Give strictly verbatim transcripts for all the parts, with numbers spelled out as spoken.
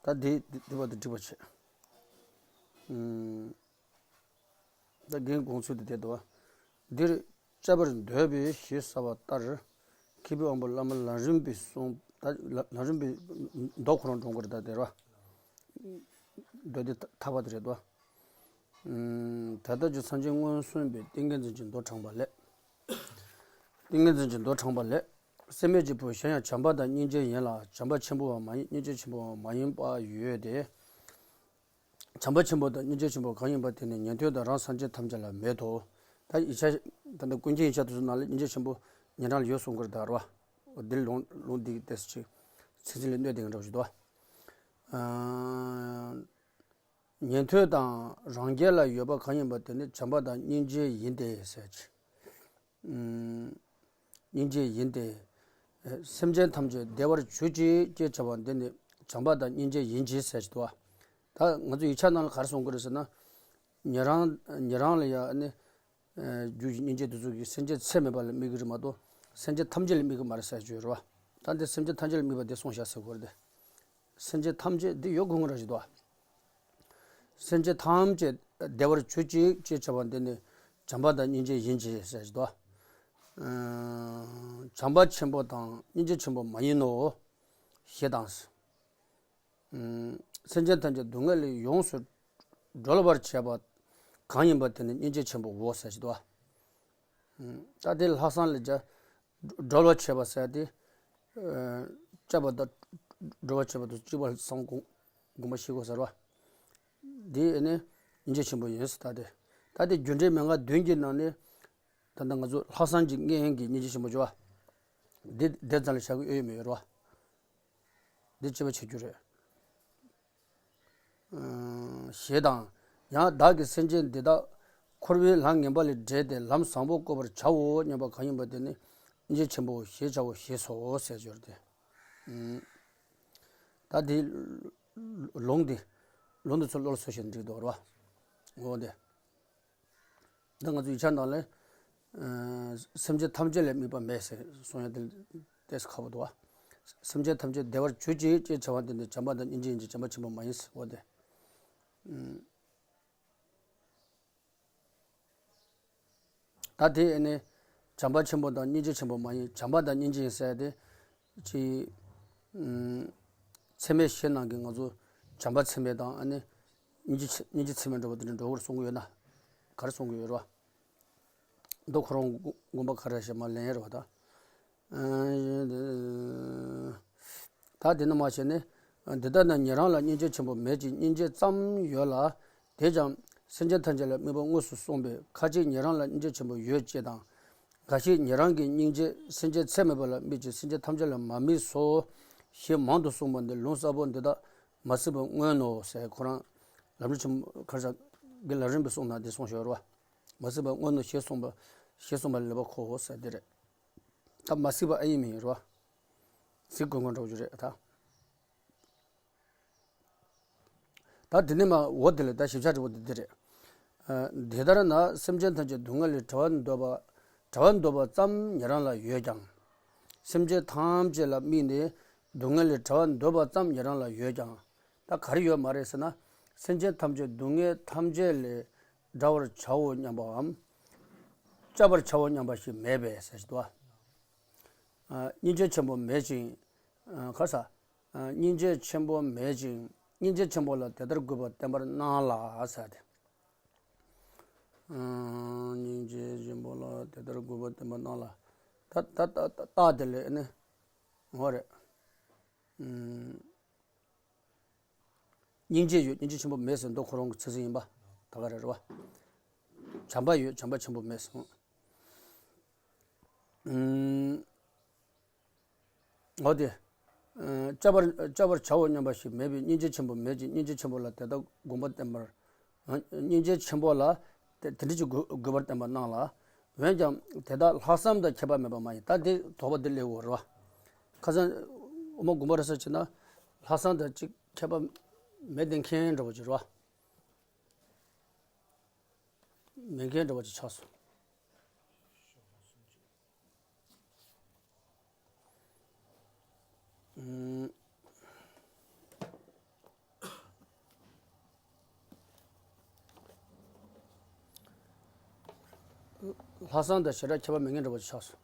ད་འདི་འདི་འདི་བར་དུ་འགྲིག་པ་བྱེད། ཨུམ། ད་རྒན་དགོངས་ཚུལ་དེ་བསྡད་འདུག་བ། འདིར་བཅའ་བར་འདོད་པའི་ཞེས་ཟེར་བ་ལྟར། མཁས་པའི་དབང་པོ་བླ་མ་ལམ་རིམ་པས་གསུངས། ད་ལམ་རིམ་པའི་མདོ་ཁོ་རང་འགྲོ་དགོས་རེད། ད་དེ་རེད་བ། མདོ་དེ་ཐ་བ་དེ་རེད་དོ། ཨུམ། དེ་ལྟར་གྱི་སངས་རྒྱས་མངོན་སུམ་པའི་ཏིང་ངེ་འཛིན་གྱི་མདོ་དྲངས་པ་ལས། ཏིང་ངེ་འཛིན་གྱི་མདོ་དྲངས་པ་ལས། སེམས་མེད་ཀྱི་བུ་གཞན་ཡང་བྱམས་པ་དང་སྙིང་རྗེ་ཡིན་ལ། བྱམས་པ་ཆེན་པོ་བ་མ་ཡིན། སྙིང་རྗེ་ཆེན་པོ་བ་མ་ཡིན་པ་ཡོད་དེ། བྱམས་པ་ཆེན་པོ་དང་སྙིང་རྗེ་ཆེན་པོ་གང་ཡིན་པ་དེ་ནི་ཉན་ཐོས་དང་རང་སངས་རྒྱས་ཐམས་ཅད་ལ་མེད་དོ། ད་ཡིག་ཆ། ད་ནི་ཀུན་མཁྱེན་ཡིག་ཆ་དེ་ཚོ་ནང་ལ་སྙིང་རྗེ་ཆེན་པོ་ཉན་རང་ལ་ཡོད་གསུང་གི་རེད་ད་རེད་བ། འོ་འདིར་ལུང་ལུང་འདི་གི་ཏེས་ཅིག་ཚིག་ཚིག་ལ་གནོད་དེ་འདྲ་བོ་ཞིག་འདུག་བ། ཨ། ཉན་ཐོས་དང་རང་རྒྱལ་ལ་ཡོད་པ་གང་ཡིན་པ་དེ་ནི་བྱམས་པ་དང་སྙིང་རྗེ་ཡིན་ཏེ་ཟེར་གྱི། ཨུམ། སྙིང་རྗེ་ཡིན་ཏེ། སེམས་ཅན་ཐམས་ཅད་བདེ་བར་གྱུར་ཅིག་ཅེས་བྱ་བ་འདི་ནི་བྱམས་པ་དང་སྙིང་རྗེ་ཡིན་གྱི་ཟེར་གྱི་འདུག་བ། ད་ང་ཚོ་ཡིག་ཆ་ནང་ལ་ག་རེ་གསུང་གི་རེད་ཟེར་ན། ཉན་རང་ཉན་རང་ལ་ཡང་ནི། རྒྱུ་ཞིག་སྙིང་རྗེ་དེ་ཚོ་གིས་སེམས་ཅན་ཚད་མེད་པ་ལ་དམིགས་ཀྱི་རེད་མ་གཏོགས་སེམས་ཅན་ཐམས་ཅད་ལ་དམིགས་ཀྱི་མ་རེད་ཟེར་གྱི་ཡོད་རེད་བ། ད་འདི་སེམས་ཅན་ཐམས་ཅད་ལ་དམིགས་པ་འདི་གསུངས་བཞག་ཟེར་གྱི་ཡོད་རེད་དེ། སེམས་ཅན་ཐམས་ཅད་འདི་ཡོད་དགོས་ངེས་རང་ཞིག་འདུག་བ། སེམས་ཅན་ཐམས་ཅད་བདེ་བར་གྱུར་ཅིག་ཅེས་བྱ་བ་འདི་ནི་བྱམས་པ་དང་སྙིང་རྗེ་ཡིན་གྱི་ཟེར་གྱི་འདུག་བ། བྱམས་པ་ཆེན་པོ་དང་སྙིང་རྗེ་ཆེན་པོ་མ་ཡིན་ནོ། ཞེས་དང་། སེམས་ཅན་ཐམས་ཅད་སྡུག་བསྔལ་ལས་ཡོངས་སུ་སྒྲོལ་བར་བྱེད་པ་གང་ཡིན་པ་དེ་ནི་སྙིང་རྗེ་ཆེན་པོའོ་ཟེར་གྱི་འདུག་བ། ད་དེ་ལྷག་བསམ་ལས་ཀྱང་སྒྲོལ་བར་བྱེད་པ་ཟེར་ཏེ། བཅའ་བ་དང་སྒྲོལ་བར་བྱེད་པ་དང་གཅིག་པ་བསམ་དགོངས་པ་བཞེས་དགོས་ཟེར་བ། འདི་ནི་སྙིང་རྗེ་ཆེན་པོ་ཡིན་ཟེར་ད་དེ། ད་དེ་རྒྱུ་འབྲས་མན་ངག་བདུན་གྱི་ནང་ནས། ད་ལྟ་ང་ཚོ་ལྷག་བསམ་གྱི་གནད་ཀྱི་སྙིང་རྗེ་ཆེན་པོ་བྱ་བ། འདི་དེ་ཙམ་ལ་བཞག་གི་ཡོད་མེད་ཡོད་རེད་བ། འདི་ཅི་བ་བྱེད་རྒྱུ་རེད། ཞེས་དང་། ཡང་བདག་གིས་སེམས་ཅན་འདི་དག་འཁོར་བའི་ལམ་ངན་པ་ལས་བསྒྲལ་ཏེ་ལམ་བཟང་པོ་བཀོད་པར་བྱའོ་སྙམ་པ་གང་ཡིན་པ་དེ་ནི་སྙིང་རྗེ་ཆེན་པོ་ཞེས་བྱའོ་ཞེས་སོ་ཟེར་གྱི་ཡོད་རེད་དེ། ད་འདི་ལུང་འདི་ལུང་འདི་ཚོ་བློ་ལ་བཟོ་ཞིག་འགྲིག་འདུག་རེད་བ། འོ་དེ། ད་ང་ཚོ་ཡིག་ཆ་ནང་ལ། སེམས་ཅན་ཐམས་ཅད་ལ་དམིགས་པ་མེད་ཟེར་གསུང་ཡ་དེ་ཏོག་ཙམ་ཁག་པོ་འདུག་བ། སེམས་ཅན་ཐམས་ཅད་བདེ་བར་གྱུར་ཅིག་ཅེས་བྱ་བ་འདི་ནི་བྱམས་པ་དང་སྙིང་རྗེ་ཡིན་གྱི་བྱམས་པ་ཆེན་པོ་མ་ཡིན་ཟེར་བ་དེ། ད་དེ་ནི་བྱམས་པ་ཆེན་པོ་དང་སྙིང་རྗེ་ཆེན་པོ་མ་ཡིན། བྱམས་པ་དང་སྙིང་རྗེ་ཡིན་ཟེར་ཏེ། ཅི། ཚད་མའི་གཞི་ནང་གི་ང་ཚོ་བྱམས་པ་ཚད་མེད་དང་ཨ་ནི། སྙིང་རྗེ་ཆེ་སྙིང་རྗེ་ཚད་མེད་འདྲ་བོ་དེ་འདྲ་འགྲོ་བར་གསུང་གི་ཡོད་ན། ག་རེ་གསུང་གི་ཡོད་རེད་བ། མདོ་ཁོ་རང་དགོངས་པ་ག་རེ་ཞེས་མ་ལན་རེད་བ་ད། ད་དེ་ནི་མ་བྱས་ནས། འདི་ལྟར་ན་ཉན་རང་ལ་སྙིང་རྗེ་ཆེན་པོ་མེད་ཅིང་སྙིང་རྗེ་ཙམ་ཡོད་ལ། དེས་ཀྱང་སེམས་ཅན་ཐམས་ཅད་ལ་དམིགས་པ་དངོས་སུ་གསུངས་པས་ཁ་ཅིག་ཉན་རང་ལ་སྙིང་རྗེ་ཆེན་པོ་ཡོད་ཅེས་དང་། འགའ་ཞིག་ཉན་རང་གི་སྙིང་རྗེ་སེམས་ཅན་ཚད་མེད་པ་ལ་དམིགས་ཀྱི་སེམས་ཅན་ཐམས་ཅད་ལ་མ་དམིགས་སོ། ཞེས་མང་དུ་གསུངས་པ་འདི་ལུང་གསལ་པོ་འདི་དག་མ་གཟིགས་པར་མངོན་ནོ་ཟེར་ཁོ་རང་། ལམ་རིམ་ཆེན་མོ་ག་རེ་ཟེར། གི་ལམ་རིམ་པའི་གསུང་ནང་འདི་གསུངས་ཤོར་བ། མ་གཟིགས་པར་མངོན་ནོ་ཞེས་གསུངས་པ། ཞེས་གསུངས་པ་ལེགས་པར་གོ་ཟེར་འདི་རེད། ད་མ་གཟིགས་པ་ཨེ་ཡིན་མིན་རེད་བ། གཟིགས་དགོས་མཁན་འདྲ་བོ་ཅིག་རེད་ད། ད་དེ་ནས་མ་འོ་དེ་ལས་ད་ཞིབ་ཆ་འདྲ་བོ་དེ་འདི་རེད། ཨ། དེ་ལྟར་ན་སེམས་ཅན་ཐམས་ཅད་སྡུག་བསྔལ་ལས་གྲོལ་བར་འདོད་པ། གྲོལ་བར་འདོད་པ་ཙམ་ཉན་རང་ལ་ཡོད་ཀྱང་། སེམས་ཅན་ཐམས་ཅད་ལ་དམིགས་ནས་སྡུག་བསྔལ་ལས་གྲོལ་བར་འདོད་པ་ཙམ་ཉན་རང་ལ་ཡོད་ཀྱང་། ད་ག་རེ་ཡོད་མ་རེད་ཟེར་ན། སེམས་ཅན་ཐམས་ཅད་སྡུག་བསྔལ་ཐམས་ཅད་ལས་བསྒྲལ་བར་བྱའོ་སྙམ་པའམ། བསྐྱབ་པར་བྱའོ་སྙམ་པ་ཞིག་མེད་པས་ཟེར་ཞིག་འདུག་བ། ཨ། སྙིང་རྗེ་ཆེན་པོ་མེད་ཅིང་། ཨ། ག་རེ་ཟེར། ཨ། སྙིང་རྗེ་ཆེན་པོ་མེད་ཅིང་། སྙིང་རྗེ་ཆེན་པོ་ལ་དེ་ལྟར་གུས་པ་བསྟན་པར་སྣང་ལ་ཟེར་ཏེ། ཨ། སྙིང་རྗེ་ཆེན་པོ་ལ་དེ་ལྟར་གུས་པ་བསྟན་པར་སྣང་ལ། ད་ད་ད་ད་རྟགས་དེ་ལས་ནི། འོ་རེད། ཨུམ། སྙིང་རྗེ་ཡོད། སྙིང་རྗེ་ཆེན་པོ་མེད་ཟེར་མདོ་ཁོ་རང་གི་ཚིག་ཟིན་ཡིན་པ། ད་ག་རེ་རེད་བ། བྱམས་པ་ཡོད། བྱམས་པ་ཆེན་པོ་མེད་ཟེར། ཨུམ། འོ་དེ། ཨ། བསྐྱབ་པར་བསྐྱབ་པར་བྱའོ་སྙམ་པ་ཞིག་མེད་པས་སྙིང་རྗེ་ཆེན་པོ་མེད་ཅིང་སྙིང་རྗེ་ཆེན་པོ་ལ་དེ་དག་གུས་པ་བསྟན་པར། ཨ། སྙིང་རྗེ་ཆེན་པོ་ལ་དེ་དེ་འདྲ་ཅིག་གུས་གུས་པར་བསྟན་པར་སྣང་ལ། འོན་ཀྱང་དེ་དག་ལྷག་བསམ་དང་ཁྱད་པར་མེད་པ་མ་ཡིན། ད་འདི་དོགས་པ་འདི་སླེབས་ཡོད་རེད་བ། ཁ་སང་དབུ་མ་དགོངས་པ་རབ་གསལ་བྱས་ན་ལྷག་བསམ་དང་ཅིག་ཁྱད་པར་མེད་བསྡད་མཁན་འདྲ་བོ་ཅིག་རེད་བ། མེད་མཁན་འདྲ་བོ་ཅིག་ཆགས་སོང་། ཨུམ། ལྷག་བསམ་དང་ཞེ་དྲག་ཁྱད་པར་མེད་མཁན་འདྲ་པོ་ཆགས་སོང་།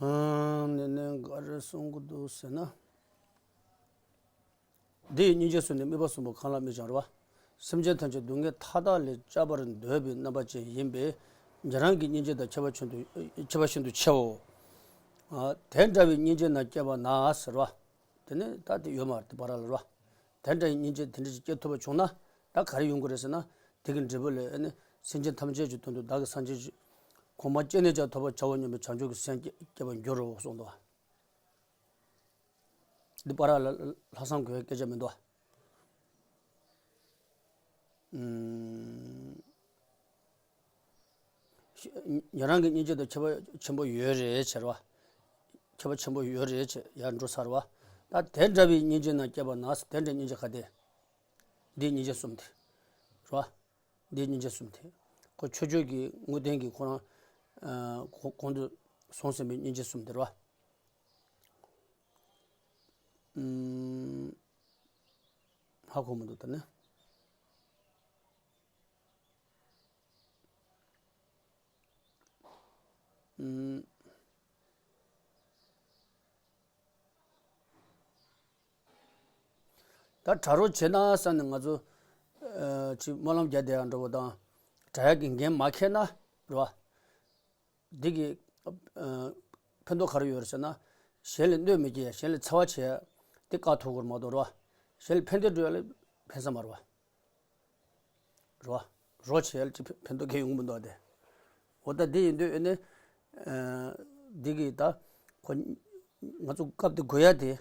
ཨང་། ནི་ནི་ག་རེ་གསུང་གི་འདུག་ཟེར་ན། འདི་ཡི་སྙིང་རྗེ་གསུམ་ནི་དམིགས་པ་གསུམ་པོ་གང་ལ་དམིགས་ཀྱང་རེད་བ། སེམས་ཅན་ཐམས་ཅད་སྡུག་བསྔལ་མཐའ་དག་ལས་བསྐྱབ་པར་འདོད་པའི་རྣམ་པ་ཅན་ཡིན་པས། ཉན་རང་གི་སྙིང་རྗེ་དང་ཁྱད་པར་ཤིན་ཏུ་ཁྱད་པར་ཤིན་ཏུ་ཆེའོ། ཨ། དེ་འདྲ་བའི་སྙིང་རྗེ་རྣམས་སྐྱེས་པ་ན་ཟེར་བ། དེ་ནི་ད་དེ་ཡོད་མ་རེད་དེ་བར་ལ་རེད་བ། དེ་འདྲ་བའི་སྙིང་རྗེ་དེ་འདྲ་ཞིག་སྐྱེ་ཐུབ་པ་བྱུང་ན་ད་ག་རེ་ཡོང་གི་རེད་ཟེར་ན། དེ་གི་འབྲས་བུ་ལས་ཨ་ནི་སེམས་ཅན་ཐམས་ཅད་ཀྱི་དོན་དུ་བདག་གིས་སངས་རྒྱས་ཀྱི་གོ་འཕང་སྐྱེས་ནས་ཀྱང་ཐོབ་པར་བྱའོ་སྙམ་པའི་བྱང་ཆུབ་ཀྱི་སེམས་སྐྱེ་སྐྱེ་བར་འགྱུར་རོ་གསུངས་འདུག་བ། འདི་བར་ལ་ལྷག་བསམ་དགོས་སྐད་ཆ་མི་འདུག་ཨ། ཉན་རང་གི་སྙིང་རྗེ་དང་ཁྱད་པར་ཆེན་པོ་ཡོད་རེད་ཟེར་བ། ཁྱད་པར་ཆེན་པོ་ཡོད་རེད་ཟེར་ཡར་འགྲོ་ཚར་བ། ད་དེ་འདྲ་བའི་སྙིང་རྗེ་རྣམས་སྐྱེས་པ་ན་ཟེར། དེ་འདྲའི་སྙིང་རྗེ་ག་དེ། འདིའི་སྙིང་རྗེ་གསུམ་དེ། རེད་བ། འདིའི་སྙིང་རྗེ་གསུམ་དེ། ཁོ་ཕྱོགས་ཆོས་ཀྱི་དངོས་བསྟན་གྱི་ཁོ་རང་། ཨ། གོང་དུ་སོང་ཟིན་པའི་སྙིང་རྗེ་གསུམ་དེ་རེད་བ། ཨུམ། ཧ་གོ་མི་འདུག་ད་ནི། ཨུམ། ད་དྲ་རོགས་བྱེད་ན་བསམ་ནས་ང་ཚོ། ཨ། ཅིག་སྨོན་ལམ་རྒྱག་བསྡད་ཡག་འདྲ་པོ་དང་། དྲ་ཡག་གི་འགན་མ་འཁྱེར་ན་རེད་བ། འདི་གི། ཨ། ཕན་ཐོགས་ག་རེ་ཡོད་རེད་ཟེར་ན། གཞན་ལ་གནོད་མི་སྐྱེལ་ཡ། གཞན་ལ་འཚེ་བ་བྱེད་ཡ་དེ་བཀག་ཐུབ་ཀྱི་རེད་མ་གཏོགས་རེད་བ། གཞན་ལ་ཕན་བདེ་སྒྲུབ་ཡ་ལ་ཕན་ས་མ་རེད་བ། རེད་བ། རོགས་བྱེད་ཡ་ལ་ཅིག་ཕན་ཕན་ཐོགས་གང་ཡང་ཡོང་གི་མི་འདུག་བ་དེ། འོ་ད་འདི་ཡིན་དུས་ཨ་ནི། ཨ། འདི་གི་ད་ཁོ་ང་ཚོ་སྐབས་དེ་དགོས་ཡ་དེ།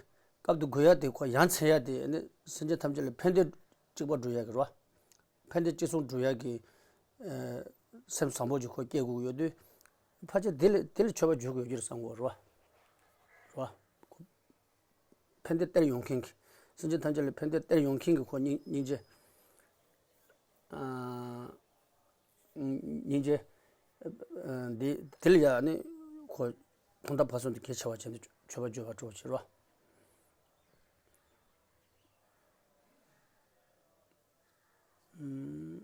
སྐབས་དེ་དགོས་ཡ་དེ་ཁོ་ཡ་མཚན་ཡ་དེ་ཨ་ནི་སེམས་ཅན་ཐམས་ཅད་ལ་ཕན་བདེ་གཅིག་པ་སྒྲུབ་ཡ་གི་རེད་བ། ཕན་བདེ་གཅིག་མཚུངས་སྒྲུབ་ཡ་གི། ཨ། སེམས་བཟང་པོ་ཅིག་ཁོ་སྐྱེ་དགོས་ཀྱི་ཡོད་དུས། ཕལ་ཆེར་དེ་ལ་དེ་ལ་མཆོད་པ་བརྗོད་དགོས་ཀྱི་རེད་བསམ་གྱི་ཡོད་རེད་བ། རེད་བ། ཕན་བདེ་སྟེར་ཡོང་མཁན་གྱི། སེམས་ཅན་ཐམས་ཅད་ལ་ཕན་བདེ་སྟེར་ཡོང་མཁན་གྱི་ཁོ་སྙིང་སྙིང་རྗེ། ཨ། སྙིང་རྗེ། ཨ། འདི་དེ་ལ་ཡ་ནི་ཁོ་ཐོག་མཐའ་བར་གསུམ་དུ་གལ་ཆེ་བ་བྱས་ནས་མཆོད་པ་བརྗོད་པ་གྲོགས་བྱེད་རོགས། ཨུམ།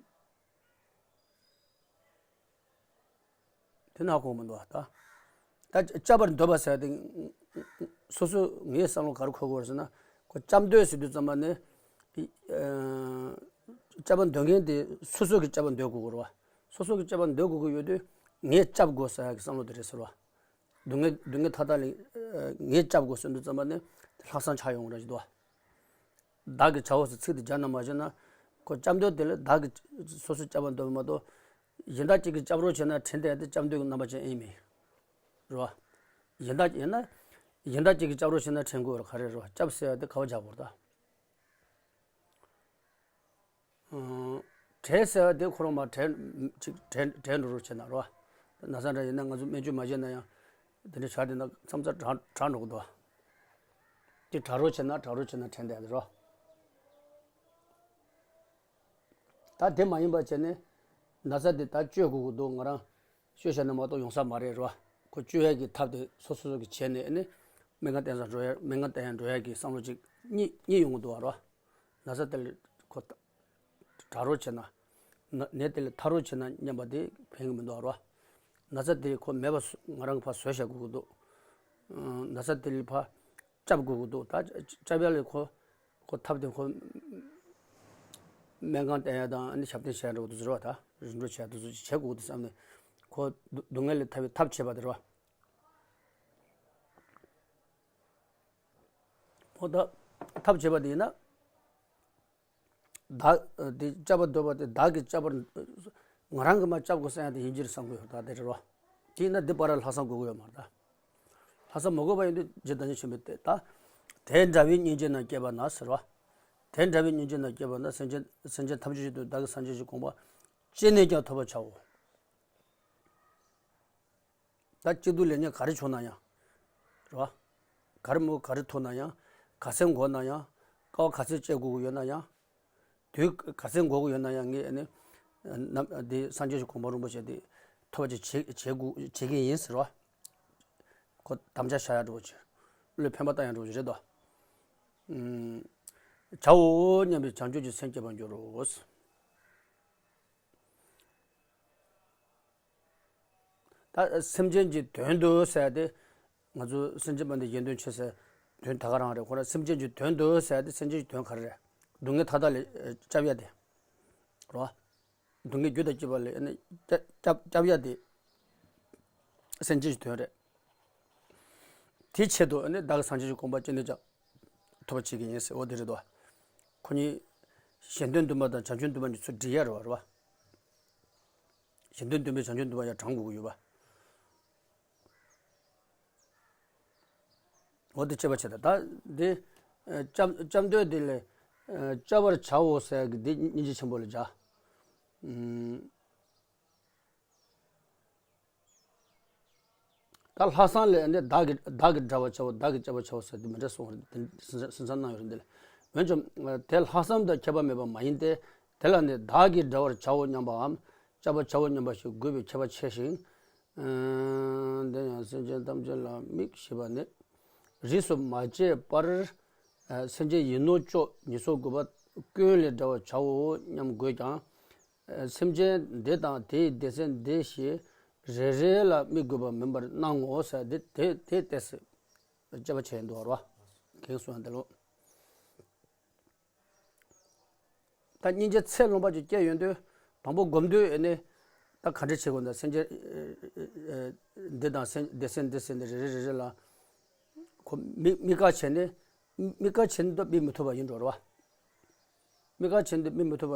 དེ་ནས་གོང་མ་འདུག་ད། ད་བསྐྱབ་པར་འདོད་པ་ཟེར་ཏེ། སོ་སོ་ངའི་བསམ་བློ་ག་རེ་འཁོར་དགོས་རེད་ཟེར་ན། ཁོ་བསྐྱབ་འདོད་ཟེར་དུས་ཙམ་པ་ནི། ཨ། བསྐྱབ་པར་འདོད་མཁན་དེ་སོ་སོ་གིས་བསྐྱབ་པར་འདོད་དགོས་ཀྱི་རེད་བ། སོ་སོ་གིས་བསྐྱབ་པར་འདོད་དགོས་ཀྱི་ཡོད་དུས། ངས་བསྐྱབ་དགོས་ཟེར་ཡག་གི་བསམ་བློ་དེ་རེད་ཟེར་བ། སྡུག་བསྔལ་སྡུག་བསྔལ་མཐའ་དག་ལས། ཨ། ངས་བསྐྱབ་དགོས་ཟེར་དུས་ཙམ་པ་ནི་ལྷག་བསམ་ཆགས་ཡོང་གི་རེད་ཟེར་དུས། བདག་གིས་བྱའོ་ཟེར་ཚིག་དེ་སྦྱར་ན་མ་སྦྱར་ན། ཁོ་བསྐྱབ་འདོད་དེ་ལ་བདག་གིས་སོ་སོས་བསྐྱབ་པར་འདོད་པ་མ་གཏོགས། གཞན་དག་ཅིག་གིས་བསྐྱབ་རོགས་བྱས་ན་དྲན་བསྡད་ཡ་དེ་བསྐྱབ་འདོད་ཀྱི་རྣམ་པ་ཅན་ཨེ་མེད། རེད་བ། གཞན་དག་ཡིན་ན། གཞན་དག་ཅིག་གིས་བསྐྱབ་རོགས་བྱས་ན་དྲན་དགོས་པ་ག་རེ་རེད་བ། བསྐྱབ་ཟེར་ཡ་དེ་ག་པར་བཞག་དགོས་རེད་ད། ཨང་། བྲལ་ཟེར་བ་དེ་ཁོ་རང་མར་བྲལ་ཅིག་བྲལ་བྲལ་འགྲོ་རོགས་བྱས་ན་རོ། ན་ཚ་འདྲ་ཡིན་ན་ང་ཚོ་སྨན་བཅོས་མ་བྱས་ན་ཡང་། དེ་འདྲ་བྱ་དེ་ན་མཚམས་མཚམས་དྲག་དྲག་འགྲོ་གི་འདུག་དེ་དྲག་རོགས་བྱས་ན་དྲག་རོགས་བྱས་ན་དྲན་བསྡད་རོ། ད་དེ་མ་ཡིན་པ་བྱས་ནས། ན་ཚ་དེ་ད་བཅོས་དགོས་ཀྱི་འདུག་ང་རང་བཅོས་བྱས་ན་མ་གཏོགས་ཡོང་ས་མ་རེད་རོ། ཁོ་བཅོས་ཡ་གི་ཐབས་དེ་སོ་སོ་སོ་གིས་བྱས་ནས་ནི། སྨན་ཁང་བསྟེན་ས་འགྲོ་ཡ། སྨན་ཁང་བསྟེན་ཡ་འགྲོ་ཡ་གི་བསམ་བློ་ཅིག་གཉིད་གཉིད་ཡོང་གི་འདུག་བ་རོ། ན་ཚ་དེ་ལ་ཁོ་དྲག་རོགས་བྱས་ན། ན་ནད་དེ་ལས་ཐར་རོགས་བྱས་ན་སྙམ་པ་དེ་ཕན་གྱི་མི་འདུག་རོ། ན་ཚ་དེ་ཁོ་མེད་པ་བཟོ་ང་རང་གིས་ཕར་བཟོས་བཞག་དགོས་ཀྱི་འདུག་ན་ཚ་དེ་ལ་ཕར་བསྐྱབ་དགོས་ཀྱི་འདུག་ད་བསྐྱབ་ཡ་ལ་ཁོ་ཁོ་ཐབས་དེ་ཁོ་སྨན་ཁང་བསྟེན་ཡ་དང་ཨ་ནི་ཞབས་བརྟན་བྱས་འགྲོ་གི་འདུག་ཟེར་བ། ད་རིམ་གྲོ་བྱས་འདུག་ཚོ་བྱེད་དགོས་ཀྱི་འདུག་བསམ་ནས་ཁོ་སྡུག་སྡུག་བསྔལ་ལས་ཐར་བའི་ཐབས་བྱས་པ་དེ་རོ། ཁོ་ད་ཐབས་བྱས་པ་དེ་ཡིན་ན། བདག་དེ་བསྐྱབ་པར་འདོད་པ་དེ་བདག་གིས་བསྐྱབ་པར། ང་རང་གིས་མར་བསྐྱབ་དགོས་བསམ་ཡ་དེ་ཡིན་གྱི་རེད་བསམ་གྱི་ཡོད་ད་དེ་རེད་བ། དེ་ཡིན་ན་འདི་བར་ལ་ལྷག་བསམ་དགོས་ཀྱི་ཡོད་མ་རེད་ད། ལྷག་བསམ་མ་དགོས་པ་ཡིན་དུས་རྗེ་བདག་ཉིད་ཆེན་པོས་དེ་ད། དེ་འདྲ་བའི་སྙིང་རྗེ་རྣམས་སྐྱེས་པ་ན་ཟེར་བ། དེ་འདྲ་བའི་སྙིང་རྗེ་རྣམས་སྐྱེས་པ་ན་སེམས་ཅན་སེམས་ཅན་ཐམས་ཅད་ཀྱི་དོན་བདག་གིས་སངས་རྒྱས་ཀྱི་གོ་འཕང་ཅི་ནས་ཀྱང་ཐོབ་པར་བྱའོ། ད་སྐྱིད་སྡུག་ལེགས་ཉེས་ག་རེ་བྱུང་ན་ཡང་། རེད་བ། ག་རེ་མོ་ག་རེ་ཐོབ་ན་ཡང་། ག་ཚད་འགོར་ན་ཡང་། དཀའ་བ་ག་ཚད་སྤྱད་དགོས་ཀྱི་ཡོད་ན་ཡང་། དུས་ག་ཚད་འགོར་གྱི་ཡོད་ན་ཡང་ངས་ནི། ནམ་འདི་སངས་རྒྱས་ཀྱི་གོ་འཕང་རིན་པོ་ཆེ་འདི་ཐོབ་པ་ཅིག་བྱེད་བྱེད་དགོས་བྱེད་ཀྱི་ཡིན་ཟེར་བ། ཁོ་དམ་བཅའ་བཞག་ཡ་འགྲོ་བ་ཅིག་བློས་ཕན་པ་བཏང་ཡ་འགྲོ་བ་ཅིག་རེད་དོ། ཨུམ། བྱའོ་སྙམ་པའི་བྱང་ཆུབ་ཀྱི་སེམས་བསྐྱེད་པར་འགྱུར་རོ། ད་སེམས་ཅན་གྱི་དོན་དུ་ཟེར་ཏེ། ང་ཚོ་སེམས་ཅན་པ་འདི་གཞན་དོན་ཆེ་ཟེར་དོན་ད་ག་རང་རེད། ཁོ་རང་སེམས་ཅན་གྱི་དོན་དུ་ཟེར་ཏེ་སེམས་ཅན་གྱི་དོན་ག་རེ་རེད། སྡུག་བསྔལ་མཐའ་དག་ལས་སྐྱབས་ཡ་དེ་རོ། སྡུག་བསྔལ་རྒྱུ་དང་བཅས་པ་ལས་ཨ་ནི་སྐྱབས་སྐྱབས་སྐྱབས་ཡ་དེ་སེམས་ཅན་གྱི་དོན་རེད། དེའི་ཆེད་དུ་ཨ་ནི་བདག་གིས་སངས་རྒྱས་ཀྱི་གོ་འཕང་ཅི་ནས་ཀྱང་ཐོབ་པར་བྱེད་ཀྱི་ཡིན་ཟེར། འོ་དེ་རེད་དོ། ཁོ་གཉིས་གཞན་དོན་བདུན་པ་དང་བྱང་ཆུབ་བདུན་པ་གཉིས་ཚུར་སྒྲིལ་ཡ་རེད་བ། རེད་བ། གཞན་དོན་བདུན་པས་བྱང་ཆུབ་བདུན་པ་ཡང་དྲང་དགོས་ཀྱི་ཡོད་པ། འོ་དེ་དཔྱད་པ་བྱེད་དང་། ད་འདི་ཨ་སྐྱབས་སྐྱབས་འདོད་དེ་ལས་ཨ་སྐྱབས་པར་བྱའོ་ཟེར་གི་འདི་སྙིང་རྗེ་ཆེན་པོ་ལ་སྦྱར། ཨུམ། ད་ལྷག་བསམ་ལས་འདི་བདག་གིས་བདག་གིས་བསྒྲལ་བར་བྱའོ། བདག་གིས་སྐྱབས་པར་བྱའོ་ཟེར་དེ་མི་འདྲ་གསུངས་པ་དེ་ཟིན་བསམ་གནང་ཡོད་རེད། འདི་ལ་འོན་ཀྱང་དེ་ལྷག་བསམ་དང་ཁྱད་པར་མེད་པ་མ་ཡིན་ཏེ། དེ་ལ་ནི་བདག་གིས་བསྒྲལ་བར་བྱའོ་སྙམ་པའམ་སྐྱབས་པར་བྱའོ་སྙམ་པ་ཞིག་དགོས་པའི་ཁྱད་པར་ཆེ་ཞིང་། ཨ་དེ་ཡང་སེམས་ཅན་ཐམས་ཅད་ལ་དམིགས་ཞེས་པ་ནི། རིས་སུ་མ་ཆད་པར་ཨ་སེམས་ཅན་ཡིན་ནོ་ཅོག་ཉིས་སོ་དགུ་པ་ཀུན་ལས་བསྒྲལ་བར་བྱའོ་སྙམ་དགོས་ཀྱང་། ཨ་སེམས་ཅན་འདི་དང་དེའི་སྡེ་ཚན་འདི་ཞེས་རེ་རེ་ལ་དམིགས་དགོས་པ་མིན་པར་སྣང་ངོ་ཟེར། དེ་དེ་དེ་ཏོག་ཙམ་དཔྱད་པ་བྱས་འདུག་རོ། གང་གསུངས་ཡང་འདི་ལོ། ད་སྙིང་རྗེ་ཚད་ལོངས་པ་ཅིག་སྐྱེས་ཡོང་དུས། དང་པོ་སྒོམ་དུས་ཨ་ནི་ད་ག་འདྲ་བྱེད་དགོས་འདུག་སེམས་ཅན་འདི་དང་སེམས་སྡེ་ཚན་འདི་ཟེར་ནས་རེ་རེ་རེ་རེ་ལ་ཁོ་དམིགས་དམིགས་བཀར་བྱས་ནས། དམིགས་བཀར་བྱས་ནས་ད་དམིགས་མི་ཐུབ་པ་ཡིན་འགྲོ་རེད་བ། དམིགས་བཀར་བྱས་ནས་དམིགས་མི་ཐུབ་པ་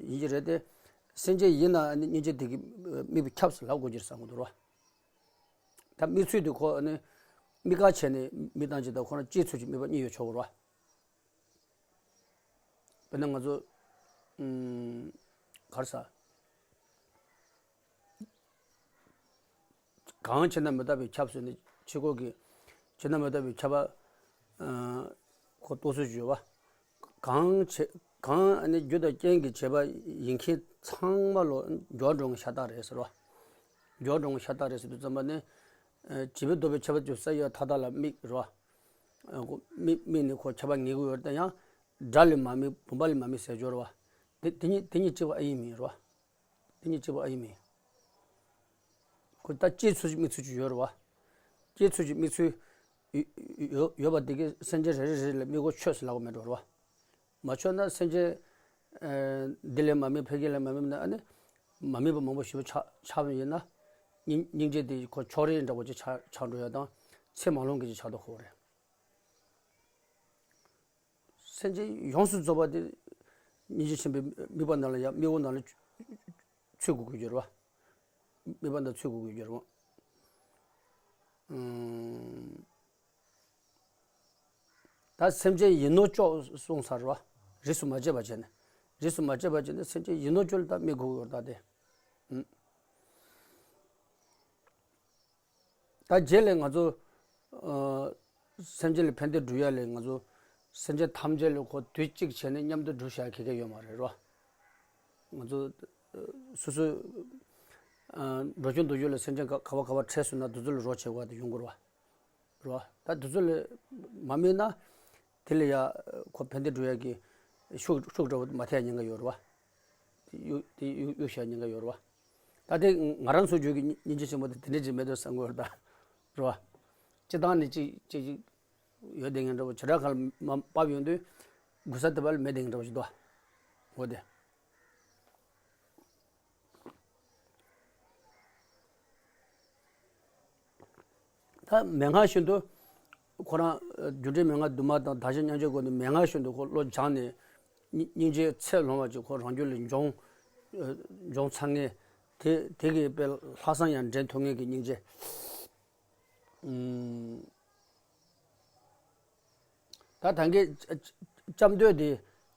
ཡིན་གྱི་རེད་དེ། སེམས་ཅན་ཡིན་ན་ཨ་ནི་སྙིང་རྗེ་དེ་གིས་དམིགས་པ་ཁྱབ་ཟེར་ལབ་དགོས་ཀྱི་རེད་བསམ་གྱི་འདུག་རེད་བ། ད་དམིགས་ཚུལ་དེ་ཁོ་ཨ་ནི་དམིགས་བཀར་བྱས་ནས་དམིགས་སྟངས་ཅིག་དང་ཁོ་རང་སྤྱིའི་ཚུལ་གྱིས་དམིགས་པ་གཉིས་ཡོད་ཆོག་གི་རེད་བ། དཔེར་ན་ང་ཚོ་ཨུམ་ག་རེ་ཟ། གང་བྱས་ན་མི་རྟག་པས་ཁྱབ་ཟེར་ནས་ཕྱི་ཁོག་གི་བྱས་ན་མི་རྟག་པས་ཁྱབ་པ། ཨ་ཁོ་རྟོགས་ཚུལ་ཞིག་ཡོད་པ། གང་བྱས་གང་ཨ་ནི་རྒྱུ་དང་རྐྱེན་གྱིས་བྱས་པ་ཡིན་མཁན་ཚང་མ་ལོ་འགྱུར་བ་འགྲོ་མཁན་ཤ་སྟག་རེད་ཟེར་བ། འགྱུར་བ་འགྲོ་མཁན་ཤ་སྟག་རེད་ཟེར་དུས་ཙམ་པ་ནི། ཨ་བྱིས་པའི་རྡོ་པས་ཁྱབ་པ་ཅིག་ས་ཡི་མཐའ་དག་ལ་དམིགས་རེད་བ། ཨ་ཁོ་དམིགས་དམིགས་ནས་ཁོ་ཁྱབ་པ་ངེས་ཀྱི་ཡོད་རེད་དེ། ཡང་དགྲ་ལས་མ་དམིགས་བུམ་པ་ལས་མ་དམིགས་ཟེར་སྦྱོར་བ། དེ་དེ་གཉིས་དེ་གཉིས་གཅིག་པ་ཨེ་ཡིན་མིན་རེད་བ། དེ་གཉིས་གཅིག་པ་ཨེ་ཡིན་མིན། ཁོ་ད་སྐྱེ་ཚུལ་གྱི་དམིགས་ཚུལ་གྱི་ཡོད་རེད་བ། སྐྱེ་ཚུལ་གྱི་དམིགས་ཚུལ་ཡོད་ཡོད་ཡོད་པ་དེ་གིས་སེམས་ཅན་རེ་རེ་རེ་རེ་ལ་དམིགས་པ་ཆོད་ཟེར་ལབ་དགོས་མེད་འགྲོ་རེད་བ། མ་ཆོད་ན་སེམས་ཅན་ཨ་འདི་ལས་མ་དམིགས་ཕ་གི་ལས་མ་དམིགས་ན་ཨ་ནི་མ་དམིགས་པ་མང་པོ་ཞེ་པོ་ཆགས་ཆགས་པ་ཡིན་ན། སྙིང་སྙིང་རྗེ་དེ་ཁོ་ཕྱོགས་རིས་འདྲ་པོ་ཅིག་ཆགས་ཆགས་འགྲོ་ཡ་དང་ཚད་མ་ལོངས་མཁན་ཅིག་ཆགས་འགྲོ་གི་རེད། སེམས་ཅན་ཡོངས་སུ་རྫོགས་པ་དེ་སྙིང་རྗེ་ཆེན་པོའི་དམིགས་པ་ནང་ལ་ཡང་དམིགས་པ་ནང་ལ་ཚུད་དགོས་ཀྱི་ཡོད་རེད་བ། དམིགས་པ་ནང་ཚུད་དགོས་ཀྱི་ཡོད་རེད་བ། ཨུམ། ད་སེམས་ཅན་ཡིན་ནོ་ཅོག་གསུངས་ཚར་བ། རིས་སུ་མ་ཆད་པ་བྱས་ནས། རིས་སུ་མ་ཆད་པ་བྱས་ནས་སེམས་ཅན་ཡིན་ནོ་ཅོག་ལ་ད་དམིགས་དགོས་ཀྱི་ཡོད་རེད་ད་དེ། ཨུམ། ད་རྗེས་ལ་ང་ཚོ་ཨ་སེམས་ཅན་ལ་ཕན་བདེ་སྒྲུབ་ཡ་ལ་ང་ཚོ་སེམས་ཅན་ཐམས་ཅད་ལ་ཁོ་དུས་གཅིག་བྱས་ནས་མཉམ་དུ་སྒྲུབ་བྱ་གི་གེ་ཡོད་མ་རེད་རོ། ང་ཚོ་ཨ་སོ་སོའི་ཨ་འགྲོ་སྐྱོད་འདུག་སྐྱོད་ལ་སེམས་ཅན་ག་ག་བ་ག་བ་འཕྲད་སོང་ན་དེ་ཚོ་ལ་རོགས་བྱེད་དགོས་པ་དེ་ཡོང་གི་རེད་བ། རེད་བ། ད་དེ་ཚོ་ལ་མ་དམིགས་ན་དེ་ལ་ཡ་ཁོ་ཕན་བདེ་སྒྲུབ་ཡ་གི་ཤུགས་ཤུགས་འདྲ་བོ་མ་ཐེབས་ཉེན་ཁ་ཡོད་རེད་བ། དེ་གཡུག་དེ་གཡུག་གཡུག་བྱས་ཉེན་ཁ་ཡོད་རེད་བ། ད་དེ་ང་རང་ཚོ་རྒྱུད་ཀྱི་སྙིང་རྗེ་ཆེན་པོ་དེ་དེ་འདྲ་ཅིག་མེད་དུ་བསམ་གྱི་ཡོད་རེད་ད། རེད་བ། སྤྱིར་བཏང་ནས་ཅིག་ཅིག་ཅིག་ཡོད་དེ་ངན་འདྲ་བོ་བྱེ་བྲག་ཁ་ལ་མ་བབས་ཡོང་དུས་དགོས་ས་དེ་བ་ལ་མེད་དེ་ངན་འདྲ་བོ་ཞིག་འདུག་འོ་དེ། ད་མན་ངག་བཞིན་དུ་ཁོ་རང་རྒྱུ་འབྲས་མན་ངག་དུ་མ་དང་བདག་གཞན་མཉམ་བརྗེའི་སྒོ་ནས་མན་ངག་བཞིན་དུ་ཁོ་བློ་སྦྱངས་ནས་སྙིང་སྙིང་རྗེ་ཚད་ལོངས་པ་ཅིག་ཁོ་རང་རྒྱུད་ལ་འབྱུང་འབྱུང་ཚར་ངེས། དེ་དེ་གི་དཔེ་ལྷག་བསམ་ཡང་འདྲེན་ཐུབ་ངེས་ཀྱི་སྙིང་རྗེ། ཨུམ། ད་ད་གིན་སྐྱབས་འདོད་དེ་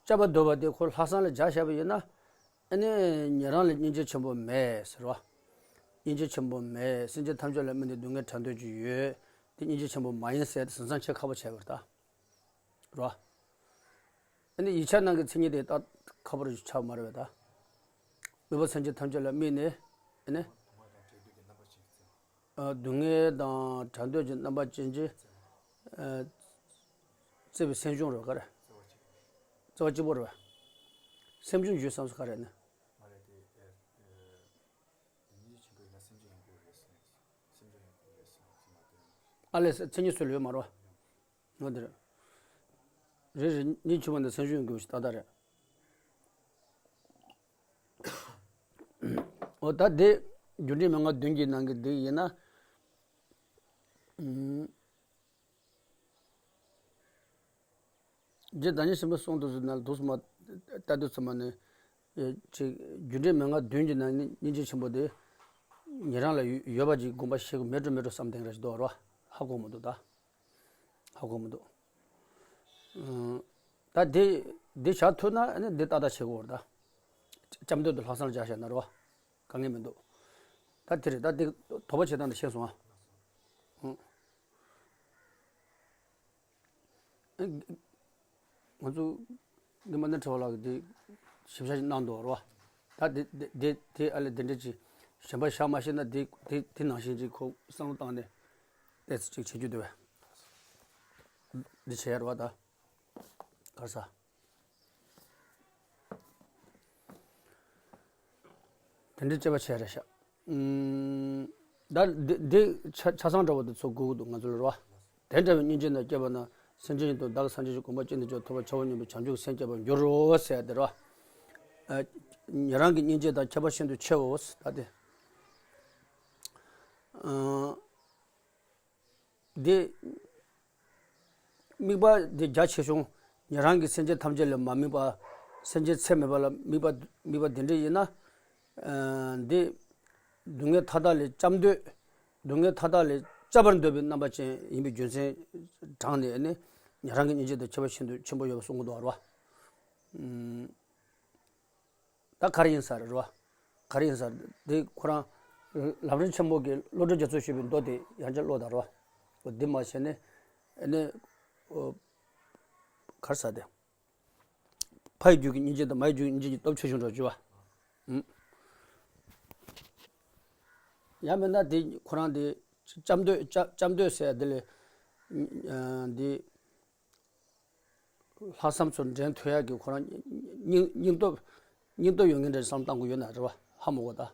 སྐྱབས་པ་འདོད་པ་དེ་ཁོ་ལྷག་བསམ་ལ་སྦྱར་བཞག་པ་ཡིན་ན། ཨ་ནི་ཉན་རང་ལ་སྙིང་རྗེ་ཆེན་པོ་མེད་ཟེར་བ། སྙིང་རྗེ་ཆེན་པོ་མེད། སེམས་ཅན་ཐམས་ཅད་ལ་དམིགས་ནས་སྡུག་བསྔལ་བྲལ་འདོད་ཀྱི་ཡོད། དེ་སྙིང་རྗེ་ཆེན་པོ་མ་ཡིན་ཟེར་ཏེ་ཟིན་བསམ་བྱེད་ཁག་པོ་བྱས་པ་རེད་ད། རེད་བ། ཨ་ནི་ཡིག་ཆ་ནང་གི་མཚན་ཉིད་དེ་ད་ཁག་པོ་རེ་ཆགས་མ་རེད་པས་ད། དམིགས་པ་སེམས་ཅན་ཐམས་ཅད་ལ་དམིགས་ནས་ཨ་ནི། སྡུག་བསྔལ་དང་བྲལ་འདོད་ཀྱི་རྣམ་པ་ཅན་གྱི་བརྩེ་བའི་སེམས་བྱུང་རེད་ག་རེ། བརྩེ་བ་གཅིག་པོ་རེད་པས། སེམས་བྱུང་རྒྱུ་བསམ་སུ་ག་རེ་ནི། མ་རེད་དེ། སྙིང་རྗེ་ཆེན་པོ་ཡིན་ན་སེམས་ཅན་ཡོང་གི་རེད་ཟེར་ནས། ཨ་ལས་མཚན་ཉིད་སུ་ལ་ཡོད་མ་རེད་བ། ང་འདིར། རེ་རེ་སྙིང་རྗེ་མོ་འདི་སེམས་ཤུགས་ཡོང་དགོས་ཞེས་ཏག་ཏག་རེད། འོ་ད་དེ་རྒྱུ་འབྲས་མན་ངག་བདུན་གྱི་ནང་གི་འདི་ཡིན་ན། ཨུམ། རྗེ་བདག་ཉིད་ཆེན་པོས་གསུངས་དུས་སུ་ན་ལ་དུས་སུ་མ། ལྟ་དུས་ཚང་མ་ནི། ཨེ་ཅིག་རྒྱུ་འབྲས་མན་ངག་བདུན་གྱི་ནང་ནས་སྙིང་རྗེ་ཆེན་པོ་དེ། ཉན་རང་ལ་ཡོད་ཡོད་པ་ཅིག་དགོངས་པ་བཞེས་དགོས་མེད་འགྲོ་མེད་འགྲོ་བསམ་སྟེང་ར་ཞིག་འདུག་རོ། ཧ་གོ་མི་འདུག་ད། ཧ་གོ་མི་འདུག་ཨང་། ད་འདི་འདི་བྱ་ཐུབ་ན་ཨ་ནི་འདི་ཏག་ཏག་བྱེད་དགོས་རེད་ད། ལྕམ་སྟོད་དུ་ལྷག་བསམ་རྒྱག་བྱས་ན་རོ། དཀའ་ངལ་མི་འདུག་ད་དེ་རེད་ད་འདི་དོགས་པ་བྱེད་སྟངས་དེ་ཤེས་སོང་ཨ། ཨང་། ཨ་ང་ཚོ་རྒན་པ་ནི་ཁྲི་བ་ལགས་ཀྱིས་འདི་ཞིབ་ཆ་ཞིག་གནང་འདུག་རོ། ད་འདི་འདི་འདི་འདི་ཨ་ལས་འདི་འདྲ་ཅིག་གཞན་པ་བཞག་མ་ཤེས་ན་འདི་འདི་འདི་ནང་བཞིན་ཅིག་ཁོ་བསམ་བློ་བཏང་ནས་ཏོག་ཙམ་ཅིག་བྱེད་རྒྱུ་འདུག་བས། འདི་བྱས་ར་བ་ད། གར་ས། དེ་འདྲའི་དཔྱད་པ་བྱས་རེད་ཤག་ཨུམ། ད་འདི་འདི་ཆ་ཆ་ཚང་འདྲ་བོ་དེ་ཚོ་དགོས་ཀྱི་འདུག་ང་ཚོ་ལ་རེད་བ། དེ་འདྲ་བའི་སྙིང་རྗེ་དང་བཅས་པ་ན་སེམས་ཅན་ཡོངས་དང་བདག་གི་སངས་རྒྱས་ཀྱི་གོ་འཕང་ཅི་ནས་ཀྱང་ཐོབ་པར་བྱའོ་སྙམ་པའི་བྱང་ཆུབ་སེམས་བསྐྱེད་པར་འགྱུར་རོ་ཟེར་དེ་རེད་བ། ཨ། ཉན་རང་གི་སྙིང་རྗེ་དང་ཁྱད་པར་ཤིན་ཏུ་ཆེའོ་ད་དེ། ཨ། འདི། དམིགས་པ་འདི་རྒྱ་ཆེ་ཆུང་། ཉན་རང་གི་སེམས་ཅན་ཐམས་ཅད་ལ་མ་དམིགས་པ། སེམས་ཅན་ཚད་མེད་པ་ལ་དམིགས་པ་དམིགས་པ་འདི་འདྲ་ཡིན་ན། ཨ། འདི། སྡུག་བསྔལ་མཐའ་དག་ལས་སྐྱབས་འདོད། སྡུག་བསྔལ་མཐའ་དག་ལས་སྐྱབས་པར་འདོད་པའི་རྣམ་པ་ཅན་ཡིན་པའི་རྒྱུ་མཚན་དྲངས་ནས་ནི་ཉན་རང་གི་སྙིང་རྗེ་དང་ཁྱད་པར་ཤིན་ཏུ་ཆེན་པོ་ཡོད་པ་གསུང་གི་འདུག་ར་བ། ཨུམ། ད་ག་རེ་ཡིན་ས་རེད་རོ། ག་རེ་ཡིན་ས་རེད་དེ་ཁོ་རང་། ལམ་རིམ་ཆེན་པོ་གི་བློ་གྲོས་རྒྱ་མཚོས་ཞུས་པའི་མདོ་དེ་ཡང་བསྐྱར་ཀློག་དང་རོ། འོ་འདི་མ་བྱས་ནས། ཨ་ནི། འོ། ག་རེ་ཟ་དེ། ཕ་ཡི་རྒྱུད་ཀྱི་སྙིང་རྗེ་དང་མ་ཡི་རྒྱུད་ཀྱི་སྙིང་རྗེ་གཉིས་སྟོབས་ཆེ་ཆུང་འདྲ་བོ་བརྗོད་པ། ཨུམ། ཡང་མིན་ན་དེ་ཁོ་རང་དེ་སྐྱབས་འདོད་སྐྱབས་སྐྱབས་འདོད་ཟེར་ཡ་དེ་ལས། ཨ། འདི། ལྷག་བསམ་ཚོ་འདྲེན་ཐུབ་ཡག་གི་ཁོ་རང་སྙིང་སྙིང་སྟོབས་སྙིང་སྟོབས་ཡོད་མཁན་འདྲ་བསམ་བཏང་གི་ཡོད་ན་རེད་བ། ཧ་མ་གོ་ད།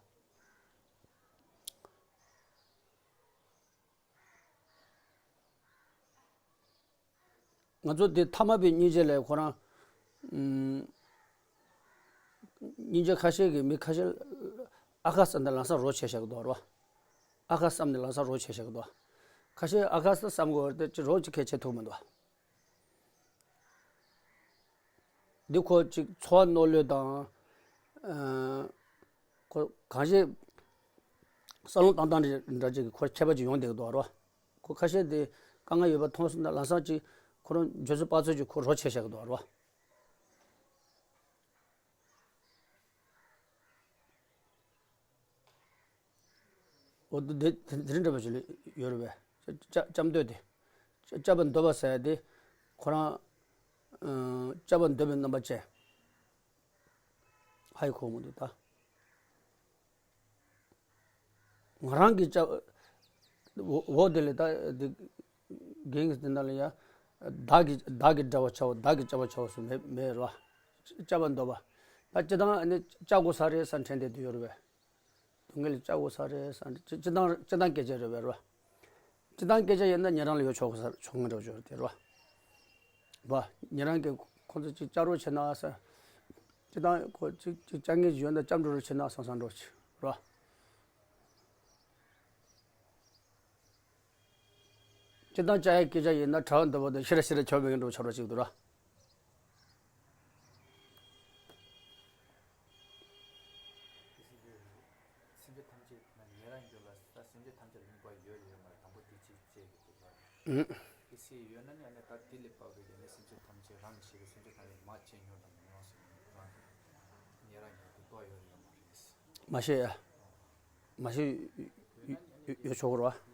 ང་ཚོ་འདི་ཐ་མལ་པའི་སྙིང་རྗེ་ལས་ཁོ་རང་། ཨུམ། སྙིང་རྗེ་ཁ་ཤས་ཀྱིས་མི་ཁ་ཤས་ཨ་ཁ་བསམ་ནས་ལམ་སང་རོགས་བྱས་བཞག་གི་འདུག་རེད་བ། ཨ་ཁ་བསམ་ནས་ལམ་སང་རོགས་བྱས་བཞག་གི་འདུག་ཁ་ཤས་ཨ་ཁ་བསམ་དགོས་རེད་དེ་ཅི་རོགས་ཅི་གལ་ཆེ་ཐུབ་མི་འདུག་འདི་ཁོ་ཅིག་འཚོ་བ་རྣོ་ལོས་དང་། ཨ། ཁོ་གང་ཞིག་བསམ་བློ་བཏང་སྟངས་འདྲ་ཅིག་གི་ཁོར་ཁྱད་པར་ཅིག་ཡོང་བསྡད་ཀྱི་འདུག་རོ། ཁོ་ཁ་ཤས་དེ་དཀའ་ངལ་ཡོད་པ་མཐོང་སོང་ན་ལམ་སང་ཅིག་ཁོ་རང་འཇོན་ཚོད་དཔག་ཚོད་ཅིག་ཁོ་རོགས་བྱས་བཞག་གི་འདུག་རོ། འོ་དེ་དེ་དེ་རིང་འདྲ་པོ་ཞིག་ལ་ཡོད་རེད་པས། སྐྱབས་སྐྱབས་འདོད་དེ། སྐྱབས་པར་འདོད་པ་ཟེར་ཡ་དེ། ཁོ་རང་། ཨ། སྐྱབས་པར་འདོད་པའི་རྣམ་པ་ཅན། ཧ་ཡི་གོ་མི་འདུག་ད། ང་རང་གི་སྐྱབས། འོ་འོ་དེ་ལས་ད་དེ། རྒན་གྱིས་དེ་འདྲ་ལ་ཡ། བདག་གི་བདག་གི་དགྲ་བོ་བྱའོ་བདག་གི་སྐྱབས་པ་བྱའོ་ཟེར་མེད་མེད་རེད་བ། སྐྱབས་པར་འདོད་པ། ད་སྤྱིར་བཏང་ཨ་ནི་སྐྱབས་དགོས་ས་རེད་བསམ་དྲན་བསྡད་དུ་ཡོད་རེད་པས། སྡུག་བསྔལ་ལས་སྐྱབས་དགོས་ས་རེད་བསམ་སྤྱིར་བཏང་སྤྱིར་བཏང་སྐད་ཆ་རེད་པས་རེད་བ། སྤྱིར་བཏང་སྐད་ཆ་ཡིན་ན་ཉན་རང་ལ་ཡོད་ཆོག་ས་ཆོག་ངེས་འགྲོ་ཆོག་རེད་དེ་རེད་བ། བ། ཉན་རང་གིས་ཁོ་ཚོ་ཅིག་སྐྱབས་རོགས་བྱེད་ན་ས། སྤྱིར་བཏང་ཁོ་ཅིག་ཅིག་སྐྱབས་ངེས་ཡོད་ན་སྐྱབས་འགྲོ་རོགས་བྱེད་ན་བསམ་བསམ་འགྲོ་ཆོག་རེད་བ། སྤྱིར་བཏང་བཅའ་ཡག་སྐད་ཆ་ཡིན་ན་གྲགས་འདི་བ་དང་ཤི་ར་ཤི་ར་ཆོག་མེད་མཁན་འགྲོ་ཆོག་ར་ཅིག་འདུག་ར། སེམས་ཅན་ཐམས་ཅད་ན་ཉེ་རང་ཡོད་ལ་ད་སེམས་ཅན་ཐམས་ཅད་ལ་དམིགས་པ་ཡོད་ཡོད་མ་རེད་དང་པོ་དེ་གཅིག་བཅད་དགོས་འདུག་ར། ཨུ། དེ་སྲིད་ཡོད་ན་ནི་ཨ་ནི་ད་དེ་ལས་དཔག་པའི་ཨ་ནི་སེམས་ཅན་ཐམས་ཅད་རང་གི་ཤེས་པའི་སེམས་ཅན་ཐམས་ཅད་མ་བྱས་མྱོང་དང་མྱོང་སོང་རང་གི་ཉེ་རང་ཡོད་དེ་ལྟོ་ཡོད་ཡོད་མ་རེད། མ་ཤེས་ཡ། མ་ཤེས་ཡོད་ཆོག་གི་རེད་བ།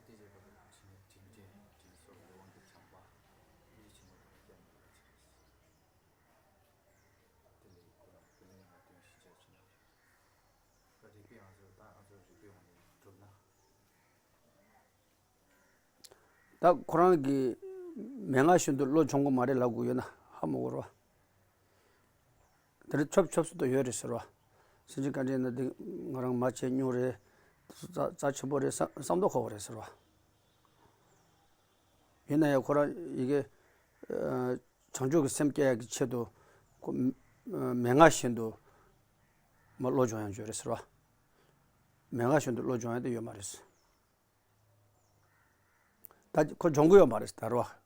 ད་ཁོ་རང་གི་མན་ངག་བཞིན་དུ་བློ་སྦྱོང་གི་མ་རེད་ལབ་དགོས་ཡོད་ན་ཧ་མ་གོ་རེད་བ། དེ་རིང་ཆོབ་ཆོབ་སུ་དུ་ཡོད་རེད་ཟེར་བ། སེམས་ཅན་ག་འདྲ་ཡིན་ན་འདི་ང་རང་མ་བྱས་མྱོང་རེད། རྩ་རྩ་ཆེན་པོ་རེད་བསམ་བསམ་མདོག་ཁ་པོ་རེད་ཟེར་བ། ཡིན་ན་ཡང་ཁོ་རང་ཡི་གེ་ཨ་བྱང་ཆུབ་ཀྱི་སེམས་སྐྱེ་ཡག་གི་ཆེད་དུ་ཁོ་མན་ངག་བཞིན་དུ་མ་བློ་སྦྱོང་ཡང་བྱོས་རེད་ཟེར་བ། མན་ངག་བཞིན་དུ་བློ་སྦྱོང་ཡག་དེ་ཡོད་མ་རེད། ད་ཁོ་སྦྱོང་གི་ཡོད་མ་རེད་ད་རེད་བ།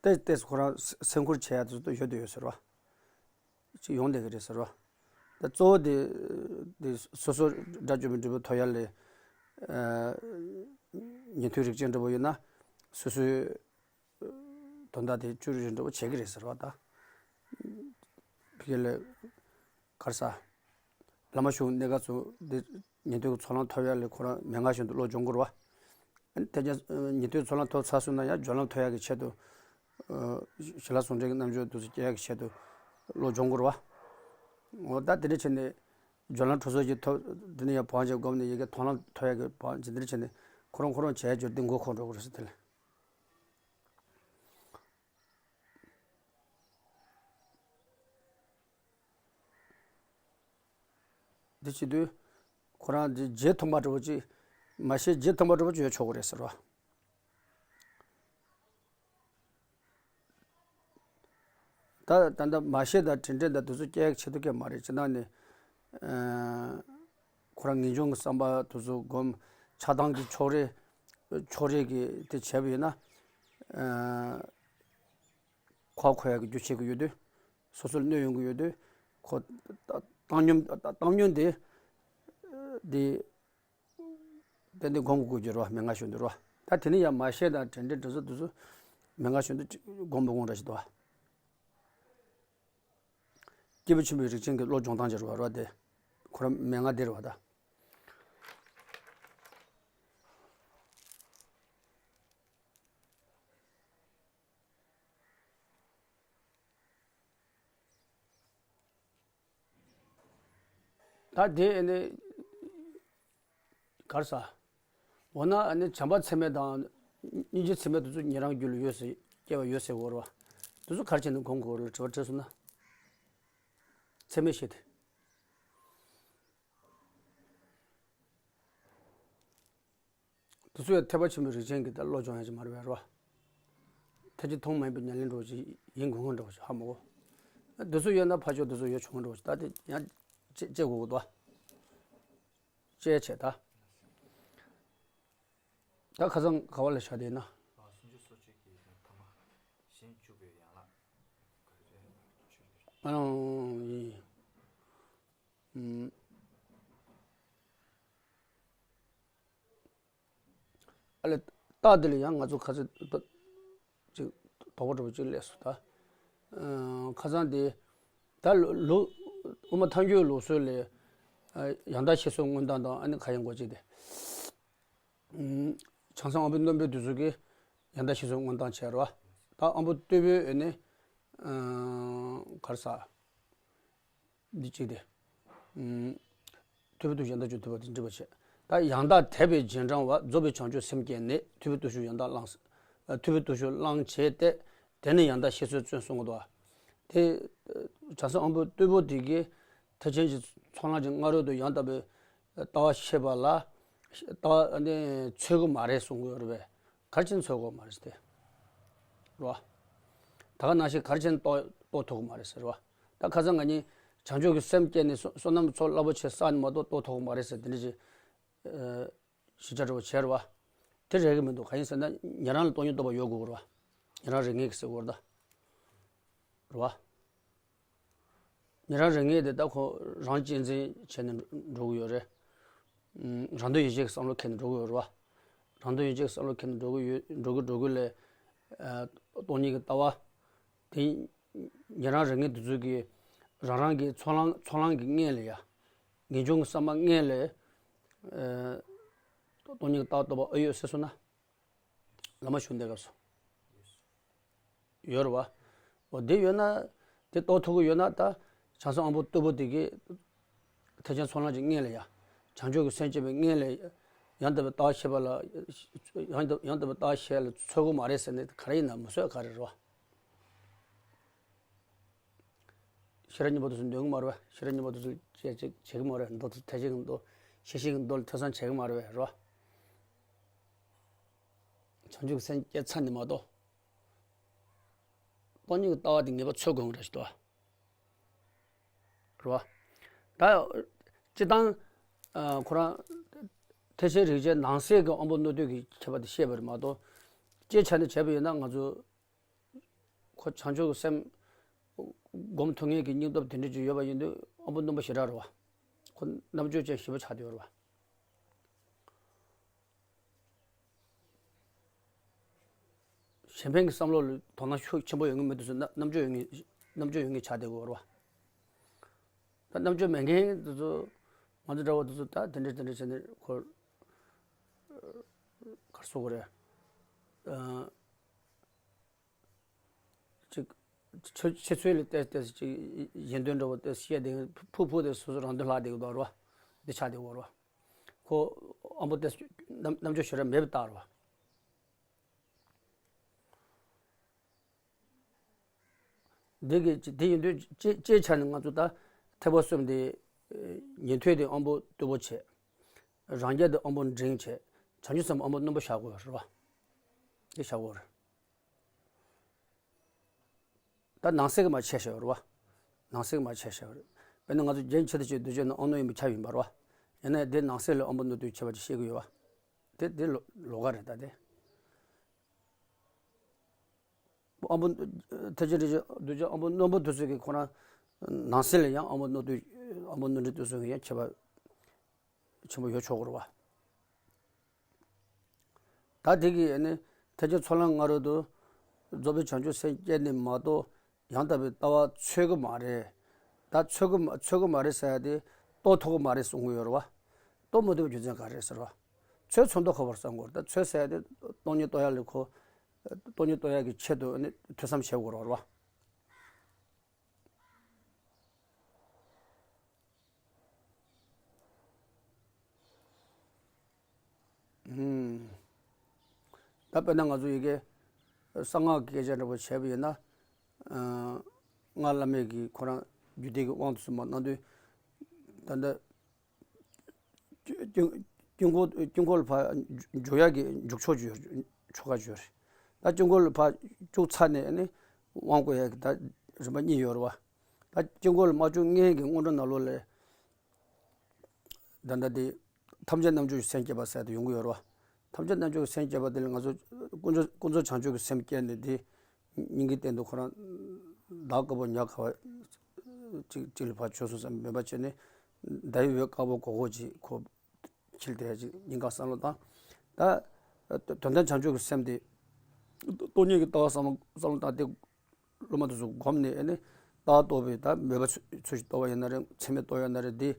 ཏེས་ཏེས་ཁོ་རང་སེམས་ཁུར་བྱེད་ཡ་དེ་ཚོ་ཡོད་དུ་ཡོད་ཟེར་བ། ཅིག་ཡོང་བསྡད་ཀྱི་རེད་ཟེར་བ། ད་གཙོ་བོ་དེ་དེ་སོ་སོ་དགྲ་བཅོམ་པའི་འབྲས་བུ་ཐོབ་ཡ་ལས་ཨ་ཉན་ཐོས་རིགས་ཅན་འདྲ་པོ་ཡོད་ན་སོ་སོའི་དོན་དག་དེ་བཅུ་རེ་རེ་འདྲ་པོ་བྱེད་ཀྱི་རེད་ཟེར་བ་ད། ཕ་གི་ལ་གར་ས། བླ་མ་ཞུ་གནས་སྐབས་སུ་འདི་ཉན་ཐོས་ཀྱི་ཚོགས་ལམ་ཐོབ་ཡ་ལས་ཁོ་རང་མན་ངག་བཞིན་དུ་བློ་སྦྱོང་དགོས་རེད་བ། ཨ་ནི་དེ་ཀྱང་ཉན་ཐོས་ཚོགས་ལམ་ཐོབ་ཚར་སོང་ན་ཡང་སྦྱོར་ལམ་ཐོབ་ཡ་གི་ཆེད་དུ། ཞི་ལྷག་ཟུང་འབྲེལ་གྱི་རྣལ་འབྱོར་དེ་ཚོ་སྐྱེ་ཡ་གི་ཆེད་དུ་བློ་སྦྱོང་དགོས་རེད་བ། འོ་ད་དེ་འདྲ་བྱས་ནས་སྦྱོར་ལམ་ཁྲོ་ཟུང་གི་ཐོབ་དེ་ནས་ཡང་བང་ཆེན་བསྒོམས་ནས་ཡ་གི་མཐོང་ལམ་ཐོབ་ཡ་གི་བང་ཆེན་དེ་འདྲ་བྱས་ནས་ཁོ་རང་ཁོ་རང་བྱས་ཡ་སྦྱོར་དེ་མགོ་འཁོར་འགྲོ་དགོས་རེད་ཟེར་དེ་ལས། འདི་བྱེད་དུས། ཁོ་རང་འདི་རྗེས་མཐོང་བ་འདྲ་པོ་ཅིག་མ་ཤེས་རྗེས་མཐོང་བ་འདྲ་པོ་ཅིག་ཡོད་ཆོག་གི་རེད་ཟེར་བ། ད་ད་ལྟ་མ་ཤེས་དང་དྲན་འདྲེན་དང་དེ་ཚོ་སྐྱེ་ཡག་ཆེད་དུ་སྐྱེ་མ་རེད་ཅེ་ན་ནི། ཁོ་རང་ངེས་འབྱུང་གི་བསམ་པ་དེ་ཚོ་སྒོམ་ཆགས་སྡང་གི་ཕྱོགས་རེ་ཕྱོགས་རེ་གི་དེ་བྱས་པ་ཡིན་ན། ཁོ་ཁོ་ཡག་གི་རྒྱུ་བྱེད་ཀྱི་ཡོད་དུས། སོ་སོར་གནོད་ཡོང་གི་ཡོད་དུས། ཁོ་བཏང་སྙོམས་བཏང་སྙོམས་དེ་དེ་ཏན་ཏན་སྒོམ་དགོས་ཀྱི་རེད་བ། མན་ངག་བཞིན་དུ་རེད་བ། ད་དེ་ནི་ཡང་མ་ཤེས་དང་དྲན་འདྲེན་དེ་ཚོ་དེ་ཚོ་མན་ངག་བཞིན་དུ་སྒོམ་པ་དགོངས་འདྲ་ཞིག་འདུག་བ། སྐྱེས་བུ་ཆེན་པོའི་རིགས་ཅན་གྱི་བློ་སྦྱོང་སྟངས་ཅིག་རེད་བ་རེད་བ། དེ་ཁོ་རང་མན་ངག་དེ་རེད་བ་ད། ད་དེ་ཨ་ནི་གར་ས། འོ་ན་ཨ་ནི་བྱམས་པ་ཚད་མེད་དང་སྙིང་རྗེ་ཚད་མེད་དེ་ཚོ་ཉན་རང་རྒྱུད་ལ་ཡོད་ཟེར་སྐྱེ་བ་ཡོད་ཟེར་གོ་ར་བ། དེ་ཚོ་གར་བྱས་ནས་སྒོམ་དགོས་ར་དྲི་བ་དྲིས་སོང་ན། ཚད་མེད་བཤད་དེ། དེ་ཚོ་ཡང་ཐེག་པ་ཆེན་པོའི་རིགས་ཅན་གྱི་ད་བློ་སྦྱོང་ཡ་ཅིག་མ་རེད་པས་རེད་བ། ཐེག་ཆེན་མཐོང་མ་ཡིན་པའི་ཉམས་ལེན་འདྲ་བོ་ཅིག་ཡིན་དགོས་ངེས་འདྲ་བོ་ཅིག་ཧ་མ་གོ། དེ་ཚོ་ཡོད་ན་ཕར་ཕྱོགས་དེ་ཚོ་ཡོད་བྱུང་འདྲ་བོ་ཅིག་ད་དེ་ཡང་ཅི་ཅི་དགོས་གོ་ད། ཅི་བྱེད་ད། ད་ཁ་སང་ག་བ་ལ་བཞག་དེ་ན། ཨ་ལོ། ཨ་ལས་རྟགས་འདི་ལ་ཡང་ང་ཚོ་ཁ་ཚ་ཅིག་དོགས་པ་འདྲ་པོ་ཅིག་སླེབས་སོང་ད། ཁ་སང་དེ་ད་ལོ་དབུ་མ་ཐལ་འགྱུར་ལུགས་སྲོལ་ལས་ཡང་དག་ཤེས་སོགས་མངོན་སྟངས་དང་ཨ་ནི་ག་ཡང་གོ་ཅིག་དེ། བྱང་སེམས་དབང་པོའི་རྣོན་པོའི་དུས་ཚོད་ཀྱི་ཡང་དག་ཤེས་སོགས་མངོན་སྟངས་བྱས་རོ། ད་དབང་པོ་རྟུལ་པོའི་ཨ་ནི་གར་ས། འདི་གཅིག་སྟེ། ཐུབ་པའི་བརྟུལ་ཞུགས་ཡང་དག་སྤྱོད་ཐུབ་པ་དེ་འགྲིག་པ་བྱས། ད་ཡང་དག་དད་པའི་རྗེས་འབྲང་བ་རྫོགས་པའི་བྱང་ཆུབ་སེམས་བསྐྱེད་ནས་ཐུབ་པའི་བརྟུལ་ཞུགས་ཡང་དག་བླངས། ཐུབ་པའི་བརྟུལ་ཞུགས་བླངས་བྱས་ཏེ། དེ་ནི་ཡང་དག་ཤེས་སོགས་བརྩོན་གསུང་གི་འདུག་བ། དེ། བྱང་སེམས་དབང་པོ་རྟུལ་པོ་དེ་གིས་ཐེག་ཆེན་གྱི་ཚོགས་ལམ་གྱི་སྔ་རོལ་དུ་ཡང་དག་པའི་ལྟ་བ་ཤེས་པ་ལ། ལྟ་བ་ནི་འཚོལ་གི་མ་རེད་གསུང་གི་ཡོད་རེད་པས། ག་རེ་བྱས་ནས་འཚོལ་དགོས་མ་རེད་ཟེར་ཏེ། རེད་བ། ད་ག་ནང་བཞིན་ག་རེ་བྱས་ནས་རྟོགས་རྟོགས་ཐུབ་ཀྱི་མ་རེད་ཟེར་བ། ད་ཁ་སང་ང་གཉིས་བྱང་ཆུབ་ཀྱི་སེམས་བསྐྱེད་ནས་བསོད་བསོད་ནམས་ཚོགས་རླབས་པོ་ཆེ་བསགས་ནས་མ་གཏོགས་རྟོགས་ཐུབ་ཀྱི་མ་རེད་ཟེར་དེ་འདྲ་ཅིག་ཞིབ་ཆ་འདྲ་བོ་བྱས་རེད་བ། དེ་རེད་གི་མི་འདུག་གང་ཡིན་ཟེར་ན་ཉན་རང་ལ་སྟོང་ཉིད་རྟོགས་པ་ཡོད་དགོས་རེད་བ། ཉན་རང་རིགས་ངེས་ཀྱི་ཟེར་བ་རེད་ད། རེད་བ། ཉན་རང་རིགས་ངེས་དེ་ད་ཁོ་རང་གཅེས་འཛིན་བྱས་ནས་འགྲོ་གི་ཡོད་རེད། རང་དོན་ཡིད་བྱེད་ཀྱི་བསམ་བློ་འཁྱེར་ནས་འགྲོ་གི་ཡོད་རེད་བ། རང་དོན་ཡིད་བྱེད་ཀྱི་བསམ་བློ་འཁྱེར་ནས་འགྲོ་གི་ཡོད་འགྲོ་གི་འགྲོ་གི་ལས། སྟོང་ཉིད་ཀྱི་ལྟ་བ། དེ་ཉན་རང་རིགས་ངེས་དེ་ཚོ་གིས་རང་རང་གི་ཚོགས་ལམ་ཚོགས་ལམ་གྱི་སྔོན་ལ་ཡ། ངེས་འབྱུང་གི་བསམ་པ་སྔོན་ལ། སྟོང་ཉིད་ཀྱི་ལྟ་བ་རྟོགས་པ་ཨེ་ཡོད་ཟེར་སོང་ན། བླ་མ་ཞུ་འདི་སྐབས་སུ། ཡོད་རེད་བ། འོ་འདི་ཡོད་ན། དེ་རྟོགས་ཐུབ་ཀྱི་ཡོད་ན་ད། བྱང་སེམས་དབང་པོ་རྟུལ་པོ་དེ་གིས། ཐེག་ཆེན་ཚོགས་ལམ་གྱི་སྔོན་ལ་ཡ། བྱང་ཆུབ་ཀྱི་སེམས་བསྐྱེད་པའི་སྔོན་ལ། ཡང་དག་པའི་ལྟ་བ་ཤེས་པ་ལ། ཡང་དག་ཡང་དག་པའི་ལྟ་བ་ཤེས་ལ་འཚོལ་གྱི་མ་རེད་ཟེར་ནས་ག་རེ་ཡིན་ན་མི་འཚོལ་ག་རེ་རེད་བ། ཤེས་རབ་སྙིང་པོ་དེ་ཚོ་འདོན་གྱི་མ་རེད་པས། ཤེས་རབ་སྙིང་པོ་དེ་ཚོ་བྱེད་བྱེད་བྱེད་ཀྱི་མ་རེད། མདོ་དེ་ཐེག་ཆེན་གྱི་མདོ། ཤེས་བྱའི་མདོ་ལ་ཐོས་བསམ་བྱེད་ཀྱི་མ་རེད་པས། རེད་པ། བྱང་ཆུབ་སེམས་བསྐྱེད་ཚར་ནས་མ་གཏོགས། སྟོང་ཉིད་ཀྱི་ལྟ་བ་དེ་ངེས་པར་འཚོལ་དགོས་ཀྱི་རེད་ཞུ་དོ། རེད་པ། ད་སྤྱིར་བཏང་ཨ་ཁོ་རང་ཐེག་ཆེན་རིགས་བརྒྱའི་ནང་གསེས་ཀྱི་དབང་པོ་རྣོ་རྟུལ་གྱི་ཁྱད་པར་དེ་བཤད་པ་རེད་མ་གཏོགས། སྤྱིའི་ཆ་ནས་བྱས་པ་ཡིན་ན་ང་ཚོ་ཁོ་བྱང་ཆུབ་ཀྱི་སེམས་སྒོམ་ཐུབ་མཁན་གྱི་སྙིང་སྟོབས་དེ་འདྲ་ཅིག་ཡོད་པ་ཡིན་དུས་དབང་པོ་རྣོན་པོ་ཞེ་དྲག་རེད་པ། ཁོ་རྣམ་དཔྱོད་ཅན་ཞེ་པོ་ཆགས་བསྡད་ཡོད་རེད་པ། གཞན་ཕན་གྱི་བསམ་བློ་ལ་དོ་སྣང་ཤུགས་ཆེན་པོ་ཡོད་མཁན་མི་དེ་ཚོ་རྣ་རྣམ་དཔྱོད་ཡོད་མཁན་རྣམ་དཔྱོད་ཡོད་མཁན་ཆགས་བསྡད་ཡོད་རེད་པ། ད་རྣམ་དཔྱོད་མེད་མཁན་དེ་ཚོ་ང་ཚོ་འདྲ་བོ་དེ་ཚོ་ད་དེ་འདྲ་དེ་འདྲ་བྱས་ནས་ཁོ་ག་རེ་ཟེར་དགོས་རེད། ཨ་ཅིག་ཆོས་ཆོས་ཚུལ་ལ་བལྟས་བལྟས་ཅིག་གཞན་དོན་འདྲ་བོ་བལྟས་བཤད་བསྡད་མཁན། ཕུགས་ཕུགས་དེ་སོ་སོ་རང་དོན་ལྷག་བསྡད་ཀྱི་འདུག་རེད་པ། འདི་ཆགས་བསྡད་ཡོད་རེད་པ། ཁོ་དབང་པོ་དེ་རྣམ་རྣམ་དཔྱོད་ཞེ་དྲག་མེད་པའི་རྟགས་རེད་པ། འདི་གི་དེ་ཡིན་དུས་སྤྱི་སྤྱིའི་ཆ་ནས་ང་ཚོ་ད་ཐེག་པ་གསུམ་དེ་ཉན་ཐོས་དེ་དབང་པོ་རྟུལ་པོ་བྱས། རང་རྒྱལ་དེ་དབང་པོ་འབྲིང་བྱས། བྱང་ཆུབ་སེམས་དབང་པོ་རྣོན་པོ་བཞག་དགོས་རེད་པ། དེ་བཞག་དགོས་རེད། ད་ནང་གསེས་ཀྱི་མར་ཆད་བཞག་ཡོད་རེད་པ། ནང་གསེས་ཀྱི་མར་ཆད་བཞག་ཡོད་རེད། དཔེར་ན་ང་ཚོ་རྒྱན་ཆེ་དང་ཆེ་བསྡུ་བྱེད་ནི་དབང་རྣོན་ཡིན་པའི་ཆ་ཡིན་པ་རེད་པ། ཡིན་ན་དེ་ནང་གསེས་ལ་དབང་པོ་རྣོན་རྟུལ་ཁྱད་པར་ཅིག་བཤད་ཀྱི་ཡོད་པ། དེ་དེ་ལོ་ལོགས་ཀ་རེད། ད་དེ་དབང་པོ་ཐེག་ཆེན་རིགས་བརྒྱ་གདུལ་བྱ་དབང་པོ་རྣོན་པོ་དེ་ཚོ་གི་ཁོ་རང་ནང་གསེས་ལ་ཡང་དབང་པོ་རྣོན་རྟུལ་དབང་པོ་རྣོན་རྟུལ་དེ་ཚོ་གི་ཡང་ཁྱད་པར་ཆེན་པོ་ཡོད་ཆོག་གི་རེད་པ། ད་དེ་གིས་ནི་ཐེག་ཆེན་ཚོགས་ལམ་ལྔ་རོལ་དུ་རྫོགས་པའི་བྱང་ཆུབ་སེམས་བསྐྱེད་ནས་མ་གཏོགས་ཡང་དག་པའི་ལྟ་བ་འཚོལ་གྱི་མ་རེད། ད་འཚོལ་གྱི་མ་འཚོལ་གྱི་མ་རེད་ཟེར་ཡ་དེ་རྟོགས་ཐུབ་ཀྱི་མ་རེད་གསུང་གི་ཡོད་རེད་པ། རྟོགས་མི་ཐུབ་པའི་རྒྱུ་མཚན་ག་རེ་རེད་ཟེར་བ། འཚོལ་ཚུགས་མདོག་ཁ་པོར་བསམ་དགོས་རེད། ད་འཚོལ་ཟེར་ཡ་དེ་སྟོང་ཉིད་རྟོགས་ཡ་ལ་ཁོ། སྟོང་ཉིད་རྟོགས་ཡ་གི་ཆེད་དུ་ནི་ཐོས་བསམ་བྱེད་དགོས་རེད་པ། ཨུམ། ད་དཔེར་ན་ང་ཚོ་ཡི་གེ་གསང་སྔགས་ཀྱི་སྐད་ཆ་འདྲ་པོ་བྱས་པ་ཡིན་ན། ཨ། སྔགས་བླ་མེད་ཀྱི་ཁོ་རང་རྒྱུད་སྡེ་གི་དབང་དུ་སོང་བ་གནང་དུས། ད་ལྟ་དཀྱིལ་དཀྱིལ་འཁོར་དཀྱིལ་འཁོར་ལ་ཕར་འཇུག་ཡག་གི་འཇུག་ཆོག་ཆོག་ཆོག་ག་ཅིག་ཡོད་རེད། ད་དཀྱིལ་འཁོར་ལ་ཕར་བཅུག་ཚར་ནས་ནི་དབང་བསྐུར་ཡག་གི་ད་རིམ་པ་གཉིས་ཡོད་རེད་པ། ད་དཀྱིལ་འཁོར་ལ་མ་བཅུག་སྔོན་གྱི་སྔོན་འགྲོ་ནང་ལོགས་ལ། ད་ལྟ་དེ་ཐམས་ཅད་རྣམ་འཇོམས་ཀྱི་སེམས་བསྐྱེད་པ་ཟེར་དེ་ཡོང་གི་ཡོད་རེད་པ། ཐམས་ཅད་རྣམ་འཇོམས་ཀྱི་སེམས་བསྐྱེད་པ་དེ་ལ་ང་ཚོ་ཀུན་རྫོབ་ཀུན་རྫོབ་བྱང་ཆུབ་ཀྱི་སེམས་བསྐྱེད་ནས་དེ་སྙིང་གའི་སྟེང་དུ་ཁོ་རང་བདག་དཀར་པོ་ཉག་ག་བ་གཅིག་གཅིག་ལ་ཕར་བྱོལ་སོང་བསམ་མེད་པ་བྱས་ནས། ཟླ་བའི་འོད་དཀར་པོ་གོ་གོ་ཅིག་ཁོ་འཁྱིལ་བསྡད་ཡ་ཅིག་སྙིང་ག་བསམ་བློ་བཏང་། ད་དོན་དམ་བྱང་ཆུབ་ཀྱི་སེམས་དེ་སྟོང་ཉིད་ཀྱི་ལྟ་བ་བསམ་བློ་བསམ་བློ་བཏང་སྟེ། སློབ་མ་དེ་ཚོ་བསྒོམས་ནས་ནི་རྟགས་རྟོགས་པའི་ད་མོས་པ་ཚོས་ཚོས་ཀྱིས་རྟོགས་པ་ཡིན་ན་རེད། མཚན་མས་རྟོགས་ཡོད་ན་རེད། འདི་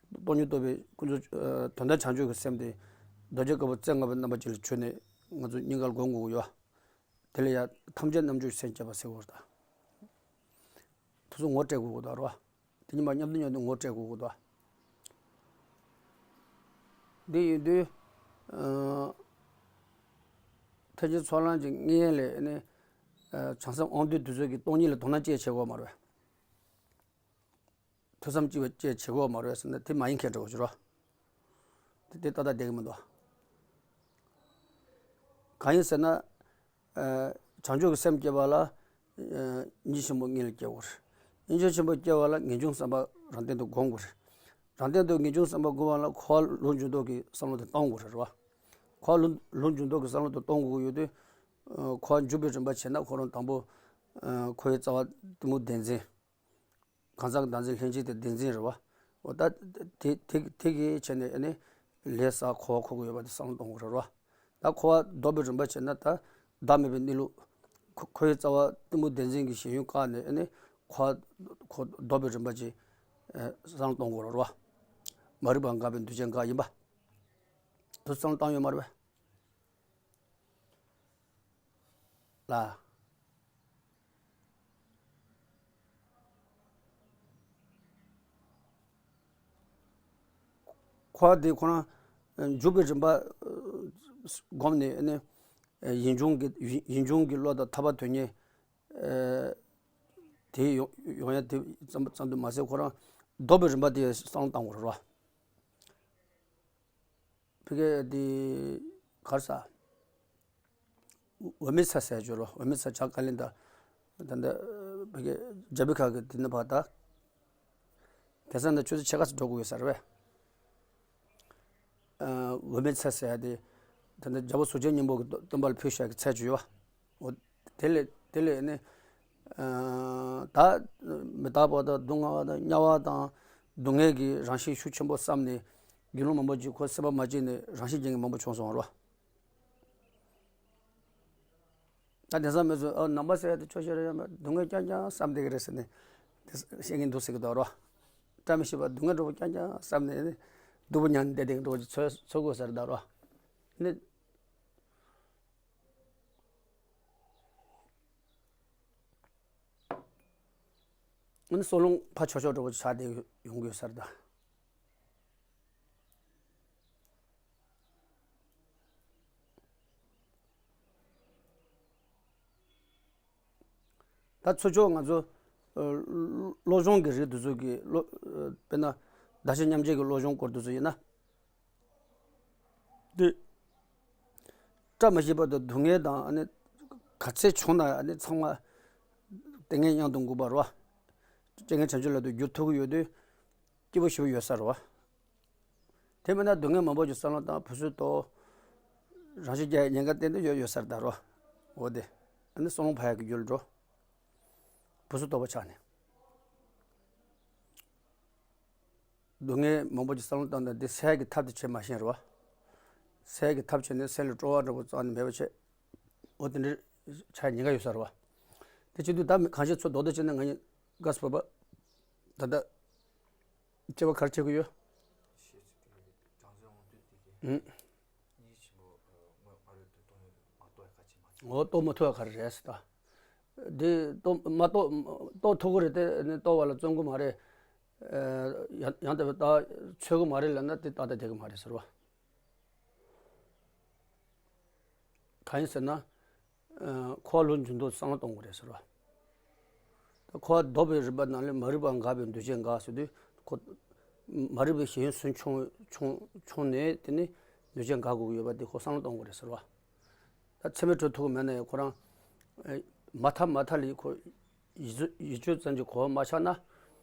སྟོང་ཉིད་རྟོགས་པའི་ཀུན་རྫོབ་ཨ་དོན་དམ་བྱང་ཆུབ་ཀྱི་སེམས་དེ་རྡོ་རྗེ་དཀར་པོ་རྩེ་ལྔ་པའི་རྣམ་པ་ཅན་ལ་བྱོན་ནས་ང་ཚོ་སྙིང་གར་སྒོམ་དགོས་ཀྱི་ཡོད། དེ་ལ་ཡང་ཐམས་ཅད་རྣམ་འཇོམས་སེམས་བསྐྱེད་པ་ཟེར་དགོས་རེད། ད་དེ་ཚོ་ངོ་སྤྲད་དགོས་ཀྱི་འདུག་རེད་པ། དེ་གཉིས་མ་མཉམ་དུ་མཉམ་དུ་ངོ་སྤྲད་དགོས་ཀྱི་འདུག་འདི་ཡིན་དུས། ཨ། ཐེག་ཆེན་ཚོགས་ལམ་གྱི་སྔོན་ལ་ནི། ཨ། བྱང་སེམས་དབང་རྟུལ་དེ་ཚོ་གིས་སྟོང་ཉིད་ལ་དོ་སྣང་ཅི་བྱེད་དགོས་མ་རེད། ཐོས་བསམ་ཅི་བྱེད་དགོས་མ་རེད་ཟེར་ན་དེ་མ་ཡིན་མཁན་འདྲ་བོ་ཅིག་རེད། དེ་དེ་ཏག་ཏག་བསྡད་ཀྱི་མི་འདུག་གང་ཡིན་ཟེར་ན། ཨ། བྱང་ཆུབ་ཀྱི་སེམས་བསྐྱེད་པ་ལ། ཨ། སྙིང་རྗེ་ཆེན་པོ་སྔོན་ལ་སྐྱེ་དགོས་རེད། སྙིང་རྗེ་ཆེན་པོ་སྐྱེ་བ་ལ་ངེས་འབྱུང་བསམ་པ་རང་སྟེང་དུ་སྒོམ་དགོས་རེད། རང་སྟེང་དུ་ངེས་འབྱུང་བསམ་པ་སྒོམ་པ་ལ་འཁོར་བ་ལུགས་འབྱུང་ལྡོག་གི་བསམ་བློ་དེ་གཏོང་དགོས་རེད་པ། འཁོར་བ་ལུགས་ལུགས་འབྱུང་ལྡོག་གི་བསམ་བློ་དེ་གཏོང་དགོས་ཀྱི་ཡོད་དུས། ཨ། འཁོར་བ་འཇུག་པའི་རིམ་པ་བྱས་ན་ཁོ་རང་དང་པོ། ཨ། འཁོར་བའི་རྩ་བ་གཏི་མུག་བདེན་འཛིན། གང་ཟག་གི་བདག་འཛིན་ལྷན་སྐྱེས་དེ་བདེན་འཛིན་རེད་པ། འོ་ད་དེ་དེ་དེ་གིས་བྱས་ནས་ཨ་ནི་ལས་བསགས་འཁོར་བ་འཁོར་གྱི་ཡོད་པ་དེ་བསམ་བློ་གཏོང་དགོས་རེད་པ། ད་འཁོར་བ་ལྡོག་པའི་རིམ་པ་བྱས་ན་ད་བདག་མེད་པའི་གནས་ལུགས། འཁོར་འཁོར་བའི་རྩ་བ་གཏི་མུག་བདེན་འཛིན་གྱི་ཞེན་ཡུལ་བཀག་ནས་ཨ་ནི་འཁོར་བ་འཁོར་ལྡོག་པའི་རིམ་པ་ཅིག་ཨ་བསམ་བློ་གཏོང་དགོས་རེད་པ། མ་རིག་པ་འགགས་པའི་འདུ་བྱེད་འགག་ཡིན་པ། དེ་བསམ་བློ་བཏང་ཡོད་མ་རེད་པས། ལ། འཁོར་བ་དེ་ཁོ་རང་འཇུག་པའི་རིམ་པ་བསྒོམས་ནས་ནི། ཡིད་འབྱུང་གི་ཡིད་འབྱུང་གི་བློ་དང་ཐར་པ་དོན་གཉེར། ཨ། དེ་ཡོང་ཡོང་ཡ་དེ་ཙམ་ཙམ་དུ་མ་ཟད་ཁོ་རང་ལྡོག་པའི་རིམ་པ་དེ་བསམ་བློ་བཏང་དགོས་རེད་བ། ཕ་གི་དེ་ག་རེ་ཟ། འོད་མའི་ཚལ་ཟེར་ཡ་ཅིག་ཡོད་རེད་བ། འོད་མའི་ཚལ་བྱ་བཀའ་གླིང་དང་། ད་ལྟ་ཕ་གི་རྒྱ་བོད་ཁ་གི་དེ་ནི་བར་ད། དེང་སང་ད་ཆུ་ཚོད་ཕྱེད་ཀ་ཙམ་འགྲོ་དགོས་ཡོད་ས་རེད་པས། ཨ། འོད་མའི་ཚལ་ཟེར་ཡ་དེ། ད་ལྟ་རྒྱལ་པོ་གཟུགས་ཅན་སྙིང་པོ་གི་སྟོན་པ་ལ་ཕུལ་བཞག་གི་ཚལ་ཅིག་ཡོད་བ། འོ། དེ་ལས་དེ་ལས་ནི། ཨ། ད་མི་རྟག་པ་དང་སྡུག་བསྔལ་བ་དང་དམྱལ་བ་དང་སྡུག་བསྔལ་གྱི་རང་བཞིན་ཤུགས་ཆེན་པོ་བསམས་ནས། དགེ་སློང་མང་པོ་ཅིག་ཁོ་སེམས་པ་མ་སྐྱིད་ནས་རང་བཞིན་ཅན་གྱི་མང་པོ་བྱུང་སོང་བ་རེད་བ། ད་དེང་སང་མི་ཚོས་ཨ་ནང་པ་ཟེར་ཡ་དེ་ཆོག་ཤེས་རེད་ཡ། སྡུག་བསྔལ་རྐྱང་རྐྱང་བསམ་བསྡད་ཀྱི་རེད་ཟེར་ནས་དེ་བཤད་མཁན་འདུག་ཟེར་གྱི་འདུག་རོ། བཀྲ་མི་ཤིས་པ་སྡུག་བསྔལ་འདྲ་པོ་རྐྱང་རྐྱང་བསམ་ནས་ནི་སྡུག་པོ་མྱངས་ནས་བསྡད་བསྡད་ཀྱི་འདྲ་པོ་ཅིག་ཚོར་ཚོར་དགོས་ས་རེད་ད་རོ། ནི། ཨ་ནི་སྲོག་རླུང་ཕར་ཆོག་ཆོག་འདྲ་པོ་ཆགས་བསྡད་ཡོང་གི་ཡོད་ས་རེད་ད། ད་ཚུར་ཕྱོགས་ང་ཚོ་ཨ་བློ་སྦྱོང་གི་རིགས་དེ་ཚོ་གི་བློ། ཨ་དཔེར་ན་བདག་གཞན་མཉམ་བརྗེ་གི་བློ་སྦྱོང་སྐོར་དེ་ཚོ་ཡིན་ན། འདི། བཀྲ་མི་ཤིས་པ་དང་སྡུག་བསྔལ་དང་ཨ་ནི་ག་ཚད་བྱུང་ན་ཨ་ནི་ཚང་མ་ཏིང་ངེ་གཉེན་དུ་འགུགས་པ་རེད་བ། རྐྱེན་ངན་བྱང་ཆུབ་ལ་དུ་འགྱུར་ཐུབ་ཀྱི་ཡོད་དུས་སྐྱིད་པོ་ཞེ་པོ་ཡོད་ས་རེད་བ། དེ་མིན་ན་སྡུག་བསྔལ་མང་པོ་ཞིག་བསམ་བློ་བཏང་བུ་སུ་དོ། རང་ཤི་རྒྱག་ཉེན་ཁ་ཏན་ཏན་ཡོད་ཡོད་ས་རེད་ད་རོ། འོ་དེ། ཨ་ནི་བསམ་བློ་ཕར་ཡག་གི་རྒྱུ་ལ་འགྲོ། བུ་སུ་དོ་པ་ཆགས་ནས། སྡུག་བསྔལ་མང་པོ་ཅིག་བསམ་བློ་བཏང་ན་འདི་སེལ་གྱི་ཐབས་དེ་བྱེད་མ་ཤེས་རེད་བ། སེལ་གྱི་ཐབས་བྱས་ནས་སེམས་ལ་སྤྲོ་བ་འདྲ་པོ་རྩ་ནས་མེད་པ་བྱས། འོ་དེ་འདྲའི་ཆགས་ཉེན་ཁ་ཡོད་ས་རེད་བ། དེ་བྱེད་དུས་ད་གང་ཞིག་ཚོ་རྡོག་རྡོག་བྱས་ན་ང་གཉིས་དགའ་སྤོབས་པ། ད་ལྟ་སྐྱེ་བ་ག་རེ་བྱེད་དགོས་ཡོད། ཨུམ། འོ་རྟོགས་མ་ཐུབ་ཡ་ག་རེ་རེད་ཟེར་ད། འདི་རྟོགས་མ་རྟོགས་རྟོགས་ཐུབ་ཀྱི་རེད་དེ་ནི་རྟོགས་པ་ལ་བརྩོན་དགོས་མ་རེད། ཡང་ཡང་དག་པའི་རྟགས་འཚོལ་གི་མ་རེད་ལབ་ན་དེ་ཏག་ཏག་བསྡད་གི་མ་རེད་ཟེར་བ། གང་ཡིན་ཟེར་ན། འཁོར་བ་ལུགས་འབྱུང་ལྡོག་བསམ་བློ་གཏོང་དགོས་རེད་ཟེར་བ། ད་འཁོར་བ་ལྡོག་པའི་རིམ་པ་ནང་ལས་མ་རིག་པ་འགགས་པའི་འདུ་བྱེད་འགག་ཟེར་དུས་ཁོ། མ་རིག་པའི་ཞེན་ཡུལ་སུན་ཕྱུང་ཕྱུང་ཕྱུང་ནས་དེ་ནི་འདུ་བྱེད་འགག་དགོས་ཀྱི་ཡོད་པ་དེ་ཁོ་བསམ་བློ་གཏོང་དགོས་རེད་ཟེར་བ། ད་ཚད་མས་གྲུབ་ཐུབ་ཀྱི་མེད་ན་ཡང་ཁོ་རང་། མ་མཐའ་མ་མཐའ་ལས་ཁོ། ཡིད་ཚོད་ཡིད་དཔྱོད་ཙམ་གྱི་གོ་བ་མ་ཆགས་ན།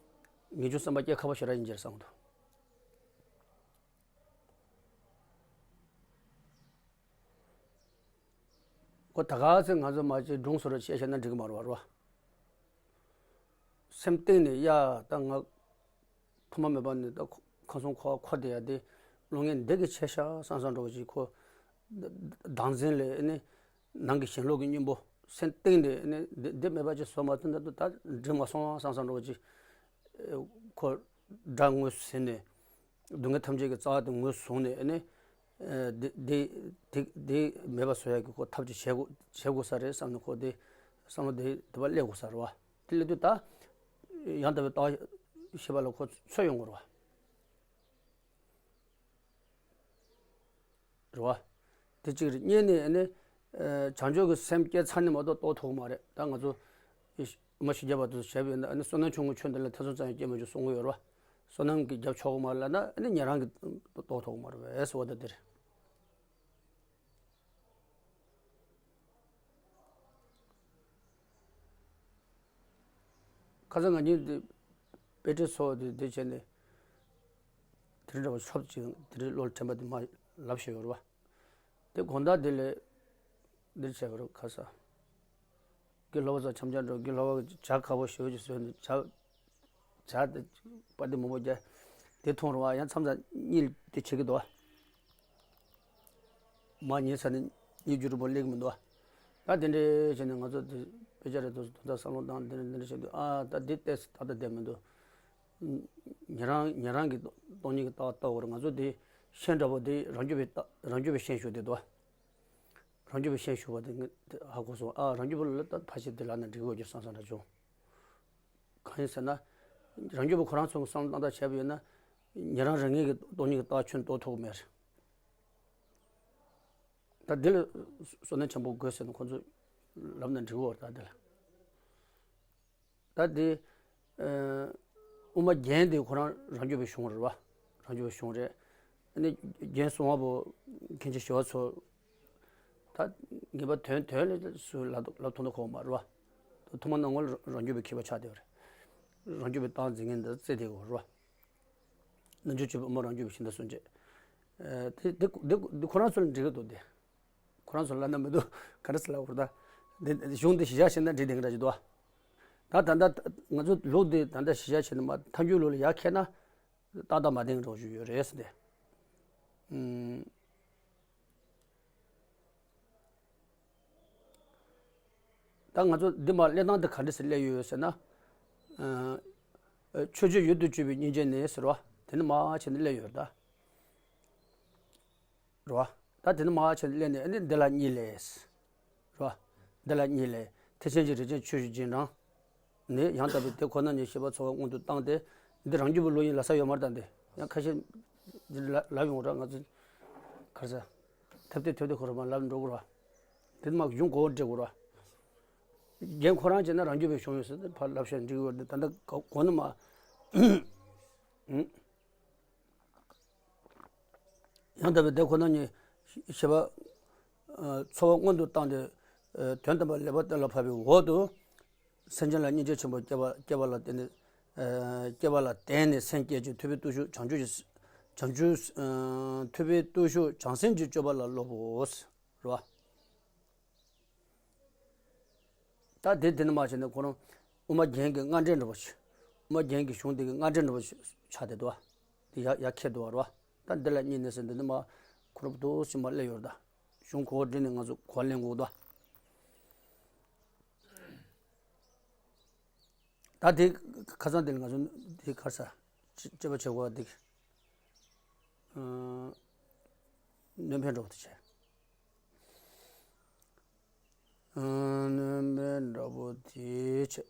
ངེས་འབྱུང་བསམ་པ་སྐྱེ་ཁག་པོ་ཞེ་དྲག་ཡིན་གྱི་རེད་བསམ་གྱི་འདུག་ཁོ་ད་ག་ཚོད་ང་ཚོ་མ་བྱས་སྒྲུང་བཟོ་འདྲ་བྱས་བཤད་ན་འགྲིག་གི་མ་རེད་བ། སེམས་གཏིང་ནས་ཡ་ད་ང་ཐོག་མ་མེད་པ་ནས་ད་ཁོ་ཁམས་གསུམ་འཁོར་བ་འཁོར་བསྡད་ཡ་དེ་བློ་ངན་འདི་གིས་བྱས་ཤག་བསམ་བསམ་འདྲ་བོ་ཞིག་ཁོ་བདག་འཛིན་ལས་ནི་ནང་གི་ཞེན་ལོག་གི་གཉེན་པོ་སེམས་གཏིང་ནས་ནི་འདི་འདི་མེད་པ་ཅིག་བཟོ་མ་ཐུབ་ན་ད་འགྲིག་མ་སོང་བསམ་བསམ་འདྲ་བོ་ཅིག་ཁོ་དགྲ་དངོས་སུ་ཟིན་ནས། སྡུག་བསྔལ་ཐམས་ཅད་ཀྱི་རྩ་བ་དེ་ངོས་བཟུང་ནས་ནི། ཨ་དེ་དེ་དེ་དེ་མེད་པ་བཟོ་ཡག་གི་ཁོ་ཐབས་ཅིག་བྱེད་དགོས་བྱེད་དགོས་ས་རེད་བསམ་ནས་ཁོ་དེ་བསམ་བློ་དེ་དེ་བ་སླེབས་དགོས་ས་རེད་བ། དེ་སླེབས་དུས་ད་ཡང་དག་པའི་རྟགས་ཤེས་པ་ལ་ཁོ་ཚོད་ཡོང་དགོས་རེད་བ། རེད་བ། དེ་གཅིག་རེད། གཉིས་ནས་ནི། ཨ་བྱང་ཆུབ་ཀྱི་སེམས་སྐྱེས་ཚར་ནས་མ་གཏོགས་རྟོགས་ཐུབ་ཀྱི་མ་རེད། ད་ང་ཚོ་མ་ཤི་རྒྱབ་པ་དེ་ཚོ་བྱས་པ་ཡིན་ན་ནི་བསོད་ནམས་ཆུང་ངུ་ཆོས་འདི་ལ་ཐེ་ཚོམ་ཙམ་ཡང་སྐྱེ་མ་བཅུག་གསུང་གི་ཡོད་རེད་བ། བསོད་ནམས་ཀྱིས་རྒྱབ་ཆོག་གི་མ་རེད་ལབ་ན་ནི་ཉན་རང་གིས་རྟོགས་ཐུབ་ཀྱི་མ་རེད་བས་ཟེར་བ་ད་དེ་རེད། ཁ་སང་ང་གཉིས་དེ་དཔེ་ཁྲིད་ཚོགས་དེ་དེ་བྱས་ནས་དེ་རིང་འདྲ་བ་ཤོབ་ཅིག་དེ་རིང་བློར་དྲན་པ་དེ་མ་ལབ་བཞག་ཡོད་རེད་བ། དེ་དགོང་དག་དེ་ལས་འདིར་བྱས་པ་རེད་ཁ་སང་། དགེ་སློབ་ཚོ་འཆམ་འཆམ་འགྲོ། དགེ་སློབ་ཇ་ཁ་པོ་ཞེ་པོ་ཅིག་བཟོས་ནས་ཇ་ཇ་དེ་པ་ཏི་མང་པོ་བརྒྱབ། དེ་འཐུང་རུང་བ་ཡང་མཚམས་མཚམས་གཉིད་དེ་ཆད་ཀྱི་འདུག་བ། མ་ཉལ་ས་ནས་གཉིད་རྒྱུ་རུ་མོ་སླེབས་ཀྱི་མི་འདུག་བ། ད་དེ་འདྲས་བྱས་ནས་ང་ཚོ་དེ་དཔེ་ཆ་རེ་དུ་དོན་དག་བསམ་བློ་བཏང་དེ་འདྲས་དེ་འདྲས་བྱས་དུས་ཨ་ད་འདི་ཏོག་ཙམ་ཏག་ཏག་བསྡད་མི་འདུག་ཉན་རང་ཉན་རང་གི་སྟོང་ཉིད་ཀྱི་ལྟ་བ་ལྟ་བར་ང་ཚོ་དེ་ཤན་འདྲ་པོ་དེ་རང་རྒྱུད་པའི་ལྟ་རང་རྒྱུད་པའི་ཤན་ཞུགས་བསྡད་འདུག་བ། རང་རྒྱུད་པའི་ཤན་ཞུགས་པ་དེ་ངས་དེ་ཧ་གོ་སོང་། ཨ་རང་རྒྱུད་པ་ལ་ད་ཕལ་ཆེར་དེ་ལབ་ན་འགྲིག་གི་ཡོད་ཀྱི་བསམ་བསམ་འདྲ་བྱུང་། གང་ཡིན་ཟེར་ན། རང་རྒྱུད་པ་ཁོ་རང་ཚོ་གི་བསམ་བློ་བཏང་སྟངས་བྱས་པ་ཡིན་ན། ཉན་རང་རང་ངེས་ཀྱི་སྟོང་ཉིད་ཀྱི་ལྟ་བ་ཁྱོན་རྟོགས་ཐུབ་ཀྱི་མེད། ད་འདི་ལ་བསོད་ནམས་ཆེན་པོ་དགོས་ཟེར་ན་ཁོ་ཚོས་ལབ་ན་འགྲིག་གི་ཡོད་རེད་ད་འདི་ལ། ད་དེ་ཨ་དབུ་མ་རྒྱན་དེ་ཁོ་རང་རང་རྒྱུད་པའི་གཞུང་རེད་བ། རང་རྒྱུད་པའི་གཞུང་རེད། ཨ་ནི་རྒྱན་གསུང་བ་པོ་མཁན་ཆེན་ཞི་བ་འཚོ། ད་ངེས་པ་དོན་དོན་ལ་སུ་ལབ་ལབ་ཐུབ་ན་ཁོ་མ་རེད་བ། ཐོག་མ་ནང་ངོ་ལ་རང་རྒྱུད་པའི་མཁས་པ་ཆགས་བསྡད་པ་རེད། རང་རྒྱུད་པའི་རྟགས་འཛིན་མཁན་འདི་རྩེ་དེ་གོ་རེད་བ། རྣལ་འབྱོར་སྤྱོད་པའི་དབུ་མ་རང་རྒྱུད་པའི་ཤིང་རྟ་གསུང་བྱེད། ཨ་དེ་དེ་དེ་དེ་ཁོ་རང་ཚོ་ལ་འགྲིག་གི་འདུག་སྟེ། ཁོ་རང་ཚོ་ལ་ན་མི་འདུག་ག་འདྲ་ཟེར་ལབ་དགོས་རེད་ད། འདི་གཞུང་འདི་གཞི་བཞག་བྱས་ན་འགྲིག་བསྡད་མཁན་འདྲ་ཅིག་འདུག་ཨ། ད་ད་ལྟ་ང་ཚོ་ལུགས་འདི་ད་ལྟ་གཞི་བཞག་བྱས་ན་མ་ཐལ་འགྱུར་ལུགས་ལ་ཡར་འཁྱེར་ན་ཏག་ཏག་མ་བསྡད་མཁན་འདྲ་པོ་ཞིག་ཡོད་རེད་ཟེར་ཏེ། ཨུམ། ད་ང་ཚོ་འདི་མ་སླེབས་སྟངས་འདི་ག་འདྲ་ཟེར་སླེབས་ཡོད་ཟེར་ན། ཨ་ཨ་ཆོས་སྤྱོད་ཡུལ་དུ་གྱུར་པའི་སྙིང་རྗེ་ནི་ཟེར་བ་དེ་ནི་མར་བྱས་ནས་སླེབས་ཡོད་རེད་ད། རེད་བ། ད་དེ་ནི་མར་བྱས་ནས་སླེབས་ནས་ཨ་ནི་འདི་ལ་གཉིས་ལས། རེད་བ། འདི་ལ་གཉིས་ལས་ཐེག་ཆེན་གྱི་རིགས་ཅན་ཆོས་ཀྱི་རྗེས་འབྲང་། ནི་ཡང་དག་པའི་དེ་ཁོ་ན་ཉིད་ཤེས་པ་འཚོལ་བ་སྔོན་དུ་བཏང་སྟེ། འདི་རང་རྒྱུད་པའི་ལུགས་ཡིན་ལབ་ས་ཡོད་མ་རེད་ད་འདི། ཡང་ཁ་ཤས་འདི་ལ་ལབ་ཡོང་ར་ང་ཚོ། ག་རེ་ཟེར། ཐེབས་ཏེ་ཐེབས་ཏེ་ཁོ་རང་མར་ལབ་འགྲོ་གི་ར། དེ་མ་གཞུང་གོ་བ་འགྲིག་གི་ར། རྒན་ཁོ་རང་བྱས་ན་རང་རྒྱུད་པའི་གཞུང་ཡོད་ཟེར་ཏེ་ཕར་ལབ་བཤད་འགྲིག་གི་ར། འདི་ད་ལྟ་གོ་ནི་མ། ཨུམ། ཡང་དག་པའི་དེ་ཁོ་ན་ཉིད་ཤེས་པ་ཨ་འཚོལ་བ་སྔོན་དུ་བཏང་སྟེ། ཨ་དོན་དམ་པར་ལེགས་པར་གཏན་ལ་ཕབ་པའི་འོག་ཏུ། སེམས་ཅན་ལ་སྙིང་རྗེ་ཆེན་པོ་སྐྱེ་བ་སྐྱེ་བ་ལ་བརྟེན་ནས། ཨ་སྐྱེ་བ་ལ་བརྟེན་ནས་སེམས་བསྐྱེད་ཅིང་ཐུབ་པའི་བརྟུལ་ཞུགས་བྱང་ཆུབ་ཀྱི། བྱང་ཆུབ། ཨ་ཐུབ་པའི་བརྟུལ་ཞུགས་བྱང་སེམས་ཀྱི་སྤྱོད་པ་ལ་སློབ་བོ། རེད་བ། ད་དེ་དེ་ནི་མ་བྱས་ནས་ཁོ་རང་དབུ་མ་རྒྱན་གྱི་སྔ་འགྲེལ་འདྲ་པོ་ཞིག་དབུ་མ་རྒྱན་གྱི་གཞུང་དེ་གི་སྔ་འགྲེལ་འདྲ་པོ་ཞིག་ཆགས་བསྡད་འདུག་བ། དེ་ཡ་ཡ་ཁྱེར་འདུག་བ་རེད་བ། ད་འདི་ལ་གཉིས་ནས་ཟེར་འདི་ནི་མ་ཁོ་རང་བུ་ཏོ་ཞིག་མ་སླེབས་ཡོད་རེད་ད། གཞུང་གོ་བ་བསྒྲིགས་ནས་ང་ཚོ་གོ་བ་ལེན་དགོས་འདུག་བ། ད་དེ་ཁ་སང་དེ་ལ་ང་ཚོ་དེ་ག་རེ་ཟ། དཔྱད་པ་བྱེད་དགོས་པ་དེ། ཨ་ནོན་པ་འདྲ་པོ་དེ་བྱས། ཨ་ནོན་པ་འདྲ་པོ་དེ་བྱས།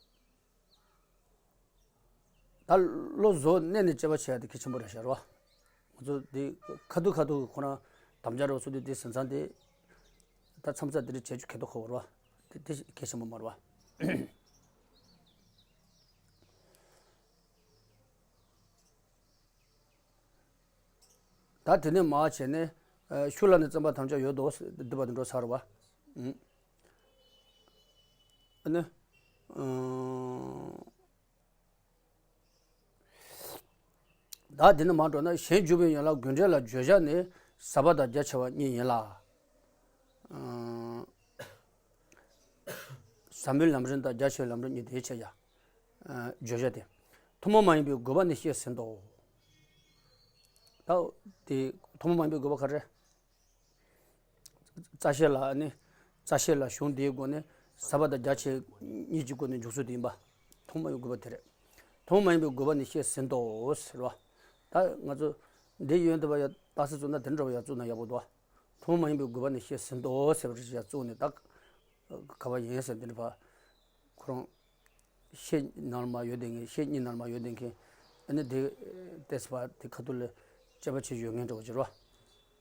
ད་བློ་བཟོ་གནས་ནས་དཔྱད་པ་བྱེད་ཡ་དེ་གལ་ཆེན་པོ་རེད་ཤག་རེད་བ། ང་ཚོ་དེ་ཁ་ཐུག་ཁ་ཐུག་ཁོ་རང་དམ་བཅའ་རོགས་ཚུགས་དུས་དེ་ཟིན་ཚང་དེ། ད་མཚམས་མཚམས་དེ་འདྲ་བྱེད་རྒྱུ་གལ་དུ་ཁོ་བོར་བ། དེ་དེ་གལ་ཆེན་པོ་མ་རེད་བ། ད་དེ་ནས་མར་བྱས་ནས་ཨ་ཤུགས་ལ་ནི་བརྩམ་པ་ཐམས་ཅད་ཡོད་དོ་འདི་བར་དུ་འགྲོ་ཚར་བ། ཨུམ། ཨ་ནི། ཨུམ། ད་དེ་ནས་མར་འགྲོ་ན་གཞན་འཇུག་པའི་ཡན་ལག་དགོས་འབྲེལ་ལ་བརྗོད་བྱ་ནི་ཟབ་པ་དང་རྒྱ་ཆེ་བ་གཉིས་ཡིན་ལ། ཨུམ། ཟབ་མོའི་ལམ་རིམ་དང་རྒྱ་ཆེ་བའི་ལམ་རིམ་གཉིས་དེའི་ཕྱེ་ཡ། ཨ་བརྗོད་བྱ་སྟེ། ཐུན་མོང་མ་ཡིན་པའི་དགོས་པ་ནི་བཤད་ཟིན་ཏོ། ད་དེ་ཐུན་མོང་མ་ཡིན་པའི་དགོས་པ་ག་རེ། རྩ་བཤད་ལ་ནི། རྩ་བཤད་ལ་གཞུང་འདིའི་སྒོ་ནས་ཟབ་པ་དང་རྒྱ་ཆེ་གཉིས་ཀྱི་སྒོ་ནས་འཇུག་ཚུལ་དེ་ཡིན་པ། ཐུན་མོང་མ་ཡིན་པའི་དགོས་པ་དེ་རེད། ཐུན་མོང་མ་ཡིན་པའི་དགོས་པ་ནི་བཤད་ཟིན་ཏོ་ཟེར་བ། ད་ང་ཚོ་འདི་ཡོན་ཏུ་བ་ཡ་རྟགས་གསལ་བཙུགས་ན་དེ་འདྲ་བ་ཡ་བཙུགས་ན་ཡག་པོ་འདུག་ཐུན་མོང་མ་ཡིན་པའི་དགོས་པ་ནི་བཤད་ཟིན་ཏོ་ཟེར་བ་རེ་ཞིག་ཡ་བཙུགས་ནས་ད། ག་བ་ཡིན་ཟེར་འདི་འདྲ་བ། ཁོ་རང་། ཤེས་ནར་མ་ཡོད་དེ་མཁན་ཤེས་གཉིས་ནར་མ་ཡོད་དེ་མཁན། ཨ་ནི་དེ་ཏེས་པ་དེ་ཁ་ཐུག་ལ་དཔྱད་པ་བྱེད་ཡོད་མཁན་འདྲ་བོ་ཅིག་རེད་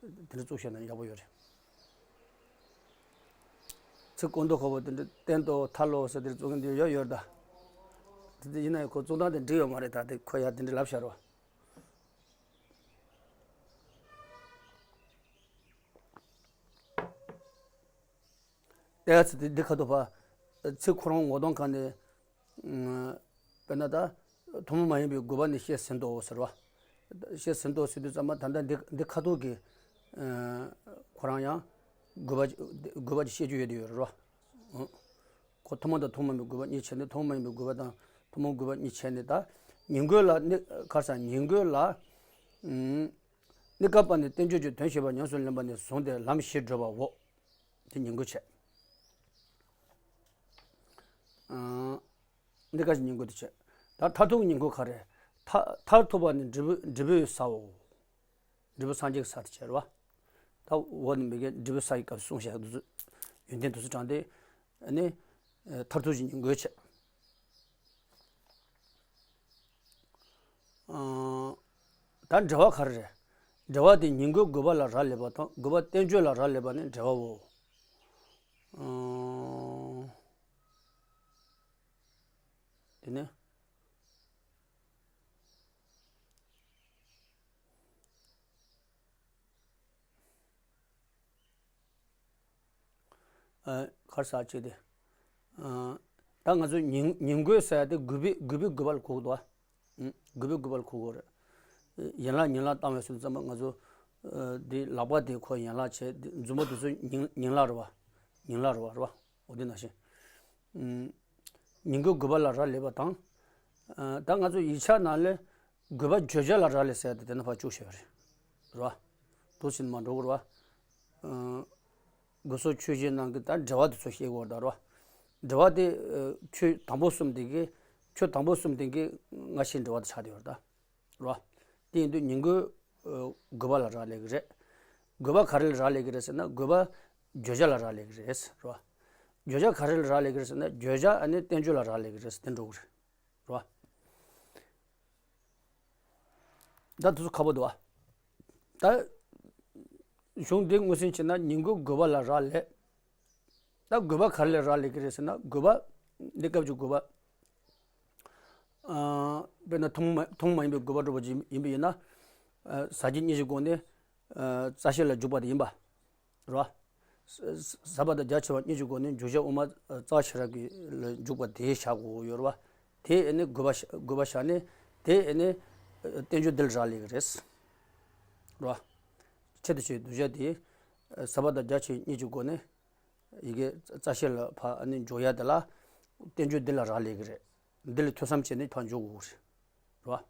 བ། དེ་འདྲ་བཙུགས་བཤད་ན་ཡག་པོ་ཡོད་རེད། ཚིག་ཀུན་ཏུ་ཁོ་བོ་དེ་འདྲ་བསྟན་ཏོ་ཐར་ལོ་ཟེར་དེ་བཙུགས་མཁན་དེ་ཡོད་ཡོད་ད། དེ་དེ་ཡིན་ན་ཡང་ཁོ་བཙུགས་སྟངས་དེ་འགྲིག་ཡོད་མ་རེད་ད་དེ་ཁོ་ཡ་དེ་འདྲ་ལབ་བཞག་རོ། ཏེ་ཚིག་དེ་འདི་ཁ་ཐུག་པ། ཚིག་ཁོ་རང་ངོ་གདོང་གང་ནས། དཔེར་ན་ད། ཐུན་མོང་མ་ཡིན་པའི་དགོས་པ་ནི་བཤད་ཟིན་ཏོ་ཟེར་བ། བཤད་ཟིན་ཏོ་ཟེར་དུས་ཙམ་པ་ད་ལྟ་འདི་འདི་ཁ་ཐུག་གི་ཁོ་རང་ཡང་དགོས་པ་དགོས་པ་ཅིག་བཤད་རྒྱུ་ཡོད་དེ་ཡོད་རེད་བ། ཁོ་ཐུན་མོང་དང་ཐུན་མོང་མའི་དགོས་པ་གཉིས་བྱས་ནས་ཐུན་མོང་མ་ཡིན་པའི་དགོས་པ་དང་ཐུན་མོང་དགོས་པ་གཉིས་བྱས་ནས་ད་ཉིང་དགོས་ལ་གནས་ག་རེ་ཟ་ཉིང་དགོས་ལ་གནས་སྐབས་པ་ནས་བསྟན་བཅོས་ཀྱི་དོན་བཤད་པ་ཉམས་སུ་ལེན་པ་ནས་བཟུང་སྟེ་ལམ་བཞི་བགྲོད་པའོ། དེ་ཉིང་དགོས་བྱས། ཨང་། འདི་ག་ཞིག་ཉིང་དགོས་དེ་བྱས། ད་མཐར་ཐུག་ཉིང་དགོས་ག་རེ། མཐར་མཐར་ཐུག་པ་ནི་འབྲས་བུ་འབྲས་བུའི་སའོ། འབྲས་བུ་སངས་རྒྱས་ཀྱི་ས་དེ་བྱས་རེད་བ། ད་འོག་ནས་མི་དགེ་འབྲས་བུ་ས་ཡི་སྐབས་སུ་གསུངས་བཞག་འདུག་ཚུལ། ཡོན་ཏན་དུ་སུ་དྲངས་ཏེ། ཨ་ནི། མཐར་ཐུག་ཅིག་ཉིང་དགོས་བྱས། ཨང་། ད་འབྲེལ་བ་ག་རེ་རེད། འབྲེལ་བ་དེ་ཉིང་དགོས་དགོས་པ་ལ་རག་ལས་པ་དང་དགོས་པ་བསྟན་བཅོས་ལ་རག་ལས་པ་ནི་འབྲེལ་བའོ། ཨང་། དེ་ནས། ཨ། གར་ས་བྱས་ཏེ། ཨ། ད་ང་ཚོ་ཉིང་ཉིང་དགོས་ཟེར་ཡ་དེ་དགོས་པའི་དགོས་པའི་དགོས་པ་ལ་གོ་གི་འདུག་བ། ཨུ། དགོས་པའི་དགོས་པ་ལ་གོ་གི་རེད། ཡན་ལག་ཉིང་ལག་བཏང་བའི་ཚུལ་ཙམ་པ་ང་ཚོ། ཨ། འདི་ལག་པ་དེ་ཁོ་ཡན་ལག་བྱས། འདི་མཛུབ་མོ་དེ་ཚོ་ཉིང་ཉིང་ལག་རེད་བ། ཉིང་ལག་རེད་བ། རེད་བ། འོ་དེ་ནང་བཞིན། ཨུ། ཉིང་དགོས་དགོས་པ་ལ་རག་ལས་པ་དང་། ཨ། ད་ང་ཚོ་ཡིག་ཆ་ནང་ལ་དགོས་པ་བརྗོད་བྱ་ལ་རག་ལས་ཟེར་ཡ་དེ་དེ་ན་ཕར་བཅུག་བཞག་པ་རེད། རེད་བ། འདུག་སེ་མར་འགྲོ་གི་རེད་བ། ཨ། དགོས་སོགས་ཆོས་ཅན་རྣམས་ཀྱི་ད་འབྲེལ་བ་དེ་ཚོ་ཤེས་དགོས་རེད་ད། རེད་བ། འབྲེལ་བ་དེ། ཨ། ཆོས་དང་པོ་གསུམ་དེ་གི། ཆོས་དང་པོ་གསུམ་དེ་གི་སྔ་ཕྱིའི་འབྲེལ་བ་དེ་ཆགས་བསྡད་ཡོད་རེད་ད། རེད་བ། དེ་ཡིན་དུས་ཉིང་དགོས། ཨ། དགོས་པ་ལ་རག་ལས་ཀྱི་རེད། དགོས་པ་ག་རེ་ལ་རག་ལས་ཀྱི་རེད་ཟེར་ན། དགོས་པ་བརྗོད་བྱ་ལ་རག་ལས་ཀྱི་རེད། རེད་བ། བརྗོད་བྱ་ག་རེ་ལ་རག་ལས་ཀྱི་རེད་ཟེར་ན། བརྗོད་བྱ་ཨ་ནི་བསྟན་བཅོས་ལ་རག་ལས་ཀྱི་རེད་ཟེར་དེ་འགྲོ་གི་རེད། རེད་བ། ད་དེ་ཚོ་ཁག་པོ་འདུག་བ། ད་གཞུང་འདི་ངོས་ཟིན་བྱས་ན་ཉིང་དགོས་དགོས་པ་ལ་རག་ལས། ད་དགོས་པ་ག་རེ་ལ་རག་ལས་ཀྱི་རེད་ཟེར་ན། དགོས་པ་འདི་སྐབས་ཀྱི་དགོས་པ། ཨ། དཔེར་ན་ཐུན་མོང་མ་ཐུན་མོང་མ་ཡིན་པའི་དགོས་པ་འདྲ་པོ་ཅིག་ཡིན་པ་ཡིན་ན། ཨ། ཟབ་ཆོས་གཉིས་ཀྱི་སྒོ་ནས། ཨ། རྩ་ཤེ་ལ་འཇུག་པ་དེ་ཡིན་པ། རེད་བ། ཟ་ཟ་བ་དང་རྒྱ་ཆེ་བ་གཉིས་ཀྱི་སྒོ་ནས་འཇུག་བྱ་དབུ་མ་རྩ་ཤེ་རབ་ཀྱི་ལ་འཇུག་པ་དེ་བཞག་དགོས་ཡོད་རེད་བ། དེ་ཨེ་ནི་དགོས་པ་བཞག་དགོས་པ་བཞག་ནས། དེ་ཨེ་ནི་བསྟན་བཅོས་འདི་ལ་རག་ལས་ཀྱི་རེད། རེད་བ། ཆེད་དུ་བྱས་གདུལ་བྱ་དེ་ཟ་བ་དང་རྒྱ་ཆེ་གཉིས་ཀྱི་སྒོ་ནས་ཡི་གེ་རྩ་ཤེ་ལ་ཕར་ཨ་ནི་འཇུག་ཡ་དེ་ལ་བསྟན་བཅོས་འདི་ལ་རག་ལས་ཀྱི་རེད། འདི་ལ་ཐོས་བསམ་བྱས་ནས་ཕར་འཇུག་དགོས་ཀྱི་རེད། རེད་བ།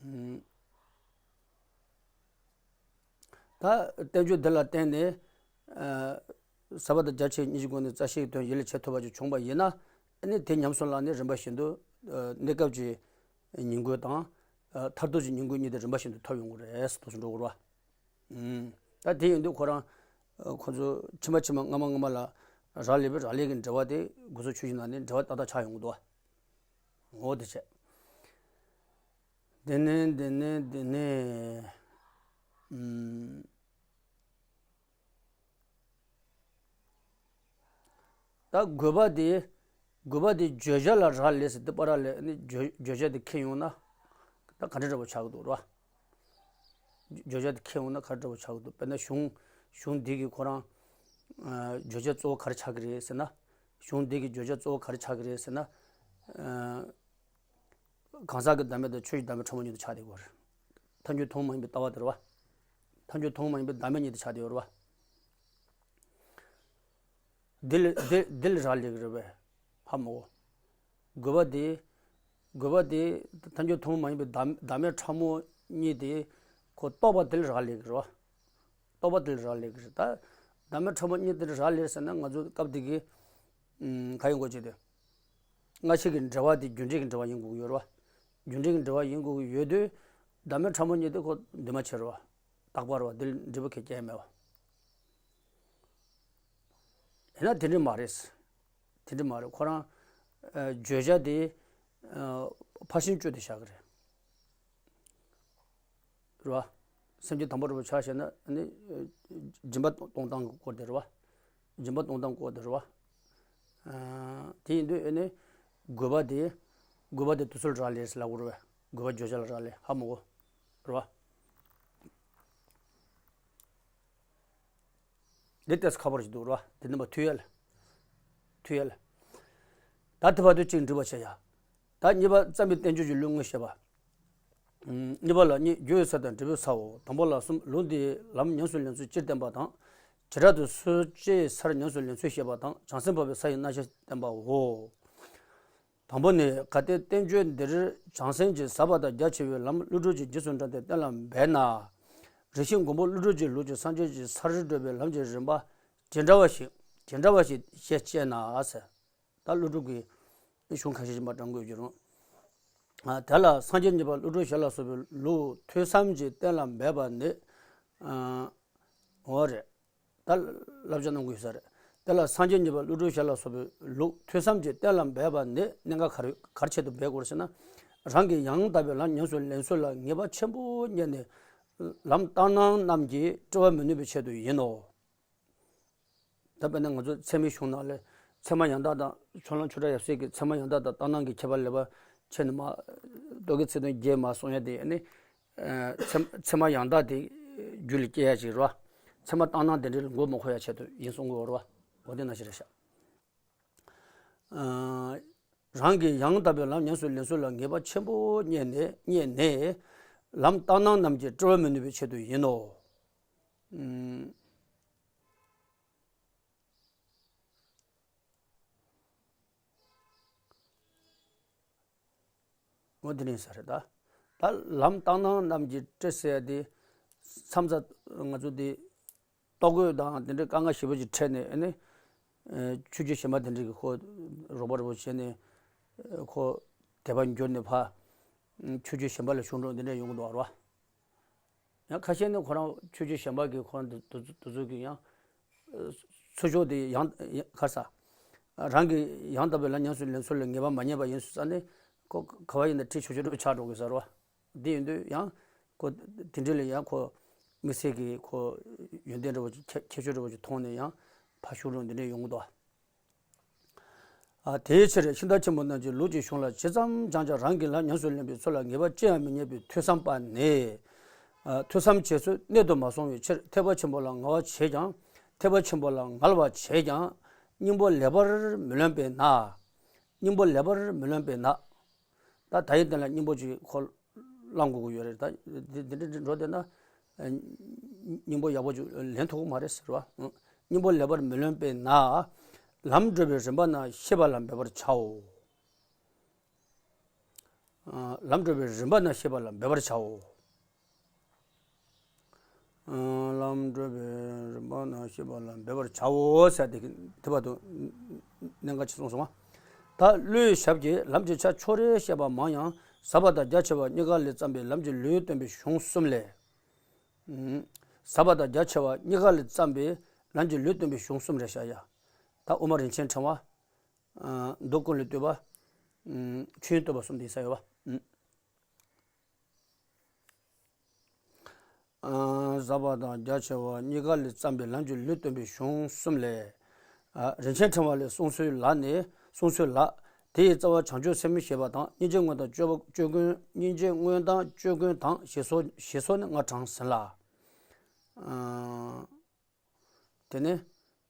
ཨུམ། ད་བསྟན་བཅོས་འདི་ལ་བརྟེན་ནས། ཨ། ཟ་བ་དང་རྒྱ་ཆེ་གཉིས་ཀྱི་སྒོ་ནས་རྩ་ཤེའི་དོན་ཡིད་ལ་བྱེད་ཐུབ་པ་ཅིག་བྱུང་བ་ཡིན་ན། ཨ་ནི་དེ་ཉམས་སུ་བླངས་ནས་རིམ་པ་བཞིན་དུ། ཨ། གནས་སྐབས་ཀྱི་ཉིང་དགོས་དང་། ཨ། མཐར་ཐུག་གི་ཉིང་དགོས་གཉིས་དེ་རིམ་པ་བཞིན་དུ་ཐོབ་ཡོང་གི་རེད། འདུག་སེ་འགྲོ་གི་རེད་བ། ཨུམ། ད་དེ་ཡིན་དུས་ཁོ་རང་། ཨ། ཁོ་ཚོ་ཕྱི་མ་ཕྱི་མ་སྔ་མ་སྔ་མ་ལ་རག་ལས་པའི་རག་ལས་ཀྱི་འབྲེལ་བ་དེ་དགོས་སོགས་ཆོས་ཅན་ནང་ནས་འབྲེལ་བ་ཏག་ཏག་ཆགས་ཡོང་གི་འདུག་བ། འོ་དེ་བྱས། དེ་ནས་དེ་ནས་དེ་ནས། ཨུམ། ད་དགོས་པ་དེ། དགོས་པ་དེ་བརྗོད་བྱ་ལ་རག་ལས་ཟེར་དུས་པ་རག་ལས་ནི་བརྗོད་བརྗོད་བྱ་དེ་ཁེལ་ཡོང་ན། ད་ག་འདྲ་འདྲ་པོ་ཆགས་ཀྱི་འདུག་རེད་བ། བརྗོད་བྱ་དེ་ཁེལ་ཡོང་ན་ག་འདྲ་འདྲ་པོ་ཆགས་ཀྱི་འདུག་དཔེར་ན་གཞུང་གཞུང་འདི་གི་ཁོ་རང་། ཨ། བརྗོད་བྱ་གཙོ་བོ་ག་རེ་ཆགས་ཀྱི་རེད་ཟེར་ན། གཞུང་འདི་གི་བརྗོད་བྱ་གཙོ་བོ་ག་རེ་ཆགས་ཀྱི་རེད་ཟེར་ན། ཨ། གང་ཟག་གི་བདག་མེད་དང་ཆོས་ཀྱི་བདག་མེད་ཕྲ་མོ་གཉིས་དེ་ཆགས་བསྡད་ཡོད་རེད། ཐལ་འགྱུར་ཐུན་མོང་མ་ཡིན་པའི་ལྟ་བ་དེ་རེད་བ། ཐལ་འགྱུར་ཐུན་མོང་མ་ཡིན་པའི་བདག་མེད་གཉིས་དེ་ཆགས་བསྡད་ཡོད་རེད་བ། འདི་ལ་འདི་འདི་ལ་རག་ལས་ཀྱི་རེད་པས། ཧ་མ་གོ། དགོས་པ་དེ། དགོས་པ་དེ། ཐལ་འགྱུར་ཐུན་མོང་མ་ཡིན་པའི་བདག་བདག་མེད་ཕྲ་མོ་གཉིས་དེ། ཁོ་རྟོག་པ་དེ་ལ་རག་ལས་ཀྱི་རེད་བ། རྟོག་པ་དེ་ལ་རག་ལས་ཀྱི་རེད། ད་བདག་མེད་ཕྲ་མོ་གཉིས་དེ་ལ་རག་ལས་ཟེར་ན་ང་ཚོ་སྐབས་དེ་གི། ཨུམ། ག་ཡིན་དགོས་ཀྱི་དེ། སྔ་ཕྱི་གི་འབྲེལ་བ་དེ་རྒྱུ་འབྲས་ཀྱི་འབྲེལ་བ་ཡིན་དགོས་ཀྱི་ཡོད་རེད་བ། རྒྱུ་འབྲས་ཀྱི་འབྲེལ་བ་ཡིན་དགོས་ཀྱི་ཡོད་དུས། བདག་མེད་ཕྲ་མོ་གཉིས་དེ་ཁོ་འདུས་མ་བྱས་རེད་བ། རྟག་པ་རེད་བ། འདི་ལ་འབྲས་བུ་ག་གེ་མེད་བ། ཡིན་ན་དེ་འདྲ་མ་རེད། དེ་འདྲ་མ་རེད། ཁོ་རང་། ཨ། བརྗོད་བྱ་དེ། ཨ། ཕར་ཕྱིན་བཅུ་དེ་བཞག་གི་རེད། རེད་བ། སེམས་བསྐྱེད་དང་པོ་འདྲ་པོ་ཆ་བཞག་ན་ནི། ཨ། སྦྱིན་པ་གཏོང་སྟངས་ཀྱི་སྐོར་དེ་རེད་བ། སྦྱིན་པ་གཏོང་སྟངས་སྐོར་དེ་རེད་བ། ཨ། དེ་ཡིན་དུས་ཨ་ནི་དགོས་པ་དེ། དགོས་པ་དེ་དུས་ཚོད་རག་ལས་ལབ་དགོས་རེད་བ། དགོས་པ་བརྗོད་བྱ་ལ་རག་ལས། ཧ་མ་གོ། རེད་བ། འདི་ཏོག་ཙམ་ཁག་པོ་ཞིག་འདུག་ར། དེ་རྣམ་པ་ཐུག་ཡ་ལ། ཐུག་ཡ་ལ། ད་དེ་བར་དུ་གཅིག་འགྲིག་པ་བྱས་ཡ། ད་གཉིས་པ་རྩ་བའི་བསྟན་བཅོས་ཀྱི་ལུང་ངོ་ཤེས་པ། གཉིས་པ་ལ་གཉིས། རྒྱུ་ཡི་ས་དང་འབྲས་བུའི་སའོ། དང་པོ་ལ་གསུམ། ལུང་འདིའི་ལམ་ཉམས་སུ་ལེན་ཚུལ་སྤྱིར་བསྟན་པ་དང་། བྱེ་བྲག་ཏུ་སོ་སྐྱེའི་སར་ཉམས་སུ་ལེན་ཚུལ་བཤད་པ་དང་། བྱང་སེམས་འཕགས་པའི་ས་ཡི་རྣམ་གཞག་བསྟན་པའོ། དང་པོ་ནི། གལ་ཏེ་བསྟན་བཅོས་འདིར་བྱང་སེམས་ཀྱི་ཟབ་པ་དང་རྒྱ་ཆེ་བའི་ལམ་བསླུ་གྲོགས་ཀྱི་རྗེས་སུ་འབྲངས་ཏེ་གཏན་ལ་འབེབས་ན། རེ་ཞིག་མགོན་པོ་ཀླུ་སྒྲུབ་ཀྱི་ལུགས་ཀྱི་སངས་རྒྱས་ཀྱི་སར་བགྲོད་པའི་ལམ་གྱི་རིམ་པ་ཇི་འདྲ་བ་ཞིག་ཇི་འདྲ་བ་ཞིག་ཞེས་དཔྱད་ན་ཟེར། ད་ཀླུ་སྒྲུབ་ཀྱི་གཞུང་ཁ་ཤས་ཤིག་མར་དྲངས་དགོས་ཀྱི་རུང་། དེ་ལ་སངས་རྒྱས་གཉིས་པ་ཀླུ་སྒྲུབ་ཞལ་ལ་སོགས་པའི་ལུགས་ཐོས་བསམ་གྱིས་གཏན་ལ་འབེབས་པ་ནི། འོ་རེད། ད་བསླབ་བྱ་གནང་གི་ཡོད་ས་རེད། དེ་ལ་སངས་རྒྱས་གཉིས་པ་ཀླུ་སྒྲུབ་ཞལ་ལ་སོགས་པའི་ལུགས་ཐོས་བསམ་གྱིས་གཏན་ལ་འབེབས་པ་ནི་གནད་འགག་ག་རེ་ག་རེ་ཆེད་དུ་འབད་དགོས་ཟེར་ན། རང་གིས་ཡང་དག་པའི་ལམ་ཉམས་སུ་ལེན་ཚུལ་ལ་ངེས་པ་ཆེན་པོ་རྙེད་ནས་ལམ་ལྟར་སྣང་རྣམས་ཀྱིས་སྤྲི་བར་མི་ནུས་པའི་ཆེད་དུ་ཡིན་ནོ། ད་དཔེར་ན་ང་ཚོ་ཚད་མའི་གཞུང་ནང་ལ་ ཚད་མ་ཡང་དག་དང་ཕྱོགས་གླང་ཆོས་གྲགས་ཡབ་སྲས་ཀྱིས་ཚད་མ་ཡང་དག་དང་ལྟར་སྣང་གི་ཁྱད་པར་ལེགས་པར་ཕྱེ་ནས་མ། རྟོག་གེའི་ཚིག་དོན་བརྒྱད་མ་གསུང་ཡ་དེ་ནི། ཚད་ཚད་མ་ཡང་དག་དེ་རྒྱུད་ལ་སྐྱེ་ཡ་ཞིག་རེད་བ། ཚད་མ་ལྟར་སྣང་དེ་འདྲའི་མགོ་མ་འཁོར་ཡ་ཆེད་དུ་ཡིན་གསུང་གི་ཡོད་རེད་བ། འོ་དེ་ནང་བཞིན་རེད་ཤག་རང་གིས་ཡང་དག་པའི་ལམ་ཉམས་སུ་ལེན་ཚུལ་ལ་ངེས་པ་ཆེན་པོ་རྙེད་ནས་རྙེད་ནས། ལམ་ལྟར་སྣང་རྣམས་ཀྱིས་སྤྲོ་བ་མི་ནུས་པའི་ཆེད་དུ་ཡིན་ནོ། ཨུམ། འོ་དེ་ནས་ས་རེད་ད། ད་ལམ་ལྟར་སྣང་རྣམས་ཀྱིས་སྤྲོ་ཟེར་ཡ་དེ། མཚམས་མཚམས་ང་ཚོ་དེ། ལྟོ་གོས་དང་དེ་འདྲའི་དཀའ་ངལ་ཞེ་པོ་ཅིག་འཕྲད་ནས་ཨ་ནི། ཆོས་བརྒྱུད་གཞན་པ་དེ་འདྲའི་གི་ཁོ། རོགས་པ་རོགས་པ་བྱས་ནས། ཁོ། དད་པ་འགྱུར་ནས་ཕ། ཆོས་བརྒྱུད་གཞན་པ་ལ་ཞུགས་འགྲོ་འདི་འདྲ་ཡོང་གི་འདུག་ར། ཡང་ཁ་ཤས་ནི་ཁོ་རང་ཆོས་བརྒྱུད་གཞན་པ་གི་ཁོ་རང་དེ་དེ་དེ་ཚོ་གི་ཡང་། ཚུར་ཕྱོགས་དེ་ཡང་ཡང་ག་རེ་ཟ། རང་གི་ཡང་དག་པའི་ལམ་ཉམས་སུ་ལེན་ཚུལ་ལ་ངེས་པ་མ་རྙེད་པ་ཡིན་ཟེར་ནས་ཁོ་ག་བ་ཡིན་ན་ཁྲིད་ཆོག་ཆོག་འགྲོ་ཆགས་འགྲོ་གི་ཟེར་བ། དེ་ཡིན་དུས་ཡང་ཁོ་དེ་འདྲ་ལ་ཡང་ཁོ་དམིགས་བསལ་གྱི་ཁོ་ཡོན་ཏན་འདྲ་བོ་ཅིག་ཁྱད་ཁྱད་ཆོས་འདྲ་བོ་ཅིག་མཐོང་ནས་ཡང་ཕར་ཞུགས་འགྲོ་འདི་འདྲ་ཡོང་གི་འདུག་ཨ། དེའི་ཕྱིར་ཤིང་རྟ་ཆེན་པོ་རྣམས་ཀྱིས་ལུགས་ཀྱི་གཞུང་ལ་ཇི་ཙམ་སྦྱངས་ཀྱང་རང་གི་ལམ་ཉམས་སུ་ལེན་པའི་ཚུལ་ལ་ངེས་པ་ཅི་ཡང་མི་རྙེད་པའི་ཐོས་བསམ་པ་ནི། ཨ། ཐོས་བསམ་བྱེད་ཚུལ་གནད་དུ་མ་སོང་བའི་ཕྱིར་ཐེག་པ་ཆེན་པོ་ལ་ངལ་བ་བྱས་ཀྱང་ཐེག་པ་ཆེན་པོ་ལ་ངལ་བ་བྱས་ཀྱང་སྙིང་པོ་ལེགས་པར་མི་ལོན་པས་ན། སྙིང་པོ་ལེགས་པར་མི་ལོན་པས་ན། ད་ད་ཡིན་དེ་ལ་སྙིང་པོ་ཅིག་ཁོ་བླང་དགོས་ཀྱི་ཡོད་རེད། ད་འདི་འདི་འདྲ་འགྲོ་བསྡད་ན། ཨ། སྙིང་པོ་ཡག་པོ་ཅིག་ལེན་ཐུབ་ཀྱི་མ་རེད་ཟེར་བ། སྙིང་པོ་ལེགས་པར་མི་ལོན་པས་ན། ལམ་བགྲོད་པའི་རིམ་པ་རྣམས་ཤེས་པ་ལ་འབད་པར་བྱའོ། ཨ། ལམ་བགྲོད་པའི་རིམ་པ་རྣམས་ཤེས་པ་ལ་འབད་པར་བྱའོ། ཨ། ལམ་བགྲོད་པའི་རིམ་པ་རྣམས་ཤེས་པ་ལ་འབད་པར་བྱའོ་ཟེར་དེ་དེ་བར་དུ་གནད་འགག་ཅིག་གསུངས་སོང་བ། ད་བློའི་ཞབས་ཀྱིས་ལམ་གྱི་ཆ་ཕྱོགས་རེར་བཤད་པ་མང་ཡང་ཟབ་པ་དང་རྒྱ་ཆེ་བ་གཉིས་ཀ་ལས་བརྩམས་པའི་ལམ་གྱི་ལུས་སྟོན་པའི་གཞུང་གསུམ་ལས། ཨུམ། ཟབ་པ་དང་རྒྱ་ཆེ་བ་གཉིས་ཀ་ལས་བརྩམས་པའི་ལམ་གྱི་ལུས་སྟོན་པའི་གཞུང་གསུམ་རེད་ཤག་ཡ། ད་དབུ་མ་རིན་ཆེན་ཕྲེང་བ། ཨ། མདོ་ཀུན་ལས་བཏུས་པ། ཨུམ། ཆོས་དབྱིངས་བསྟོད་པ་གསུམ་དེ་ཡིན་ས་ཡོད་པ། ཨུམ། ཨ། ཟབ་པ་དང་རྒྱ་ཆེ་བ་གཉིས་ཀ་ལས་བརྩམས་པའི་ལམ་གྱི་ལུས་སྟོན་པའི་གཞུང་གསུམ་ལས། ཨ། རིན་ཆེན་ཕྲེང་བ་ལས་གསུངས་སྲོལ་ལ་ནི་གསུངས་སྲོལ་ལ། དེ་ཡི་རྩ་བ་བྱང་ཆུབ་སེམས་ཞེས་པ་དང་སྙིང་རྗེ་མངོན་དང་སྤྱོད་པ་སྤྱོད་ཀུན་སྙིང་རྗེ་མངོན་དང་སྤྱོད་ཀུན་དང་ཞེས་སོགས་ཞེས་སོགས་ནི་སྔར་དྲངས་ཟིན་ལ། ཨ། དེ་ནས།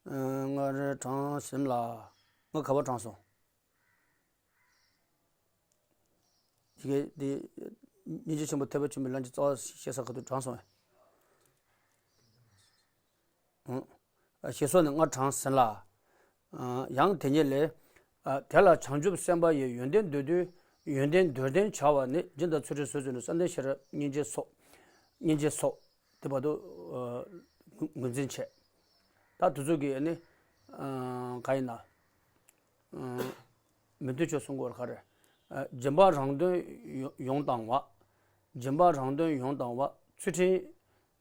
ཨ། སྔར་དྲངས་ཟིན་ལ། ང་ག་པར་དྲངས་སོང་། ཡི་གེ་འདི། སྙིང་རྗེ་ཆེན་པོ་ཐེག་པ་ཆེན་པོའི་ལམ་གྱི་རྩ་བ་ཞེས་ས་ཁ་ཐུག་དྲངས་སོང་། ཨང་། ཞེས་སོགས་ནི་སྔར་དྲངས་ཟིན་ལ། ཡང་དེ་ཉིད་ལས། དེ་ལ་བྱང་ཆུབ་སེམས་དཔའ་ཡི་ཡོན་ཏན་འདོད་དུས་ཡོན་ཏན་འདོད་ལྡན་བྱ་བ་ནི་སྦྱིན་དང་ཚུལ་ཁྲིམས་ཟས་སུ་ནི་བསམ་གཏན་ཤེས་རབ་སྙིང་རྗེ་སོགས། སྙིང་རྗེ་སོགས། དེ་བར་དུ། ཨ། ངོས་འཛིན་བྱས། ད་དེ་ཚོ་གི་ནི། ཨ། ག་ཡིན་ན། ཨ། མི་མཐུན་ཕྱོགས་གསུང་དགོས་པ་ག་རེ། ཨ། སྦྱིན་པ་རང་དོན་ཡོ་ཡོང་བཏང་བ། སྦྱིན་པ་རང་དོན་ཡོང་བཏང་བ། ཚུལ་ཁྲིམས།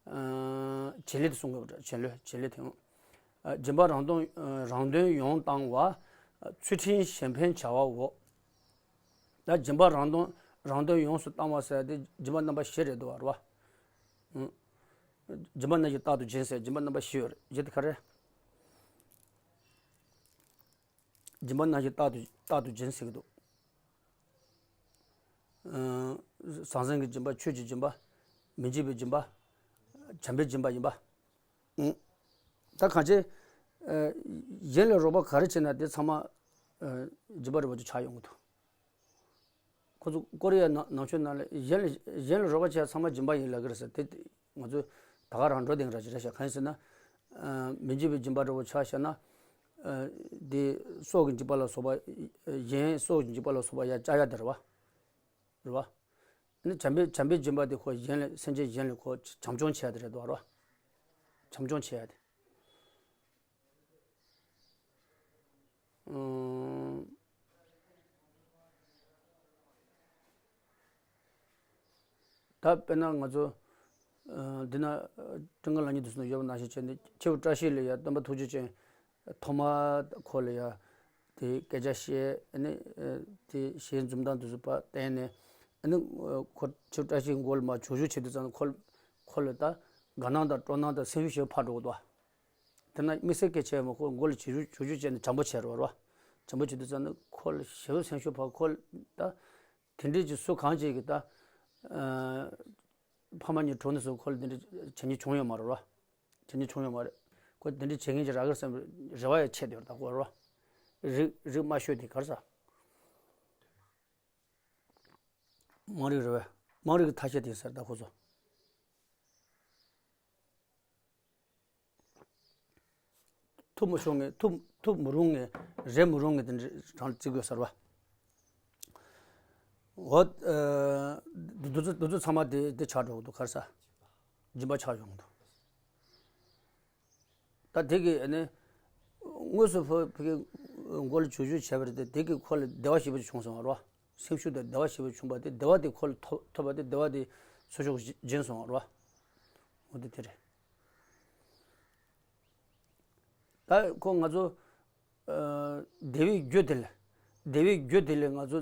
ཨ། བྱེད་ལས་དེ་གསུང་དགོས་པ་འདྲ། བྱེད་ལས་བྱེད་ལས་དེ་ཡང་། ཨ། སྦྱིན་པ་རང་དོན་རང་དོན་ཡོང་བཏང་བ། ཚུལ་ཁྲིམས་གཞན་ཕན་བྱ་བའོ། ད་སྦྱིན་པ་རང་དོན་རང་དོན་ཡོངས་སུ་བཏང་བ་ཟེར་ཏེ་སྦྱིན་པ་རྣམ་པ་བཞི་རེད་འདུག་བ། རེད་བ། ཨང་། སྦྱིན་པ་རྣམ་བཞི་རྟག་ཏུ་སྦྱིན་ཟེར་སྦྱིན་པ་རྣམ་པ་བཞི་ཡོད་རེད། བཞི་དེ་ག་རེ། སྦྱིན་པ་རྣམ་བཞི་རྟག་ཏུ་རྟག་ཏུ་སྦྱིན་ཟེར་གྱི་འདུག་ཨང་། ཟང་ཟིང་གི་སྦྱིན་པ། ཆོས་ཀྱི་སྦྱིན་པ། མི་འཇིགས་པའི་སྦྱིན་པ། བྱམས་པའི་སྦྱིན་པ་ཡིན་པ། ཨང་། ད་གང་བྱས། ཨ། གཞན་ལ་རོགས་པ་ག་རེ་བྱས་ན་དེ་ཚང་མ། ཨ། སྦྱིན་པ་རེད་པ་ཅིག་ཆགས་ཡོང་གི་འདུག་ཁོ་ཚོ་ཀོ་རི་ཡ་ནང་ནང་ཆོས་ནང་ལ་གཞན་ལ་གཞན་ལ་རོགས་པ་བྱས་ཚང་མ་སྦྱིན་པ་ཡིན་ལབ་ཀྱི་རེད་ཟེར་དེ། ང་ཚོ་ད་ག་རང་འགྲོ་དེང་ར་ཅིག་རེད་ཤག་གང་ཡིན་ཟེར་ན། ཨ། མི་འཇིགས་པའི་སྦྱིན་པ་འདྲ་བོ་ཆ་བཞག་ན། ཨ། དེ་སྲོག་གི་འཇིགས་པ་ལ་སོགས་པ། གཞན་སྲོག་གི་འཇིགས་པ་ལ་སོགས་པ་ཡ་བཅག་ཡ་དེ་རེད་བ། རེད་བ། ནི་བྱམས་པའི་བྱམས་པའི་སྦྱིན་པ་དེ་ཁོ་གཞན་ལ་སེམས་ཅན་གཞན་ལ་ཁོ་བྱམས་སྐྱོང་བྱེད་ཡ་དེ་རེད་དོ། རེད་བ། བྱམས་སྐྱོང་བྱེད་ཡ་དེ། ཨང་། ད་དཔེར་ན་ང་ཚོ། ཨ། འདི་ན། ཨ། ཀྲུང་གོ་ལ་ཉིད་དུ་སོང་ཡོད་པ་ནང་བཞིན་བྱས་ནས་ཆེ་བོ་བཀྲ་ཤིས་ལ་ཡ་སྟོན་པ་ཐུགས་རྗེ་ཅན། ཐོག་མར་ཁོ་ལ་ཡ། དེ་སྐད་ཆ་བཤད། ཨ་ནི། ཨ། དེ་ཞལ་འཛུམ་མདངས་དེ་ཚོ་ཕར་བསྟན་ནས། ཨ་ནི། ཨ། ཁོ་ཆེ་བོ་བཀྲ་ཤིས་མགོ་ལ་མར་བྱུག་བྱུག་བྱེད་དུས་ཙམ་ཁོ། ཁོ་ལ་ད་དགའ་སྣང་དང་སྤྲོ་སྣང་དང་སེམས་ཤུགས་ཞེ་པོ་འཕར་འགྲོ་གི་འདུག་དེ་ན་དམིགས་བསལ་སྐད་ཆ་མ་ཁོ་མགོ་ལ་བྱི་ཅུ་བྱི་ཅུ་བྱས་ནས་དྲང་པོ་བྱས་རོགས་རོགས། དྲང་པོ་བྱེད་དུས་ཙམ་ན་ཁོ་ལ་ཞེ་པོ་སེམས་ཤུགས་ཕར་ཁོ་ལ་ད་དེ་འདྲས་ཀྱི་སུ་གང་ཅིག་གིས་ད་ཕ་མ་གཉིས་གྲོངས་ནས་སུ་ཁོ་ལ་དེ་འདྲས་བྱེད་མཁན་བྱུང་ཡོད་མ་རེད་རོགས། བྱེད་མཁན་བྱུང་ཡོད་མ་རེད། ཁོ་དེ་འདྲས་བྱེད་མཁན་ཅིག་རག་གི་རེད་བསམ་རེ་བ་ཡང་ཆེ་བསྡད་ཡོད་རེད། ད་ཁོ་རོགས་རིག་རིག་དམའ་ཤོས་དེ་ག་རེ་ཟ། དམངས་རིགས་རེད་བས། དམངས་རིགས་ཀྱི་ཐ་ཤལ་དེ་ཟེར་ད་ཁོ་ཚོ། ཐུབ་མི་ཆོག་ངེས་ཐུབ་ཐུབ་མི་རུང་ངེས་རེད་མི་རུང་ངེས་དེ་འདྲ་རང་བརྩི་དགོས་ཟེར་བ། འོ། འདི་ཚོ་འདི་ཚོ་ཚང་མ་དེ་དེ་ཆགས་འགྲོ་གི་འདུག་ག་རེ་ཟ། སྦྱིན་པ་ཆགས་ཡོང་གི་འདུག་ད་དེ་གི་ཨ་ནི། དངོས་སུ་ཕ་ཕ་གི་མགོ་ལ་བྱི་ཅུ་བྱས་པ་རེད་དེ་དེ་གི་ཁོ་ལ་བདེ་བ་ཞེ་པོ་ཅིག་བྱུང་སོང་བ་རོ། སེམས་ཤུགས་དང་བདེ་བ་ཞེ་པོ་བྱུང་བ་དེ་བདེ་བ་དེ་ཁོ་ལ་ཐོབ་ཐོབ་པ་དེ་བདེ་བ་དེ་ཚུར་ཤོག་སྦྱིན་སོང་བ་རོ། འོ་དེ་དེ་རེད། ད་ཁོ་ང་ཚོ་བདེ་བའི་རྒྱུ་དེ་ལ་བདེ་བའི་རྒྱུ་དེ་ལ་ང་ཚོ་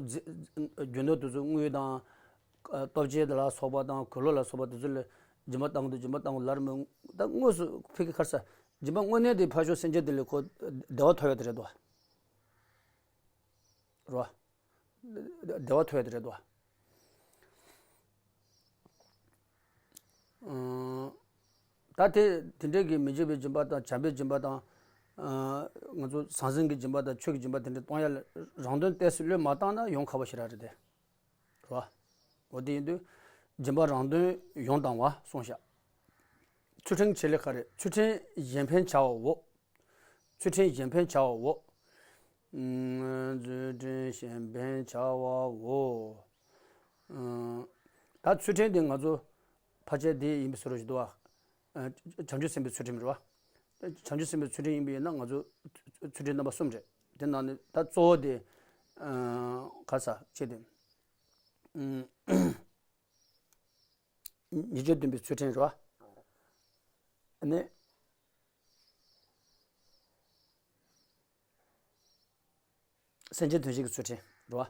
རྒྱུ་ནོར་དེ་ཚོ་དངུལ་དང་། སྟོབས་ཆེན་དེ་ལ་སོགས་པ་དང་གོས་ལོག་ལ་སོགས་པ་དེ་ཚོ་ལ་སྦྱིན་པ་བཏང་དུས་སྦྱིན་པ་བཏང་དགོས་ལར་མི་ད་དངོས་སུ་ཕ་གི་ཁར་ས་སྦྱིན་པ་དངོས་གནས་དེ་ཕར་ཕྱོགས་སེམས་ཅན་དེ་ལ་ཁོ་བདེ་བ་ཐོབ་ཡོད་དེ་རེད་དོ། རོ། བདེ་བ་ཐོབ་ཡོད་དེ་རེད་དོ། ད་དེ་དེ་འདྲའི་གི་མི་བྱེད་པའི་སྦྱིན་པ་དང་བྱམས་པའི་སྦྱིན་པ་དང་། ང་ཚོ་ཟང་ཟིང་གི་སྦྱིན་པ་དང་ཆོས་ཀྱི་སྦྱིན་པ་དེ་འདྲ་གཏོང་ཡ་ལ་རང་དོན་ཏོག་ཙམ་བློས་མ་བཏང་ན་ཡོང་ཁག་པོ་ཞེ་དྲག་རེད་དེ། རེད་བ། འོ་དེ་ཡིན་དུས་སྦྱིན་པ་རང་དོན་ཡོང་དང་བ་གསུངས་ཤག་ཚུལ་ཁྲིམས་བྱེད་ལས་ཁ་རེད། ཚུལ་ཁྲིམས་གཞན་ཕན་བྱའོ། ཚུལ་ཁྲིམས་གཞན་ཕན་བྱའོ། ཚུལ་ཁྲིམས་གཞན་ཕན་བྱའོ། ད་ཚུལ་ཁྲིམས་དེ་ང་ཚོ་ཕལ་ཆེར་དེ་ཡིན་པའི་བཟོ་འདྲ་ཞིག་འདུག་བ། བྱང་ཆུབ་སེམས་དཔའི་ཚུལ་ཁྲིམས་རེད་བ། བྱང་ཆུབ་སེམས་དཔའི་ཚུལ་ཁྲིམས་ཡིན་པ་ཡིན་ན་ང་ཚོ་ཚུལ་ཁྲིམས་རྣམ་པ་གསུམ་རེད། དེ་ནང་ནས་ད་གཙོ་བོ་དེ་ག་ས་ཆེ་དེ། ཉེས་སྤྱོད་བསྟུན་པའི་ཚུལ་ཁྲིམས་རེད་བ། ཨ་ནི། སེམས་ཅན་དོན་བྱེད་ཀྱི་ཚུལ་ཁྲིམས་རེད་བ།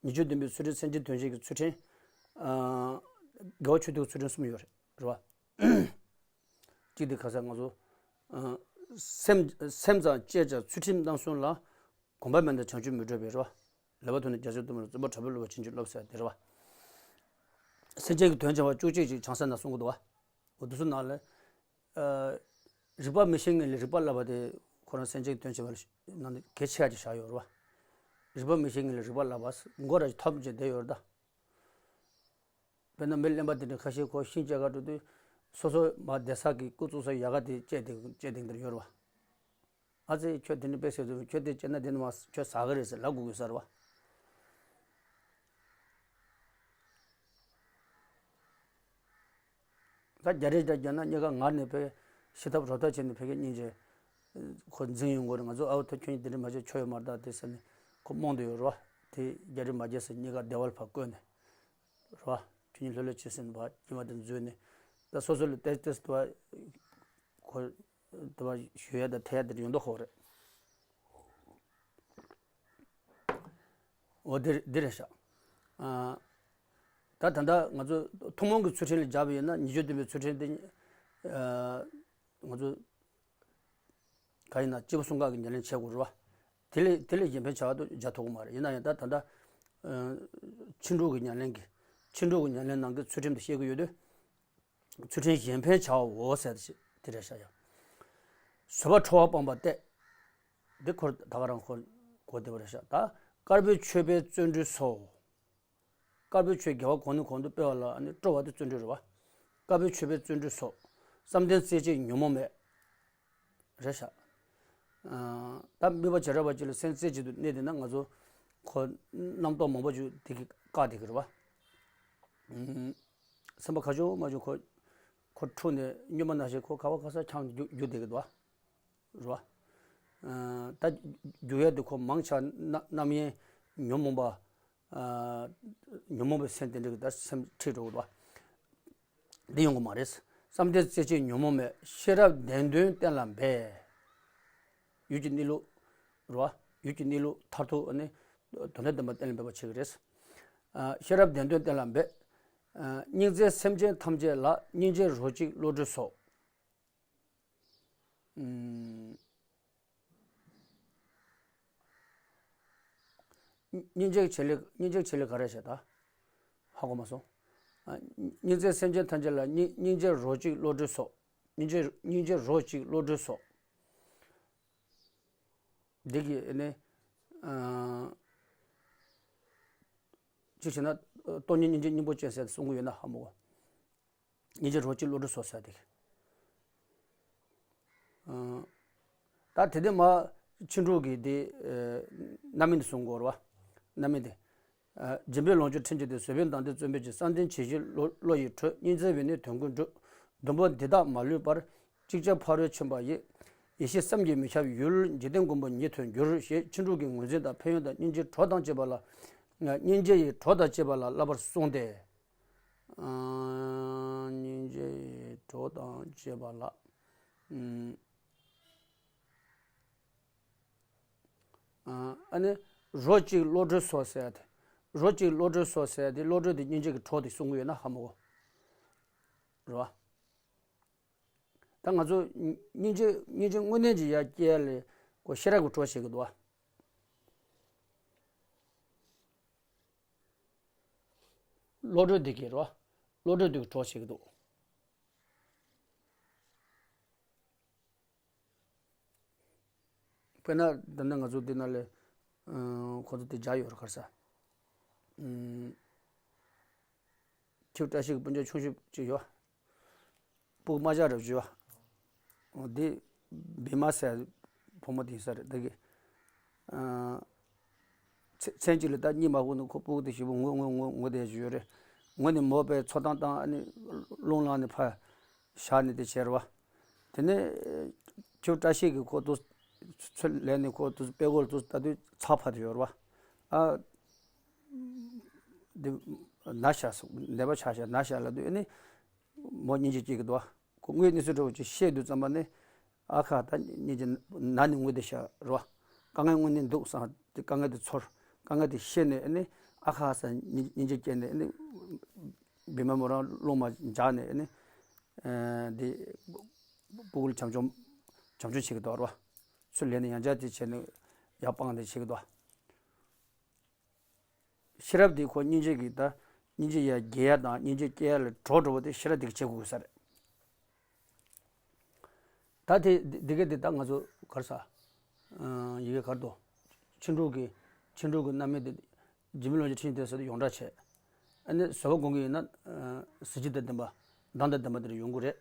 ཉེས་སྤྱོད་བསྟུན་པའི་ཚུལ་ཁྲིམས་སེམས་ཅན་དོན་བྱེད་ཀྱི་ཚུལ་ཁྲིམས། དགེ་བ་ཆོས་སྡུད་ཀྱི་ཚུལ་ཁྲིམས་གསུམ་ཡོད་རེད་རེད་བ། གཅིག་དེ་ཁ་སང་ང་ཚོ། སེམས་སེམས་ཙམ་བཅད་ཀྱང་ཚུལ་ཁྲིམས་རྣམ་གསུམ་ལ། གོམས་པ་མེད་ན་བྱང་ཆུབ་མི་འགྲུབ་པས་རེད་བ། ལེགས་པར་མཐོང་ནས་རྒྱ་ཆེར་གཏུམ་པར་བརྩོན་པ་དྲག་པོས་བསླབ་པ་ཕྱིན་ཅི་ལོག་ཟེར་དེ་རེད་བ། སེམས་ཅན་གྱི་དོན་བྱ་བ་བཅུ་གཅིག་ཅིག་བྱང་ས་ན་གསུང་གི་འདུག་བ། འོ་དེ་ཚོ་ནང་ལ། རིག་པ་མི་ཤེས་མཁན་ལ་རིག་པ་བསླབ་པ་དེ་ཁོ་རང་སེམས་ཅན་གྱི་དོན་བྱེད་པ་ལ་ནང་ནས་གལ་ཆེ་བ་ཅིག་བཞག་ཡོད་རེད་བ། རིག་པ་མི་ཤེས་མཁན་ལ་རིག་པ་བསླབ་པ་མགོ་ར་ཐོབ་བྱས་བསྡད་ཡོད་རེད་ད། དཔེར་ན་མི་གླེན་པ་དེ་འདྲ་ཁ་ཤས་ཁོ་ཤིང་བཅད་ག་འགྲོ་དུས་སོ་སོ་མ་བསྡད་ས་གི་སྐུ་བཙུགས་ས་ཡག་ག་དེ་བཅད་དེ་བཅད་དེ་འདྲ་ཡོད་རེད་བ། ཨ་ཙི་ཁྱོད་དེ་འདྲ་དཔེ་ཟེར་དུས་ཁྱོད་དེ་བཅད་ན་དེ་ནི་མ་ཁྱོད་ཟ་གི་རེད་ཟེར་ལབ་དགོས་ཀྱི་ས་རེད་བ། ད་རྒྱ་རིགས་དང་རྒྱ་ནག་གཉིས་ཀ་ངར་ནས་ཕེ་ཤི་ཐབས་རོ་ཐབས་བྱས་ནས་ཕེ་གེ་སྙིང་རྗེ་ཁོ་འཛིང་ཡོང་གི་རེད། ང་ཚོ་ཨའོ་ཐ་ཁྱོད་ཉིད་དེ་འདྲ་མ་བྱེད་ཆོག་ཡོད་མ་རེད་ད་དེ་ཟེར་ནས་ཁོ་རྨོངས་དུ་ཡོད་རེད་བ། དེ་རྒྱ་རིགས་མ་བྱེད་ཟེར་གཉིས་ཀ་སྡེ་བ་ལ་ཕར་བསྐོས་ནས་རེད་བ། ཁྱོད་ཉིད་ལྷོད་ལྷོད་བྱེད་ཟེར་ནས་བ་དཀྱུས་མ་དེ་འཛུལ་ནས་ད་སོ་སོ་ལ་ཏེས་ཏེས་དུ་བ་ཁོ་དུ་བ་ཞུ་ཡ་དང་ཐེ་ཡ་དེ་ཡོང་མདོག་ཁོག་རེད། འོ་འདི་འདི་རེད་ཤག་ཨ། ད་ད་ལྟ་ང་ཚོ་ཐུན་མོང་གི་ཚུལ་ཁྲིམས་ལ་སྦྱར་བ་ཡིན་ན་ཉེས་སྤྱོད་བསྟུན་པའི་ཚུལ་ཁྲིམས་དེ། ཨ། ང་ཚོ་ག་ཡིན་ན་སྐྱེས་བུ་གསུམ་ཀ་གི་ཉམས་ལེན་བྱེད་དགོས་རེད་བ། དེ་ལས་དེ་ལས་གཞན་ཕན་བྱ་བ་དུ་སྦྱར་ཐུབ་ཀྱི་མ་རེད། ཡིན་ན་ཡང་ད་ད་ལྟ། ཨ། ཕྱིན་དྲུག་གི་ཉམས་ལེན་གྱི། ཕྱིན་དྲུག་གི་ཉམས་ལེན་ནང་གི་ཚུལ་ཁྲིམས་དེ་བཤད་ཀྱི་ཡོད་དུས། ཚུལ་ཁྲིམས་གཞན་ཕན་བྱའོ་ཟེར་ཏེ་དེ་རེད་ཤག་ཡ། བཟོད་པ་ཁྲོ་བ་སྤངས་པ་སྟེ། འདི་ཁོ་ད་ག་རང་ཁོ་གོ་བདེ་བ་རེད་ཤག་ད་དཀར་པོའི་ཆོས་པས་བརྩོན་འགྲུས་སོ། དཀར་པོའི་ཆོས་དགེ་བ་གོང་ནས་གོང་དུ་སྤེལ་བ་ལ་ནི་སྤྲོ་བ་དེ་བརྩོན་འགྲུས་རེད་བ། དཀར་པོའི་ཆོས་པས་བརྩོན་འགྲུས་སོ། བསམ་གཏན་རྩེ་གཅིག་ཉོན་མོངས་མེད། རེད་ཤག་ཨ། ད་དམིགས་པ་བྱེ་བྲག་པ་གཅིག་ལ་སེམས་རྩེ་གཅིག་ཏུ་གནས་བསྡད་ན་ང་ཚོ་ཁོ་རྣམ་རྟོག་མང་པོ་ཅིག་དེ་གིས་བཀག་བསྡད་ཀྱི་རེད་བ། ཨུམ། སེམས་པ་ཁ་ཆུང་མ་ཆུང་ཁོ། ཁོ་འཁྲུགས་ནས་གཉུག་མ་ནང་བཞིན་ཁོ་ག་བ་ག་ས་འཁྱམས་རྒྱུག་རྒྱུག་བསྡད་ཀྱི་འདུག་བ། རེད་བ། ཨ། ད་རྒྱུག་ཡ་དེ་ཁོ་མང་ཆེ་བ་རྣམ་གཡེང་ཉོན་མོངས་པ། ཨ། ཉོན་མོངས་པའི་སེམས་དེ་འདྲ་གི་ད་སེམས་ཁྲིད་འགྲོ་གི་འདུག་བ། འདི་ཡོང་གི་མ་རེད། བསམ་གཏན་རྩེ་གཅིག་ཉོན་མོངས་མེད། ཤེས་རབ་བདེན་དོན་གཏན་ལ་འབེབས། ཡུལ་གྱི་གནས་ལུགས། རེད་བ། ཡུལ་གྱི་གནས་ལུགས་མཐར་ཐུག་ནི། དོན་དམ་བདེན་པ་གཏན་ལ་འབེབས་པ་བྱེད་ཀྱི་རེད། ཨ། ཤེས་རབ་བདེན་དོན་གཏན་ལ་འབེབས། ཨ། སྙིང་བརྩེས་སེམས་ཅན་ཐམས་ཅད་ལ་སྙིང་རྗེ་རོ་གཅིག་བློ་གྲོས་སོགས། ཨུམ། སྙིང་རྗེ་བྱེད་ལས་སྙིང་རྗེ་བྱེད་ལས་ག་རེ་བྱེད་ད། ཧ་གོ་མ་སོང་། ཨ། སྙིང་བརྩེ་སེམས་ཅན་ཐམས་ཅད་ལ། སྙིང་སྙིང་རྗེ་རོ་གཅིག་བློ་གྲོས་སོགས། སྙིང་རྗེ་སྙིང་རྗེ་རོ་གཅིག་བློ་གྲོས་སོགས། འདི་གི་ནི། ཨ། གཅིག་བྱས་ན། སྟོང་ཉིད་སྙིང་རྗེ་སྙིང་པོ་ཅན་ཟེར་གསུང་གི་ཡོད་ན་ཧ་མ་གོ། སྙིང་རྗེ་རོ་གཅིག་བློ་གྲོས་སོགས་ཟེར་དེ། ཨ། ད་དེ་དེ་མ་ཕྱི་འབྲུག་གི་དེ། ཨ། རྣམ་སྨིན་དེ་གསུང་གི་ཡོད་རེད་བ། རྣམ་སྨིན་དེ། ཨ། སྦྱིན་པས་ལོངས་སྤྱོད་ཁྲིམས་བཅས་ཏེ། བཟོད་པས་བདག་བསྟན་བརྩོན་པས་སྤྱད། བསམ་གཏན་ཇི་བཞིན་བློ་བློ་ཡིས་གྲོལ། སྙིང་བརྩེ་བས་ནི་དོན་ཀུན་འགྲུབ། སྡོམ་པ་འདི་དག་མ་ལུས་པར། ཅིག་ཅར་ཕ་རོལ་ཕྱིན་པ་ཡི། ཡེ་ཤེས་བསམ་གྱིས་མི་ཁྱབ་ཡུལ། འཇིག་རྟེན་མགོན་པོ་ཉིད་དུ་འགྱུར། ཞེས་ཕྱི་འབྲུག་གི་ངོས་འཛིན་དང་ཕན་ཡོན་དང་སྙིང་རྗེའི་གྲོགས་དང་བཅས་པ་ལ། སྙིང་རྗེ་ཡི་གྲོགས་དང་བཅས་པ་ལ་བསླབ་པར་གསུངས་ཏེ། ཨ། སྙིང་རྗེ་ཡི་གྲོགས་དང་བཅས་པ་ལ། ཨ། ཨ་ནི། རོ་གཅིག་བློ་གྲོས་སོགས་ཟེར་ཡ་དེ། རོ་གཅིག་བློ་གྲོས་སོགས་ཟེར་ཡ་དེ་བློ་གྲོས་དེ་སྙིང་རྗེ་གི་གྲོགས་དེ་གསུང་གི་ཡོད་ན་ཧ་མ་གོ། རེད་བ། ད་ང་ཚོ་སྙིང་རྗེ་སྙིང་རྗེ་དངོས་གནས་ཀྱི་ཡར་སྐྱེ་ཡ་ལས་ཁོ་ཤེས་རབ་ཀྱི་གྲོགས་བྱེད་ཀྱི་འདུག་བ། བློ་གྲོས་འདི་གིས་རོ། བློ་གྲོས་འདི་གིས་གྲོགས་བྱེད་ཀྱི་འདུག། དཔེར་ན་ད་ནི་ང་ཚོ་འདི་ན་ལས། ཨ། ཁོ་ཚོ་དེ་སྦྱར་ཡོད་རེད་ག་རེ་ཟ། ཨུམ། ཁྱེའུ་བཀྲ་ཤིས་ཀྱི་སྤུན་ཀྱག་ཆུང་ཤོས་ཅིག་ཡོད། སྤུ་གུ་རྨ་བྱ་རབ་བྱུང་བ། འདི་བི་མ་ཟེར་བུ་མོ་དེ་ཡིན་ས་རེད་ད་གི། ཨ། མཚན་མཚན་གཅིག་ལ་ད་གཉིད་མ་ཁུག་ནས་ཁོ་སྤུ་གུ་དེ་ཞེ་པོ་ངུ་ངུ་ངུ་ངུ་བསྡད་ཀྱི་ཡོད་རེད། ངུ་ནས་མོ་པས་མཚོ་བཏང་བཏང་ཨ་ནི་རླུང་ལངས་ནས་ཕར་བཞག་ནས་དེ་བྱས་རེད་བ། དེ་ནས་ཁྱེའུ་བཀྲ་ཤིས་ཀྱིས་ཁོ་དུ་ཚུར་ལེན་ནས་ཁོ་དུ་དཔྲལ་མགོ་ལ་དུ་ལྟ་དུས་ཚགས་ཕར་དུ་ཡོད་རེད་བ། ཨ། འདི་ན་ཤ་སོགས་ནད་པ་ཆགས་ཤག་ན་ཤ་ལབ་དུས་ཨ་ནི་མོ་སྙིང་རྗེ་སྐྱེ་གི་འདུག་བ། ཁོ་དངོས་གནས་སུ་འདྲ་བོ་ཅིག་བཤད་དུས་ཙམ་པ་ནི་ཨ་ཁ་ད་སྙིང་རྗེ་ན་ནི་ངུ་བསྡད་ཤག་རེད་བ། དཀའ་ངལ་དངོས་གནས་འདུག་བསམ་དེ་དཀའ་ངལ་དེ་ཚོར་དཀའ་ངལ་དེ་ཤེས་ནས་ཨ་ནི་ཨ་ཁ་ས་སྙིང་རྗེ་སྐྱེས་ནས་ཨ་ནི་བི་མ་མོ་རང་རླུང་མ་འཇགས་ནས་ཨ་ནི་ཨ་འདི་སྤུ་གུ་ལ་བྱམས་སྐྱོང་བྱམས་སྐྱོང་བྱེད་ཀྱི་འདུག་རེད་བ། ཚུར་ལེན་ནས་ཡང་བསྐྱར་དེ་བྱས་ནས་ཡར་སྤངས་ཏེ་བྱེད་ཀྱི་འདུག་བ། ཤེས་རབ་དེ་ཁོ་སྙིང་རྗེ་གི་ད་སྙིང་རྗེ་ཡར་རྒྱས་ཡ་དང་སྙིང་རྗེ་སྐྱེ་ཡ་ལ་གྲོགས་འགྲོ་བ་དེ་ཤེས་རབ་དེ་གི་བྱེད་དགོས་ས་རེད། ད་དེ་འདི་ག་དེ་ད་ང་ཚོ་ག་རེ་ཟ། ཡི་གེ་ག་རེ་འདུག་ཕྱི་འབྲུག་གི་ཕྱི་འབྲུག་གི་རྣམ་སྨིན་དེ་འཇིགས་མེད་ལོངས་སྤྱོད་ཁྲིད་ཡོན་ཏན་ཟེར་དུ་ཡོངས་གྲགས་བྱས། ཨ་ནི་བཟོད་པ་སྒོམ་གྱི་ཡིན་ན། ཨ། གཟི་བརྗིད་དང་ལྡན་པ། མདངས་དང་ལྡན་པ་དེ་འདྲ་ཡོང་གི་རེད།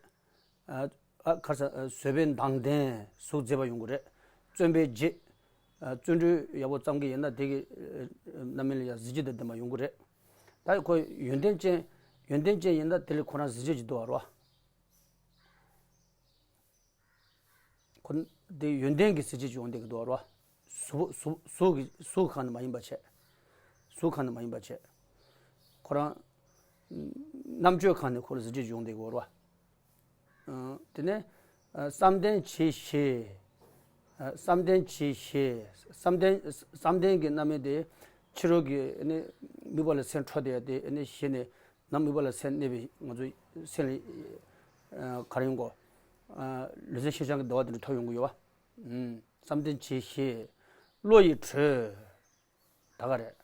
ཨ། ཨ། ཁ་ས། ཨ། བཟོད་པས་མདངས་ལྡན་གཟུགས་མཛེས་པ་ཡོང་གི་རེད། བརྩོན་པས་བརྗིད། ཨ། བརྩོན་འགྲུས་ཡག་པོ་བརྩམ་གྱི་ཡིན་ན་དེ་གི། ཨ། རྣམ་སྨིན་ལ་ཡང་གཟི་བརྗིད་དང་ལྡན་པ་ཡོང་གི་རེད། ད་ཁོ་ཡོན་ཏན་ཅན། ཡོན་ཏན་ཅན་ཡིན་ན་དེ་ལ་ཁོ་རང་གཟི་བརྗིད་ཅིག་འདུག་བ་རོ། ཁོ་དེ་ཡོན་ཏན་གྱི་གཟི་བརྗིད་ཅིག་ཡོང་བསྡད་ཀྱི་འདུག་བ་རོ། གཟུགས་གཟུགས་གཟུགས་ཀྱི་གཟུགས་གང་ནས་མ་ཡིན་པ་བྱས། གཟུགས་གང་ནས་མ་ཡིན་པ་བྱས། ཁོ་རང་རྣམ་དཔྱོད་གང་ནས་ཁོ་ལ་གཟི་བརྗིད་ཅིག་ཡོང་བསྡད་ཀྱི་འདུག་བ་རོ། ཨ། དེ་ནས། ཨ། བསམ་གཏན་ཇི་ཞིག་ཨ། བསམ་གཏན་ཇི་ཞིག་བསམ་གཏན། བསམ་གཏན་གྱི་རྣམ་སྨིན་དེ་ཕྱི་རོལ་གྱི་ནི་དམིགས་པ་ལ་སེམས་འཕྲོ་བསྡད་དེ་ནི་ཞི་ནས་ནང་དམིགས་པ་ལ་སེམས་གནས་པའི་ང་ཚོའི་སེམས་ལ། ཨ། ག་རེ་ཡོང་གོ། ཨ། ལུས་སེམས་ཤིན་སྦྱངས་ཀྱི་བདེ་བ་དེ་འདྲ་ཐོབ་ཡོང་གི་ཡོད་བ། ཨུམ། བསམ་གཏན་ཇི་ཞིག་བློ་ཡིས་གྲོལ། ད་ག་རེད།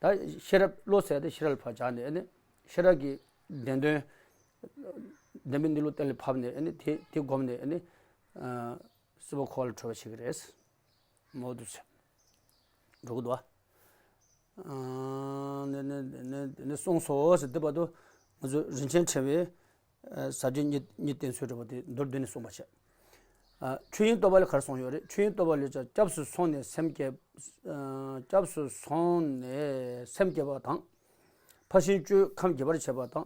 ད་ཤེས་རབ་བློ་ཟེར་ཏེ་ཤེས་རབ་ལ་ཕར་སྦྱར་ནས་ཨ་ནི་ཤེས་རབ་ཀྱི་བདེན་དོན། བདེན་པའི་གནས་ལུགས་གཏན་ལ་ཕབ་ནས་ཨ་ནི་དེ་དེ་བསྒོམས་ནས་ཨ་ནི། ཨ། སྲིད་པ་འཁོར་བ་ལས་གྲོལ་བ་བྱེད་ཀྱི་རེད། མོ་དུ་ཚེ། འགྲོ་གི་འདུག་བ། ཨ། ནི་ནི་ནི་ནི་གསུངས་སོ་ཟེར་དུས་བར་དུ་ང་ཚོ་རིན་ཆེན་ཕྲེང་བའི། ཨ། ཟབ་རྒྱས་གཉིས་གཉིས་བསྟན་ཚུལ་འདྲ་པོ་དེ་མདོར་བསྡུས་ནས་གསུངས་པ་བྱས། ཨ། ཆོས་དབྱིངས་རྟོགས་པ་ལས་ག་རེ་གསུངས་ཡོད་རེད། ཆོས་དབྱིངས་རྟོགས་པ་ལས་ཀྱང་སྐྱབས་སུ་སོང་ནས་སེམས་བསྐྱེད། ཨ། སྐྱབས་སུ་སོང་ནས་སེམས་བསྐྱེད་པ་དང་། ཕར་ཕྱིན་བཅུའི་ཁམས་རྒྱས་པར་བྱེད་པ་དང་།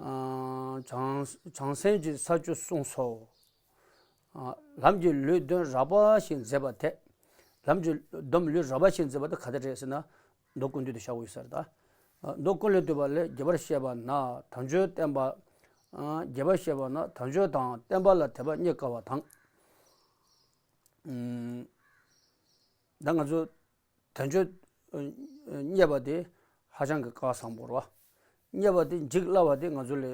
ཨ། བྱང་བྱང་སེམས་ཀྱི་ས་བཅུ་གསུངས་སོ། ཨ། ལམ་གྱི་ལུས་དོན་རགས་པ་ཞིག་མཛད་པ་དེ། ལམ་གྱི་སྡོམ་ལུས་རགས་པ་ཞིག་མཛད་པ་དེ་ག་དེ་རེད་ཟེར་ན། མདོ་ཀུན་བཏུས་དེ་བཞག་དགོས་ཡོད་ས་རེད་ད། ཨ། མདོ་ཀུན་ལས་བཏུས་པ་ལས་རྒྱས་པར་བཤད་པ་ན་དལ་འབྱོར་བསྟན་པ། ཨ། རྒྱས་པར་བཤད་པ་ན་དལ་འབྱོར་དང་བསྟན་པ་ལ་དད་པ་རྙེད་དཀའ་བ་དང་། ཨུམ། ད་ང་ཚོ་དལ་འབྱོར་རྙེད་པ་དེ་ཧ་ཅང་གི་དཀའ་བ་ཟབ་པོ་རེད་བ། རྙེད་པ་དེ་འཇིག་སླ་བ་དེ་ང་ཚོ་ལ་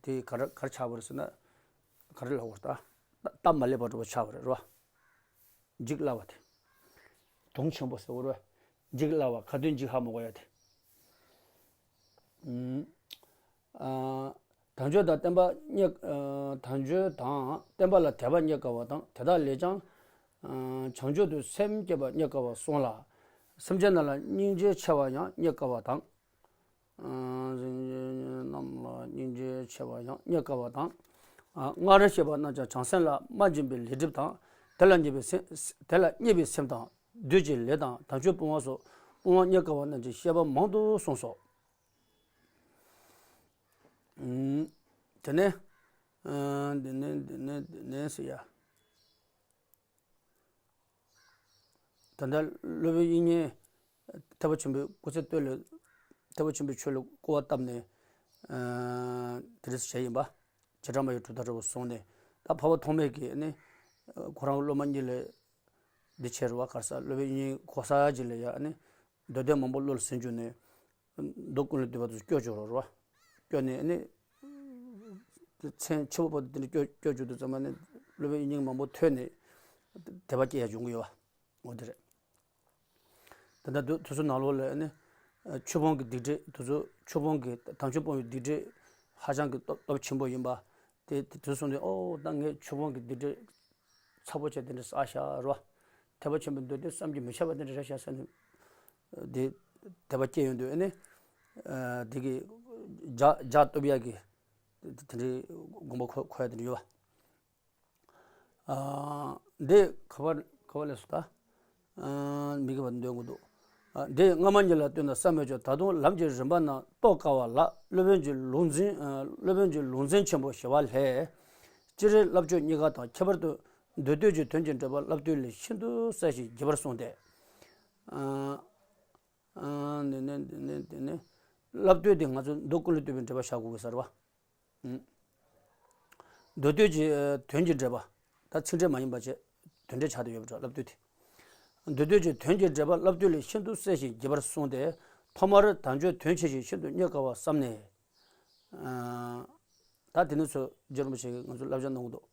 དེ་ག་རེ་ག་རེ་ཆགས་པ་རེད་ཟེར་ན། ག་རེ་ལབ་དགོས་རེད་ད། སྟབས་མ་ལེགས་པ་འདྲ་པོ་ཆགས་པ་རེད་རོ། འཇིག་སླ་བ་དེ། དུང་ཆེན་པོ་ཟེར་བ་རོ། འཇིག་སླ་བ། ཁ་ཏོན་འཇིག་ཧ་མ་གོ་ཡ་དེ། ཨུམ། ཨ། དལ་འབྱོར་དང་བསྟན་པ་རྙེད། ཨ། དལ་འབྱོར་དང་བསྟན་པ་ལ་དད་པ་རྙེད་དཀའ་བ་དང་། དེ་དག་ལས་ཀྱང་། ཨ། བྱང་ཆུབ་ཏུ་སེམས་བསྐྱེད་པ་རྙེད་དཀའ་བ་གསུངས་ལ། སེམས་ཅན་རྣམས་ལ་སྙིང་རྗེ་ཆེ་བ་ཡང་རྙེད་དཀའ་བ་དང་། ཨ། སེམས་ཅན་རྣམས་ལ་སྙིང་རྗེ་ཆེ་བ་ཡང་རྙེད་དཀའ་བ་དང་། ཨ། སྔར་བཤད་པ་རྣམས་ཀྱང་བྱང་སེམས་ལ་རྨ་འབྱིན་པའི་ལས་སྒྲིབ་དང་། དེ་ལ་བརྙས་པའི་སེམས། དེ་ལ་བརྙས་པའི་སེམས་དང་། བདུད་ཀྱི་ལས་དང་། དམ་ཆོས་སྤོང་བ་སོགས་སྤོང་བ་རྙེད་དཀའ་བ་རྣམས་ཀྱི་བཤད་པ་མང་དུ་གསུངས་སོ། ཨུམ། དེ་ནས། ཨ། དེ་ནས་དེ་ནས་དེ་ནས་ཟེར་ཡ། ད་ལྟ་སློབ་དཔོན་དབྱིག་གཉེན་ཐེག་པ་ཆེན་པོའི་སྐུ་ཚེ་སྟོད་ལ། ཐེག་པ་ཆེན་པོའི་ཆོས་ལ་སྐུར་བ་བཏབ་ནས། ཨ། དེ་འདྲ་བྱས་ཡིན་པ། བྱེ་བྲག་སྨྲ་བའི་གྲུབ་མཐའ་འདྲ་པོ་བཟུང་ནས། ད་འཕགས་པ་ཐོགས་མེད་ཀྱིས་ནི། ཁོ་རང་སློབ་མ་གཉིས་ལ། འདི་བྱས་རེད་པ། ག་རེ་ཟེར། སློབ་དཔོན་དབྱིག་གཉེན་གོ་ས་ཅིག་ལ་ཡ་ནི། མདོ་སྡེ་མང་པོ་བློ་ལ་ཟིན་བཅུག་ནས། མདོ་ཀུན་ལས་བཏུས་པ་དེ་ཚོ་སྐྱོར་བཅུག་རོགས་རེད་པ། སྐྱོར་ནས་ནི། མཚན་ཆེ་བོ་བོ་དེ་འདྲ་སྐྱོར་སྐྱོར་བཅུག་དུས་ཙམ་པ་ནི། སློབ་དཔོན་དབྱིག་གཉེན་མང་པོ་ཐོས་ནས། དད་པ་སྐྱེ་ཡ་བྱུང་གི་ཡོད་པ། འོ་དེ་རེད། ད་ལྟ་དུས་དུས་ཚོད་ནང་ལོགས་ལ་ནི། ཆོས་སྤོང་གི་སྡིག་སྒྲིབ། དུས་ཚོད་ཆོས་སྤོང་གི་དམ་ཆོས་སྤོང་བའི་སྡིག་སྒྲིབ་ཧ་ཅང་གི་སྟོབས་སྟོབས་ཆེན་པོ་ཡིན་པ། དེ་དེ་དུས་སོང་ནས། ཨོ། ད་ངས་ཆོས་སྤོང་གི་སྡིག་སྒྲིབ་ཚ་པོ་བྱས་དེ་འདྲ་བསགས་ཤག་རོ། ཐེག་པ་ཆེན་པོའི་མདོ་སྡེ་བསམ་གྱིས་མི་ཁྱབ་པ་དེ་འདྲ་རེད་ཤག་ཟེར་ནས། དེ་དད་པ་སྐྱེ་ཡོང་དུས་ནི། ཨ། དེ་གི་ལྗགས་ལྗགས་བཏུབ་ཡག་གི་དེ་འདྲའི་དགོངས་པ་འཁོར་འཁོར་ཡ་དེ་འདྲ་ཡོད་པ། ཨ། འདི་ག་པར་ག་པར་སླེབས་སོང་ད། ཨ། མི་དགེ་བ་འདོན་དགོས་འདུག། ཨ། འདི་སྔ་མ་གཉིས་ལ་ལྟོས་ན་བསམ་མི་ཆོག། ད་དུང་ལམ་གྱི་རིམ་པ་རྣམས་རྟོགས་དཀའ་བ་ལ། སློབ་དཔོན་གྱི་ལུང་འཛིན། ཨ། སློབ་དཔོན་གྱི་ལུང་འཛིན་ཆེན་པོ་ཞི་བ་ལྷས། སྤྱིར་བསླབ་བྱ་གཉིས་ཀ་དང་། ཁྱད་པར་དུ་མདོ་སྡེ་གི་དོན་གྱི་འགྲེལ་པ་བསླབ་བཏུས་ལས་ཤིན་ཏུ་གསལ་ཞིང་རྒྱས་པར་གསུངས་ཏེ། ཨ། ཨ། འདི་ནས་འདི་ནས་འདི་ནས་བསླབ་བཏུས་དེ་ང་ཚོ་མདོ་ཀུན་ལས་བཏུས་པའི་འགྲེལ་པ་བཞག་དགོས་ཀྱི་ཡོད་ས་རེད་པ། མདོ་སྡེ་གི་དོན་གྱི་འགྲེལ་པ། ད་ཚིག་འགྲེལ་མ་ཡིན་པ་བྱས། དོན་འགྲེལ་ཆགས་བསྡད་ཡོད་པ་འདྲ། བསླབ་བཏུས་དེ། མདོ་སྡེ་གི་དོན་གྱི་འགྲེལ་པ་བསླབ་བཏུས་ལས་ཤིན་ཏུ་གསལ་ཞིང་རྒྱས་པར་གསུངས་ཏེ། ཐོག་མར་དལ་འབྱོར་དོན་ཆེ་ཞིང་ཤིན་ཏུ་རྙེད་དཀའ་བར་བསམས་ནས། ཨ། ད་དེ་ནས་ཚུར་རྗེ་རིན་པོ་ཆེ་གིས་ང་ཚོར་བསླབ་བྱ་གནང་གི་འདུག།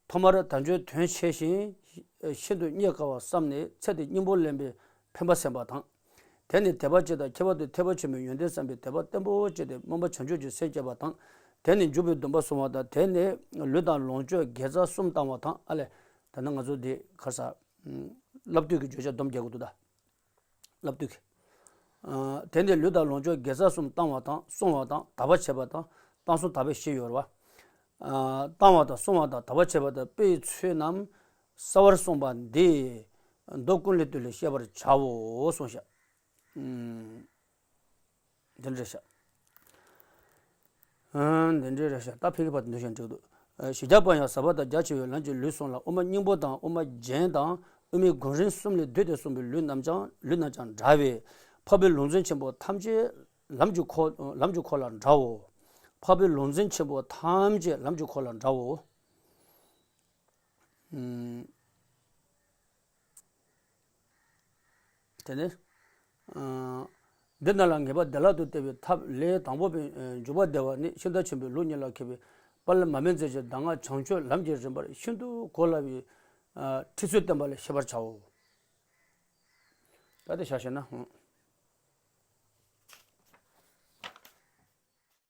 ཐོག་མར་དལ་འབྱོར་དོན་ཆེ་ཞིང་ཤིན་ཏུ་རྙེད་དཀའ་བར་བསམས་ནས། ཚེ་འདིར་སྙིང་པོ་ལེན་པའི་འཕེན་པ་སེམས་པ་དང་། དེ་ནས་དད་པ་སྐྱེ་དང་། ཁྱད་པར་དུ་ཐེག་པ་ཆེན་པོའི་ཡོན་ཏན་བསམ་པའི་དད་པ་བརྟན་པོ་སྐྱེས་ཏེ། སྨོན་པ་བྱང་ཆུབ་ཀྱི་སེམས་བསྐྱེད་པ་དང་། དེ་ནས་འཇུག་པའི་སྡོམ་པ་བཟུང་བ་དང་། དེ་ནས་ལུས་དང་ལོངས་སྤྱོད་དགེ་རྩ་གསུམ་བཏང་བ་དང་། ཨ་ལས། ད་ནི་ང་ཚོ་འདི་ག་རེ་ཟེར། བསླབ་བཏུས་ཀྱི་བརྗོད་བྱ་སྡོམ་རྒྱག་གི་འདུག་ད། བསླབ་བཏུས་ཀྱི། ཨ། དེ་ནས་ལུས་དང་ལོངས་སྤྱོད་དགེ་རྩ་གསུམ་བཏང་བ་དང་། བསྲུང་བ་དང་། དག་པར་བྱེད་པ་དང་། བཏང་སྲུང་དག་པའི་བཞི་ཡོད་རེད་པ། ཨ། བཏང་བ་དང་བསྲུང་བ་དང་དག་པར་བྱེད་པ་དང་། དཔེ་ཡི་ཚུལ་རྣམས་གསལ་བར་གསུངས་པ་འདི། མདོ་ཀུན་ལས་བཏུས་ལས་ཤེས་པར་བྱའོ་གསུངས་ཤག། ཨུམ། དེ་འདྲ་ཤག། ཨ། དེ་འདྲ་རེད་ཤག། ད་ཕ་གི་བར་དུ་འདུག་ཤག། འགྲིག་འདུག། ཨ། བཞི་བརྒྱ་པ་ཡང་ཟབ་པ་དང་རྒྱ་ཆེ་བའི་ལམ་གྱི་ལུས་གསུམ་ལ། དབུ་མ་སྙིང་པོ་དང་། དབུ་མ་རྒྱན་དང་། དབུ་མའི་སྒོམ་རིམ་གསུམ་ལས་བསྡུས་ཏེ་གསུངས་པའི་ལུས་རྣམས་ཀྱང་། ལུས་རྣམས་ཀྱང་འདྲ་བས། འཕགས་པའི་ལུང་འཛིན་ཆེན་པོ་ཐམས་ཅད་ལམ་གྱི་འཁོར། ལམ་གྱི་འཁོར་ལ་འདྲའོ། འཕགས་པའི་ལུང་འཛིན་ཆེན་པོ་ཐམས་ཅད་ལམ་གྱི་འཁོར་ལ་འདྲའོ། ཨུམ། དེ་ནས། ཨ། འདི་རྣམས་ལ་ངེས་པར་བདེ་བླག་ཏུ་བལྟ་བའི་ཐབས་ལས། དང་པོ་པའི་འཇུག་པ་བདེ་བ་ནི། ཤིང་རྟ་ཆེན་པོའི་ལུགས་གཉིས་ལ་མཁས་པའི་དཔལ་མར་མེ་མཛད་ཀྱི་གདམས་ངག་བྱང་ཆུབ་ལམ་གྱི་རིམ་པར་ཤིན་ཏུ་གོ་སླ་བའི། ཨ། ཁྲིད་ཚུལ་བསྟན་པ་ལས་ཤེས་པར་བྱའོ། ད་དེ་བཞག་བྱས་ན།